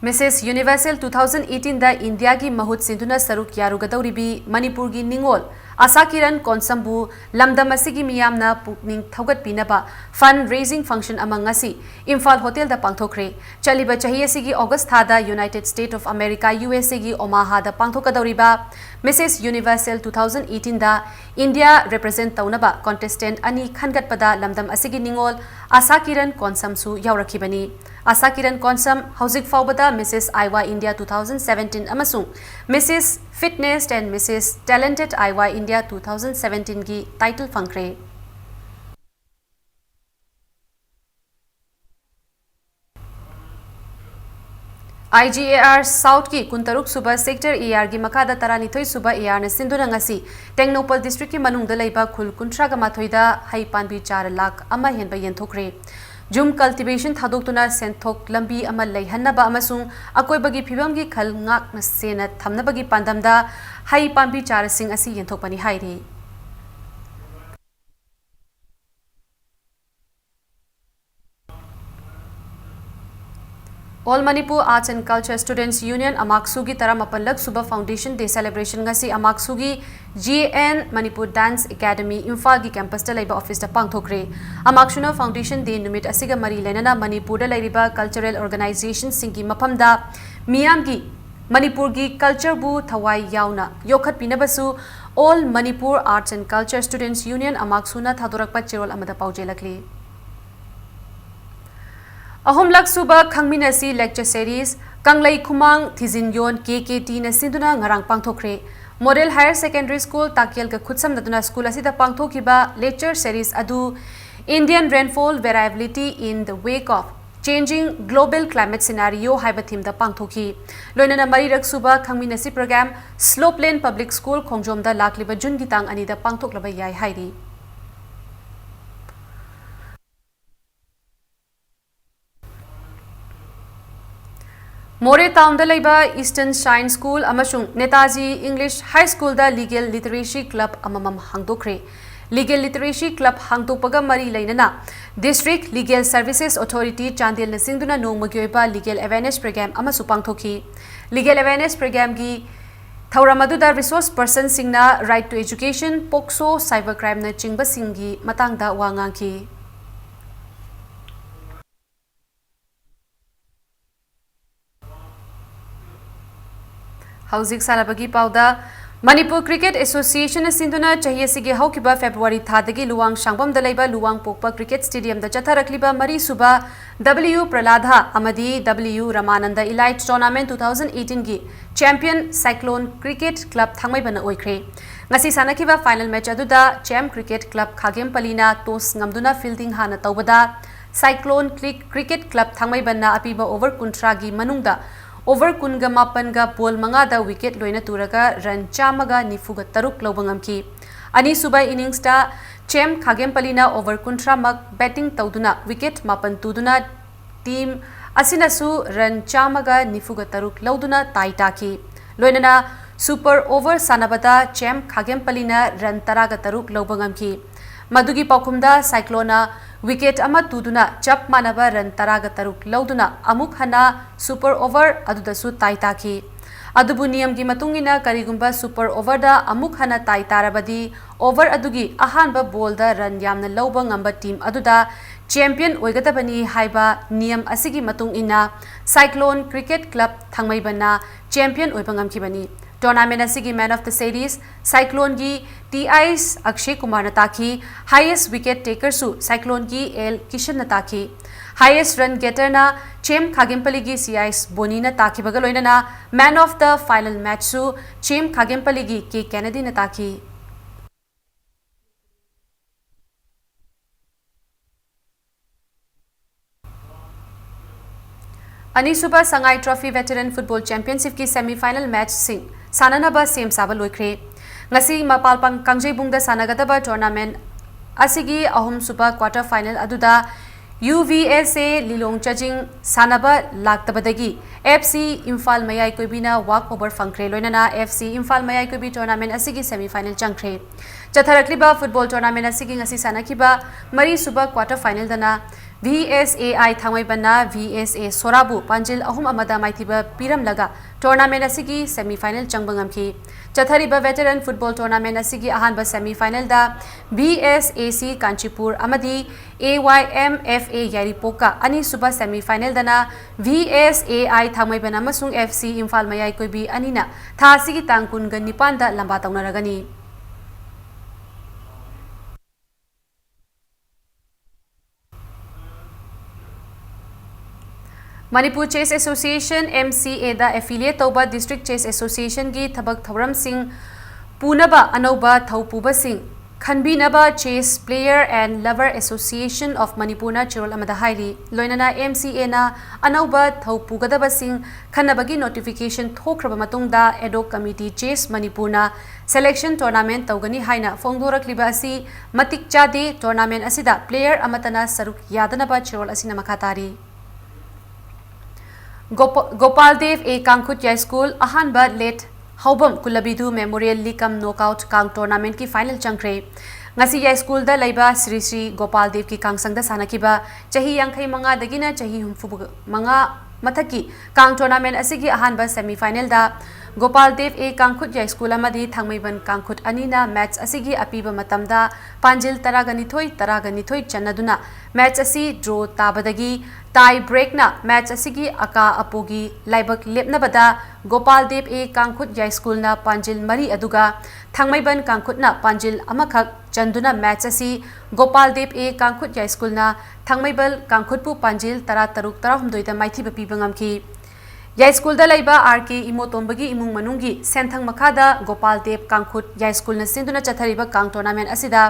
Missus Universal two thousand eighteen ꯗ ꯏꯟꯗꯤꯌꯥꯒꯤ ꯃꯍꯨꯠ ꯁꯤꯟꯗꯨꯅ ꯁꯔꯨꯛ ꯌꯥꯔꯨꯒꯗꯧꯔꯤꯕꯤ ꯃꯅꯤꯄꯨꯔꯒꯤ ꯅꯤꯉꯣꯜ ꯑꯁꯥ ꯀꯤꯔꯟ ꯀꯣꯟꯁꯝꯕꯨ ꯂꯝꯗꯝ ꯑꯁꯤꯒꯤ ꯃꯤꯌꯥꯝꯅ ꯄꯨꯛꯅꯤꯡ ꯊꯧꯒꯠꯄꯤꯅꯕ fund raising function ꯑꯃ ꯉꯁꯤ ꯏꯝꯐꯥꯜ ꯍꯣꯇꯦꯜꯗ ꯄꯥꯡꯊꯣꯛꯈ꯭ꯔꯦ꯫ ꯆꯠꯂꯤꯕ ꯆꯍꯤ ꯑꯁꯤꯒꯤ ꯑꯣꯒꯁ ꯊꯥꯗ United States of America, U S A ꯒꯤ Omaha ꯗ ꯄꯥꯡꯊꯣꯛꯀꯗꯧꯔꯤꯕ Missus Universal two thousand eighteen ꯗ ꯏꯟꯗꯤꯌꯥ represent ꯇꯧꯅꯕ contestant ꯑꯅꯤ ꯈꯟꯒꯠꯄꯗ ꯂꯝꯗꯝ ꯑꯁꯤꯒꯤ ꯅꯤꯉꯣꯜ ꯑꯁꯥ ꯀꯤꯔꯟ ꯀꯣꯟꯁꯝꯁꯨ ꯌꯥꯎꯔꯛꯈꯤꯕꯅꯤ꯫ ꯑꯁꯥ ꯀꯤꯔꯟ ꯀꯣꯟꯁꯝ ꯍꯧꯖꯤꯛ ꯐꯥꯎꯕꯗ Missus Iowa India two thousand seventeen ꯑꯃꯁꯨꯡ Missus Fitness and Missus Talented Iowa India two thousand seventeen ꯒꯤ title ꯐꯪꯈ꯭ꯔꯦ꯫ I G A R South ꯀꯤ ꯀꯨꯟꯇꯔꯨꯛ ꯁꯨꯕ Sector A R ꯒꯤ ꯃꯈꯥꯗ ꯇꯔꯥꯅꯤꯊꯣꯏ ꯁꯨꯕ A R ꯅ ꯁꯤꯟꯗꯨꯅ ꯉꯁꯤ ꯇꯦꯡꯅꯧꯄꯜ district ꯀꯤ ꯃꯅꯨꯡꯗ ꯂꯩꯕ ꯈꯨꯜ ꯀꯨꯟꯊ꯭ꯔꯥꯒ ꯃꯥꯊꯣꯏꯗ ꯍꯩ ꯄꯥꯝꯕꯤ ꯆꯥꯔ ꯂꯥꯈ ꯑꯃ ꯍꯦꯟꯕ ꯌꯦꯟꯊꯣꯛꯈ꯭ꯔꯦ꯫ ꯖꯨꯝ cultivation ꯊꯥꯗꯣꯛꯇꯨꯅ ꯁꯦꯟꯊꯣꯛ ꯂꯝꯕꯤ ꯑꯃ ꯂꯩꯍꯟꯅꯕ ꯑꯃꯁꯨꯡ ꯑꯀꯣꯏꯕꯒꯤ ꯐꯤꯕꯝꯒꯤ ꯈꯜ ꯉꯥꯛꯅ ꯁꯦꯟꯅ ꯊꯝꯅꯕꯒꯤ ꯄꯥꯟꯗꯝꯗ ꯍꯩ ꯄꯥꯝꯕꯤ ꯆꯥꯔꯁꯤꯡ ꯑꯁꯤ ꯌꯦꯟꯊꯣꯛꯄꯅꯤ ꯍꯥꯏꯔꯤ꯫ All Manipur Arts and Culture Students Union, ꯑꯃꯥꯛꯁꯨꯒꯤ ꯇꯔꯥꯃꯥꯄꯜꯂꯛ ꯁꯨꯕ Foundation Day Celebration ꯉꯁꯤ ꯑꯃꯥꯛꯁꯨꯒꯤ G N Manipur Dance Academy ꯏꯝꯐꯥꯜꯒꯤ campus ꯇ ꯂꯩꯕ office ꯇ ꯄꯥꯡꯊꯣꯛꯈ꯭ꯔꯦ꯫ ꯑꯃꯥꯛꯁꯨꯅ Foundation Day ꯅꯨꯃꯤꯠ ꯑꯁꯤꯒ ꯃꯔꯤ ꯂꯩꯅꯅ ꯃꯅꯤꯄꯨꯔꯗ ꯂꯩꯔꯤꯕ cultural organization ꯁꯤꯡꯒꯤ ꯃꯐꯝꯗ ꯃꯤꯌꯥꯝꯒꯤ ꯃꯅꯤꯄꯨꯔꯒꯤ culture ꯕꯨ ꯊꯋꯥꯏ ꯌꯥꯎꯅ ꯌꯣꯛꯈꯠꯄꯤꯅꯕꯁꯨ All Manipur Arts and Culture Students Union, ꯑꯃꯥꯛꯁꯨꯅ ꯊꯥꯗꯣꯔꯛꯄ ꯆꯦꯔꯣꯜ ꯑꯃꯗ ꯄꯥꯎꯖꯦꯜꯂꯛꯂꯤ꯫ ꯑꯍꯨꯝꯂꯛ ꯁꯨꯕ ꯈꯪꯃꯤꯟꯅꯁꯤ lecture series ꯀꯪꯂꯩ ꯈꯨꯃꯥꯡ ꯊꯤꯖꯤꯟꯌꯣꯟ K K T ꯅ ꯁꯤꯟꯗꯨꯅ ꯉꯔꯥꯡ ꯄꯥꯡꯊꯣꯛꯈ꯭ꯔꯦ꯫ Model Higher Secondary School ꯇꯥꯛꯌꯦꯜꯒ ꯈꯨꯠꯁꯝꯅꯗꯨꯅ school ꯑꯁꯤꯗ ꯄꯥꯡꯊꯣꯛꯈꯤꯕ lecture series ꯑꯗꯨ Indian Rainfall Variability in the Wake of Changing Global Climate Scenario ꯍꯥꯏꯕ theme ꯗ ꯄꯥꯡꯊꯣꯛꯈꯤ꯫ ꯂꯣꯏꯅꯅ ꯃꯔꯤꯔꯛ ꯁꯨꯕ ꯈꯪꯃꯤꯟꯅꯁꯤ program Slopeland Public School ꯈꯣꯡꯖꯣꯝꯗ ꯂꯥꯛꯂꯤꯕ ꯖꯨꯟꯒꯤ ꯇꯥꯡ ꯑꯅꯤꯗ ꯄꯥꯡꯊꯣꯛꯂꯕ ꯌꯥꯏ ꯍꯥꯏꯔꯤ꯫ ꯃꯣꯔꯦ ꯇꯥꯎꯟꯗ ꯂꯩꯕ Eastern Shine School ꯑꯃꯁꯨꯡ Netaji English High Schoolꯗ Legal Literacy Club ꯑꯃꯃꯝ ꯍꯥꯡꯗꯣꯛꯈ꯭ꯔꯦ꯫ Legal Literacy Club ꯍꯥꯡꯗꯣꯛꯄꯒ ꯃꯔꯤ ꯂꯩꯅꯅ District Legal Services Authority ꯆꯥꯟꯗꯦꯜꯅ ꯁꯤꯟꯗꯨꯅ ꯅꯣꯡꯃꯒꯤ ꯑꯣꯏꯕ Legal Awareness Program ꯑꯃꯁꯨ ꯄꯥꯡꯊꯣꯛꯈꯤ꯫ Legal Awareness Programꯒꯤ ꯊꯧꯔꯝ ꯑꯗꯨꯗ Resource Personꯁꯤꯡꯅ Right to Education, POCSO, Cyber Crimeꯅ ꯆꯤꯡꯕꯁꯤꯡꯒꯤ ꯃꯇꯥꯡꯗ ꯋꯥ ꯉꯥꯡꯈꯤ꯫ ꯍꯧꯖꯤꯛ ꯁꯥꯟꯅꯕꯒꯤ ꯄꯥꯎꯗ꯫ Manipur Cricket Associationꯅ ꯁꯤꯟꯗꯨꯅ ꯆꯍꯤ ꯑꯁꯤꯒꯤ ꯍꯧꯈꯤꯕ February ꯊꯥꯗꯒꯤ ꯂꯨꯋꯥꯡ ꯁꯥꯡꯕꯝꯗ ꯂꯩꯕ ꯂꯨꯋꯥꯡ ꯄꯣꯛꯄ Cricket Stadiumꯗ ꯆꯠꯊꯔꯛꯂꯤꯕ ꯃꯔꯤꯁꯨꯕ W Praladha ꯑꯃꯗꯤ W Ramananda Elite Tournament two thousand eighteenꯒꯤ champion Cyclone Cricket Club ꯊꯥꯡꯃꯩꯕꯟꯅ ꯑꯣꯏꯈ꯭ꯔꯦ꯫ ꯉꯁꯤ ꯁꯥꯟꯅꯈꯤꯕ final match ꯑꯗꯨꯗ CHEM Cricket Club ꯈꯥꯒꯦꯝꯄꯜꯂꯤꯅ toss ꯉꯝꯗꯨꯅ fielding ꯍꯥꯟꯅ ꯇꯧꯕꯗ, Cyclone Cli-, Cricket Club ꯊꯥꯡꯃꯩꯕꯟꯅ ꯑꯄꯤꯕ over ꯀꯨꯟꯊ꯭ꯔꯥꯒꯤ ꯃꯅꯨꯡꯗ over ꯀꯨꯟꯒ ꯃꯥꯄꯟꯒ ball ꯃꯉꯥꯗ wicket ꯂꯣꯏꯅ ꯇꯨꯔꯒ run ꯆꯥꯝꯃꯒ ꯅꯤꯐꯨꯒ ꯇꯔꯨꯛ ꯂꯧꯕ ꯉꯝꯈꯤ꯫ ꯑꯅꯤꯁꯨꯕ inningsꯇ CHEM ꯈꯥꯒꯦꯝꯄꯜꯂꯤꯅ over ꯀꯨꯟꯊ꯭ꯔꯥꯃꯛ batting ꯇꯧꯗꯨꯅ wicket ꯃꯥꯄꯟ ꯇꯨꯗꯨꯅ team ꯑꯁꯤꯅꯁꯨ run ꯆꯥꯝꯃꯒ ꯅꯤꯐꯨꯒ ꯇꯔꯨꯛ ꯂꯧꯗꯨꯅ tie ꯇꯥꯈꯤ꯫ ꯂꯣꯏꯅꯅ super over ꯁꯥꯟꯅꯕꯗ CHEM ꯈꯥꯒꯦꯝꯄꯜꯂꯤꯅ run ꯇꯔꯥꯒ ꯇꯔꯨꯛ ꯂꯧꯕ ꯉꯝꯈꯤ꯫ ꯃꯗꯨꯒꯤ ꯄꯥꯎꯈꯨꯝꯗ Cycloneꯅ wicket ꯑꯃ ꯇꯨꯗꯨꯅ ꯆꯞ ꯃꯥꯟꯅꯕ run ꯇꯔꯥꯒ ꯇꯔꯨꯛ ꯂꯧꯗꯨꯅ ꯑꯃꯨꯛ ꯍꯟꯅ super over ꯑꯗꯨꯗꯁꯨ tie ꯇꯥꯈꯤ꯫ ꯑꯗꯨꯕꯨ ꯅꯤꯌꯝꯒꯤ ꯃꯇꯨꯡ ꯏꯟꯅ ꯀꯔꯤꯒꯨꯝꯕ super overꯗ ꯑꯃꯨꯛ ꯍꯟꯅ tie ꯇꯥꯔꯕꯗꯤ over ꯑꯗꯨꯒꯤ ꯑꯍꯥꯟꯕ ballꯗ run ꯌꯥꯝꯅ ꯂꯧꯕ ꯉꯝꯕ team ꯑꯗꯨꯗ champion ꯑꯣꯏꯒꯗꯕꯅꯤ ꯍꯥꯏꯕ ꯅꯤꯌꯝ ꯑꯁꯤꯒꯤ ꯃꯇꯨꯡ ꯏꯟꯅ Cyclone Cricket Club ꯊꯥꯡꯃꯩꯕꯟꯅ champion ꯑꯣꯏꯕ ꯉꯝꯈꯤꯕꯅꯤ꯫ Tournament ꯑꯁꯤꯒꯤ man of the series Cycloneꯒꯤ T I S Akshay Kumarꯅ ꯇꯥꯈꯤ꯫ Highest wicket takerꯁꯨ Cycloneꯒꯤ L Kishanꯅ ꯇꯥꯈꯤ꯫ Highest run getterꯅ CHEM ꯈꯥꯒꯦꯝꯄꯜꯂꯤꯒꯤ C I S Boniꯅ ꯇꯥꯈꯤꯕꯒ ꯂꯣꯏꯅꯅ man of the final matchꯁꯨ CHEM ꯈꯥꯒꯦꯝꯄꯜꯂꯤꯒꯤ K Kennedyꯅ ꯇꯥꯈꯤ꯫ ꯑꯅꯤꯁꯨꯕ ꯁꯉꯥꯏ Trophy Veteran Football Championshipꯀꯤ semi final matchꯁꯤꯡ ꯁꯥꯟꯅꯅꯕ ꯁꯦꯝ ꯁꯥꯕ ꯂꯣꯏꯈ꯭ꯔꯦ꯫ ꯉꯁꯤ ꯃꯄꯥꯜ ꯄꯥꯡ-, ꯀꯥꯡꯖꯩꯕꯨꯡꯗ ꯁꯥꯟꯅꯒꯗꯕ tournament ꯑꯁꯤꯒꯤ ꯑꯍꯨꯝꯁꯨꯕ quarter final ꯑꯗꯨꯗ UVSA ꯂꯤꯂꯣꯡ ꯆꯥꯖꯤꯡ ꯁꯥꯟꯅꯕ ꯂꯥꯛꯇꯕꯗꯒꯤ FC ꯏꯝꯐꯥꯜ ꯃꯌꯥꯏ ꯀꯣꯏꯕꯤꯅ walk over ꯐꯪꯈ꯭ꯔꯦ꯫ ꯂꯣꯏꯅꯅ FC ꯏꯝꯐꯥꯜ ꯃꯌꯥꯏ ꯀꯣꯏꯕꯤ tournament ꯑꯁꯤꯒꯤ semi final ꯆꯪꯈ꯭ꯔꯦ꯫ ꯆꯠꯊꯔꯛꯂꯤꯕ football tournament ꯑꯁꯤꯒꯤ ꯉꯁꯤ ꯁꯥꯟꯅꯈꯤꯕ ꯃꯔꯤꯁꯨꯕ quarter finalꯗꯅ VSAI ꯊꯥꯡꯃꯩꯕꯟꯅ VSA ꯁꯣꯔꯥꯕꯨ ꯄꯥꯟꯖꯤꯜ ꯑꯍꯨꯝ ꯑꯃꯗ ꯃꯥꯏꯊꯤꯕ ꯄꯤꯔꯝꯂꯒ tournament ꯑꯁꯤꯒꯤ semi final ꯆꯪꯕ ꯉꯝꯈꯤ꯫ ꯆꯠꯊꯔꯤꯕ veteran football tournament ꯑꯁꯤꯒꯤ ꯑꯍꯥꯟꯕ semi finalꯗ VSAC ꯀꯥꯟꯆꯤꯄꯨꯔ ꯑꯃꯗꯤ AYMFA ꯌꯥꯏꯔꯤꯄꯣꯛꯀ, ꯑꯅꯤꯁꯨꯕ semi finalꯗꯅ VSAI ꯊꯥꯡꯃꯩꯕꯟ ꯑꯃꯁꯨꯡ FC ꯏꯝꯐꯥꯜ ꯃꯌꯥꯏ ꯀꯣꯏꯕꯤ ꯑꯅꯤꯅ ꯊꯥ ꯑꯁꯤꯒꯤ ꯇꯥꯡ ꯀꯨꯟꯒ ꯅꯤꯄꯥꯟꯗ ꯂꯝꯕꯥ ꯇꯧꯅꯔꯒꯅꯤ꯫ Manipur Chess Association, MCAꯗ affiliate ꯇꯧꯕ District Chess Associationꯒꯤ ꯊꯕꯛ ꯊꯧꯔꯝꯁꯤꯡ ꯄꯨꯅꯕ ꯑꯅꯧꯕ ꯊꯧꯄꯨꯕꯁꯤꯡ ꯈꯟꯕꯤꯅꯕ Chess Player and Lover Association of Manipurꯅ ꯆꯦꯔꯣꯜ ꯑꯃꯗ ꯍꯥꯏꯔꯤ꯫ ꯂꯣꯏꯅꯅ MCAꯅ ꯑꯅꯧꯕ ꯊꯧ ꯄꯨꯒꯗꯕꯁꯤꯡ ꯈꯟꯅꯕꯒꯤ notification ꯊꯣꯛꯈ꯭ꯔꯕ ꯃꯇꯨꯡꯗ ad hoc committee Chess Manipurꯅ selection tournament ꯇꯧꯒꯅꯤ ꯍꯥꯏꯅ ꯐꯣꯡꯗꯣꯔꯛꯂꯤꯕ ꯑꯁꯤ ꯃꯇꯤꯛ ꯆꯥꯗꯦ꯫ Tournament ꯑꯁꯤꯗ player ꯑꯃꯠꯇꯅ ꯁꯔꯨꯛ ꯌꯥꯗꯅꯕ ꯆꯦꯔꯣꯜ ꯑꯁꯤꯅ ꯃꯈꯥ ꯇꯥꯔꯤ꯫ ꯒꯣꯄ-, ꯒꯣꯄꯥꯜ ꯗꯦꯕ A ꯀꯥꯡꯈꯨꯠ ꯌꯥꯏꯁ꯭ꯀꯨꯜ ꯑꯍꯥꯟꯕ late ꯍꯧꯕꯝ ꯀꯨꯂꯕꯤꯗꯨ Memorial League cum Knockout ꯀꯥꯡ tournamentꯀꯤ final ꯆꯪꯈ꯭ꯔꯦ꯫ ꯉꯁꯤ ꯌꯥꯏꯁ꯭ꯀꯨꯜꯗ ꯂꯩꯕ ꯁ꯭ꯔꯤ ꯁ꯭ꯔꯤ ꯒꯣꯄꯥꯜ ꯗꯦꯕꯀꯤ ꯀꯥꯡꯁꯪꯗ ꯁꯥꯟꯅꯈꯤꯕ ꯆꯍꯤ ꯌꯥꯡꯈꯩ ꯃꯉꯥꯗꯒꯤꯅ ꯆꯍꯤ ꯍꯨꯝꯐꯨ ꯃꯉꯥ ꯃꯊꯛꯀꯤ ꯀꯥꯡ tournament ꯑꯁꯤꯒꯤ ꯑꯍꯥꯟꯕ semi finalꯗ ꯒꯣꯄꯥꯜ ꯗꯦꯕ A ꯀꯥꯡꯈꯨꯠ ꯌꯥꯏꯁ꯭ꯀꯨꯜ ꯑꯃꯗꯤ ꯊꯥꯡꯃꯩꯕꯟ ꯀꯥꯡꯈꯨꯠ ꯑꯅꯤꯅ match ꯑꯁꯤꯒꯤ ꯑꯄꯤꯕ ꯃꯇꯝꯗ ꯄꯥꯟꯖꯤꯜ ꯇꯔꯥꯒ ꯅꯤꯊꯣꯏ, ꯇꯔꯥꯒ ꯅꯤꯊꯣꯏ ꯆꯟꯅꯗꯨꯅ match ꯑꯁꯤ draw ꯇꯥꯕꯗꯒꯤ tie breakꯅ match ꯑꯁꯤꯒꯤ ꯑꯀꯥ ꯑꯄꯣꯒꯤ ꯂꯥꯏꯕꯛ ꯂꯦꯞꯅꯕꯗ ꯒꯣꯄꯥꯜ ꯗꯦꯕ A ꯀꯥꯡꯈꯨꯠ ꯌꯥꯏꯁ꯭ꯀꯨꯜꯅ ꯄꯥꯟꯖꯤꯜ ꯃꯔꯤ ꯑꯗꯨꯒ ꯊꯥꯡꯃꯩꯕꯟ ꯀꯥꯡꯈꯨꯠꯅ ꯄꯥꯟꯖꯤꯜ ꯑꯃꯈꯛ ꯆꯟꯗꯨꯅ match ꯑꯁꯤ ꯒꯣꯄꯥꯜ ꯗꯦꯕ A ꯀꯥꯡꯈꯨꯠ ꯌꯥꯏꯁ꯭ꯀꯨꯜꯅ ꯊꯥꯡꯃꯩꯕꯟ ꯀꯥꯡꯈꯨꯠꯄꯨ ꯄꯥꯟꯖꯤꯜ ꯇꯔꯥꯇꯔꯨꯛ ꯇꯔꯥꯍꯨꯝꯗꯣꯏꯗ ꯃꯥꯏꯊꯤꯕ ꯄꯤꯕ ꯉꯝꯈꯤ꯫ ꯌꯥꯏꯁ꯭ꯀꯨꯜꯗ ꯂꯩꯕ R K ꯏꯃꯣꯇꯣꯝꯕꯒꯤ ꯏꯃꯨꯡ ꯃꯅꯨꯡꯒꯤ ꯁꯦꯟꯊꯪ ꯃꯈꯥꯗ ꯒꯣꯄꯥꯜ ꯗꯦꯕ ꯀꯥꯡꯈꯨꯠ ꯌꯥꯏꯁ꯭ꯀꯨꯜꯅ ꯁꯤꯟꯗꯨꯅ ꯆꯠꯊꯔꯤꯕ ꯀꯥꯡ tournament ꯑꯁꯤꯗ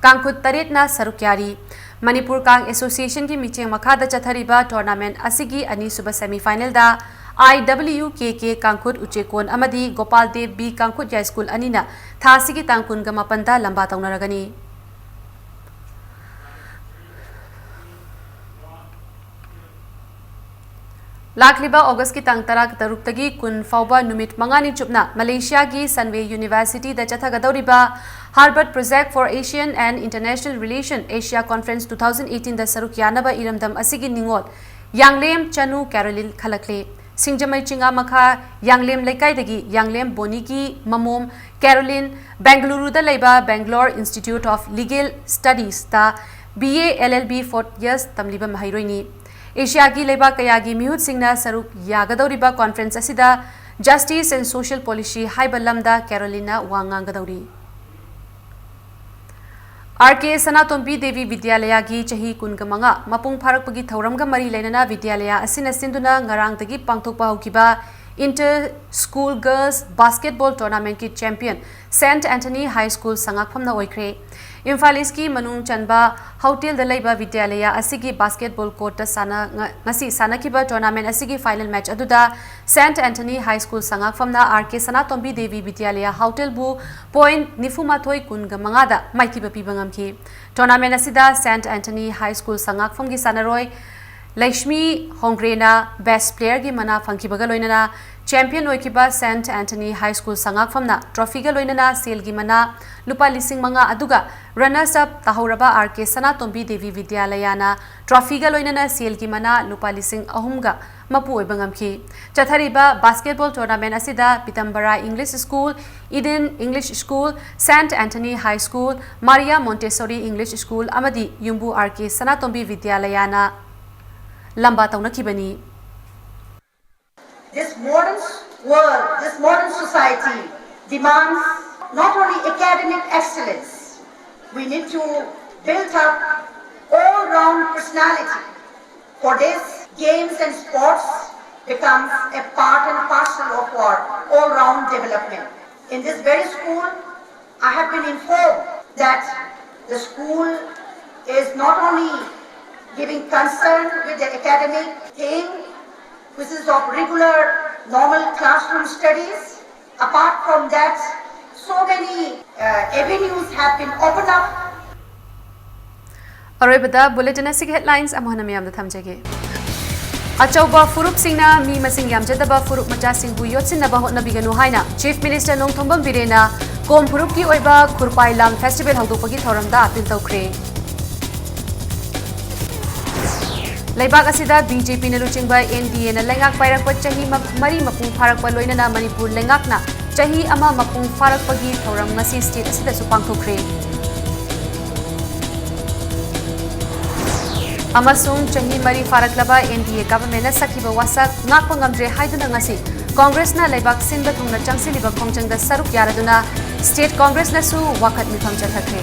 ꯀꯥꯡꯈꯨꯠ ꯇꯔꯦꯠꯅ ꯁꯔꯨꯛ ꯌꯥꯔꯤ꯫ ꯃꯅꯤꯄꯨꯔ ꯀꯥꯡ Associationꯒꯤ ꯃꯤꯠꯌꯦꯡ ꯃꯈꯥꯗ ꯆꯠꯊꯔꯤꯕ tournament ꯑꯁꯤꯒꯤ ꯑꯅꯤꯁꯨꯕ semi finalꯗ IWKK ꯀꯥꯡꯈꯨꯠ ꯎꯆꯦꯀꯣꯟ ꯑꯃꯗꯤ ꯒꯣꯄꯥꯜ ꯗꯦꯕ B ꯀꯥꯡꯈꯨꯠ ꯌꯥꯏꯁ꯭ꯀꯨꯜ ꯑꯅꯤꯅ ꯊꯥ ꯑꯁꯤꯒꯤ ꯇꯥꯡ ꯀꯨꯟꯒ ꯃꯥꯄꯟꯗ ꯂꯝꯕꯥ ꯇꯧꯅꯔꯒꯅꯤ꯫ ꯂꯥꯛꯂꯤꯕ ꯑꯣꯒꯁꯀꯤ ꯇꯥꯡ ꯇꯔꯥ ꯇꯔꯨꯛꯇꯒꯤ ꯀꯨꯟ ꯐꯥꯎꯕ ꯅꯨꯃꯤꯠ ꯃꯉꯥꯅꯤ ꯆꯨꯞꯅ ꯃꯂꯦꯁꯤꯌꯥꯒꯤ ꯁꯟꯋꯦ ꯌꯨꯅꯤꯚꯔꯁꯤꯇꯤꯗ ꯆꯠꯊꯒꯗꯧꯔꯤꯕ Harvard Project for Asian and International Relation Asia Conference two thousand eighteen ꯗ ꯁꯔꯨꯛ ꯌꯥꯅꯕ ꯏꯔꯝꯗꯝ ꯑꯁꯤꯒꯤ ꯅꯤꯉꯣꯜ ꯌꯥꯡꯂꯦꯝ ꯆꯅꯨ ꯀꯦꯔꯣꯂꯤꯟ ꯈꯜꯂꯛꯂꯦ꯫ ꯁꯤꯡꯖꯃꯩ ꯆꯤꯡꯉꯥ ꯃꯈꯥ ꯌꯥꯡꯂꯦꯝ ꯂꯩꯀꯥꯏꯗꯒꯤ ꯌꯥꯡꯂꯦꯝ ꯕꯣꯅꯤꯒꯤ ꯃꯃꯣꯝ ꯀꯦꯔꯣꯂꯤꯟ ꯕꯦꯡꯒꯂꯨꯔꯨꯗ ꯂꯩꯕ Bangalore Institute of Legal Studies ꯇ B A L L B fourth years ꯇꯝꯂꯤꯕ ꯃꯍꯩꯔꯣꯏꯅꯤ꯫ ꯑꯦꯁꯤꯌꯥꯒꯤ ꯂꯩꯕꯥꯛ ꯀꯌꯥꯒꯤ ꯃꯤꯍꯨꯠꯁꯤꯡꯅ ꯁꯔꯨꯛ ꯌꯥꯒꯗꯧꯔꯤꯕ conference ꯑꯁꯤꯗ Justice and Social Policy ꯍꯥꯏꯕ ꯂꯝꯗ ꯀꯦꯔꯣꯂꯤꯟꯅ ꯋꯥ ꯉꯥꯡꯒꯗꯧꯔꯤ꯫ R K ꯁꯅꯥꯇꯣꯝꯕꯤ ꯗꯦꯕꯤ ꯕꯤꯗ꯭ꯌꯥꯂꯌꯥꯒꯤ ꯆꯍꯤ ꯀꯨꯟꯒ ꯃꯉꯥ ꯃꯄꯨꯡ ꯐꯥꯔꯛꯄꯒꯤ ꯊꯧꯔꯝꯒ ꯃꯔꯤ ꯂꯩꯅꯅ ꯕꯤꯗ꯭ꯌꯥꯂꯌꯥ ꯑꯁꯤꯅ ꯁꯤꯟꯗꯨꯅ ꯉꯔꯥꯡꯗꯒꯤ ꯄꯥꯡꯊꯣꯛꯄ ꯍꯧꯈꯤꯕ Inter School Girls Basketball Tournament ꯀꯤ champion Saint Anthony High School ꯁꯉꯥꯛꯐꯝꯅ ꯑꯣꯏꯈ꯭ꯔꯦ꯫ ꯏꯝꯐꯥꯜ ꯏꯁꯀꯤ ꯃꯅꯨꯡ ꯆꯟꯕ ꯍꯧꯇꯦꯜꯗ ꯂꯩꯕ ꯕꯤꯗ꯭ꯌꯥꯂꯌꯥ ꯑꯁꯤꯒꯤ basketball court ꯇ ꯁꯥꯟꯅ-, ꯉ-, ꯉꯁꯤ ꯁꯥꯟꯅꯈꯤꯕ tournament ꯑꯁꯤꯒꯤ final match ꯑꯗꯨꯗ Saint Anthony High School ꯁꯉꯥꯛꯐꯝꯅ R K ꯁꯅꯥꯇꯣꯝꯕꯤ ꯗꯦꯕꯤ ꯕꯤꯗ꯭ꯌꯥꯂꯌꯥ ꯍꯧꯇꯦꯜꯕꯨ point ꯅꯤꯐꯨ ꯃꯥꯊꯣꯏ ꯀꯨꯟꯒ ꯃꯉꯥꯗ ꯃꯥꯏꯊꯤꯕ ꯄꯤꯕ ꯉꯝꯈꯤ꯫ Tournament ꯑꯁꯤꯗ Saint Anthony High School ꯁꯉꯥꯛꯐꯝꯒꯤ ꯁꯥꯟꯅꯔꯣꯏ ꯂꯩꯁꯃꯤ ꯍꯣꯡꯒ꯭ꯔꯦꯅ best player ꯒꯤ ꯃꯅꯥ ꯐꯪꯈꯤꯕꯒ ꯂꯣꯏꯅꯅ champion ꯑꯣꯏꯈꯤꯕ Saint Anthony High School ꯁꯉꯥꯛꯐꯝꯅ trophy ꯒ ꯂꯣꯏꯅꯅ ꯁꯦꯜꯒꯤ ꯃꯅꯥ ꯂꯨꯄꯥ ꯂꯤꯁꯤꯡ ꯃꯉꯥ, ꯑꯗꯨꯒ runners up ꯇꯥꯍꯧꯔꯕ R K ꯁꯅꯥꯇꯣꯝꯕꯤ ꯗꯦꯕꯤ ꯕꯤꯗ꯭ꯌꯥꯂꯌꯥꯅ trophy ꯒ ꯂꯣꯏꯅꯅ ꯁꯦꯜꯒꯤ ꯃꯅꯥ ꯂꯨꯄꯥ ꯂꯤꯁꯤꯡ ꯑꯍꯨꯝꯒ ꯃꯄꯨ ꯑꯣꯏꯕ ꯉꯝꯈꯤ꯫ ꯆꯠꯊꯔꯤꯕ basketball tournament ꯑꯁꯤꯗ ꯄꯤꯇꯝꯕꯔꯥ English School, Eden English School, Saint Anthony High School, Maria Montessori English School ꯑꯃꯗꯤ ꯌꯨꯝꯕꯨ R K ꯁꯅꯥꯇꯣꯝꯕꯤ ꯕꯤꯗ꯭ꯌꯥꯂꯌꯥꯅ ꯂꯝꯕꯥ ꯇꯧꯅꯈꯤꯕꯅꯤ꯫ This modern world, this modern society demands not only academic excellence, we need to build up all-round personality. For this, games and sports becomes a part and parcel of our all-round development. In this very school, I have been informed that the school is not only giving concern with the academic thing, which is of regular normal classroom studies. Apart from that, so many uh, avenues have been opened up. ꯑꯔꯣꯏꯕꯗ bulletin ꯑꯁꯤꯒꯤ headlines ꯑꯃꯨꯛ ꯍꯟꯅ ꯃꯌꯥꯝꯗ ꯊꯝꯖꯒꯦ꯫ ꯑꯆꯧꯕ ꯐꯨꯔꯨꯞꯁꯤꯡꯅ ꯃꯤ ꯃꯁꯤꯡ ꯌꯥꯝꯖꯗꯕ ꯐꯨꯔꯨꯞ ꯃꯆꯥꯁꯤꯡꯕꯨ ꯌꯣꯠꯁꯤꯟꯅꯕ ꯍꯣꯠꯅꯕꯤꯒꯅꯨ ꯍꯥꯏꯅ Chief Minister ꯅꯣꯡꯊꯣꯝꯕꯝ ꯕꯤꯔꯦꯟꯅ ꯀꯣꯝ ꯐꯨꯔꯨꯞꯀꯤ ꯑꯣꯏꯕ ꯈꯨꯔꯄꯥꯏ ꯂꯥꯝ festival ꯍꯧꯗꯣꯛꯄꯒꯤ ꯊꯧꯔꯝꯗ appeal ꯇꯧꯈ꯭ꯔꯦ꯫ ꯂꯩꯕꯥꯛ ꯑꯁꯤꯗ BJPꯅ ꯂꯨꯆꯤꯡꯕ NDAꯅ ꯂꯩꯉꯥꯛ ꯄꯥꯏꯔꯛꯄ ꯆꯍꯤ ꯃ-, ꯃꯔꯤ ꯃꯄꯨꯡ ꯐꯥꯔꯛꯄ ꯂꯣꯏꯅꯅ ꯃꯅꯤꯄꯨꯔ ꯂꯩꯉꯥꯛꯅ ꯆꯍꯤ ꯑꯃ ꯃꯄꯨꯡ ꯐꯥꯔꯛꯄꯒꯤ ꯊꯧꯔꯝ ꯉꯁꯤ state ꯑꯁꯤꯗꯁꯨ ꯄꯥꯡꯊꯣꯛꯈ꯭ꯔꯦ꯫ ꯑꯃꯁꯨꯡ ꯆꯍꯤ ꯃꯔꯤ ꯐꯥꯔꯛꯂꯕ NDA governmentꯅ ꯁꯛꯈꯤꯕ ꯋꯥꯁꯛ ꯉꯥꯛꯄ ꯉꯝꯗ꯭ꯔꯦ ꯍꯥꯏꯗꯨꯅ ꯉꯁꯤ Congressꯅ ꯂꯩꯕꯥꯛ ꯁꯤꯟꯕ ꯊꯨꯡꯅ ꯆꯪꯁꯤꯜꯂꯤꯕ ꯈꯣꯡꯖꯪꯗ ꯁꯔꯨꯛ ꯌꯥꯔꯗꯨꯅ state Congressꯅꯁꯨ ꯋꯥꯀꯠ ꯃꯤꯐꯝ ꯆꯠꯊꯈ꯭ꯔꯦ꯫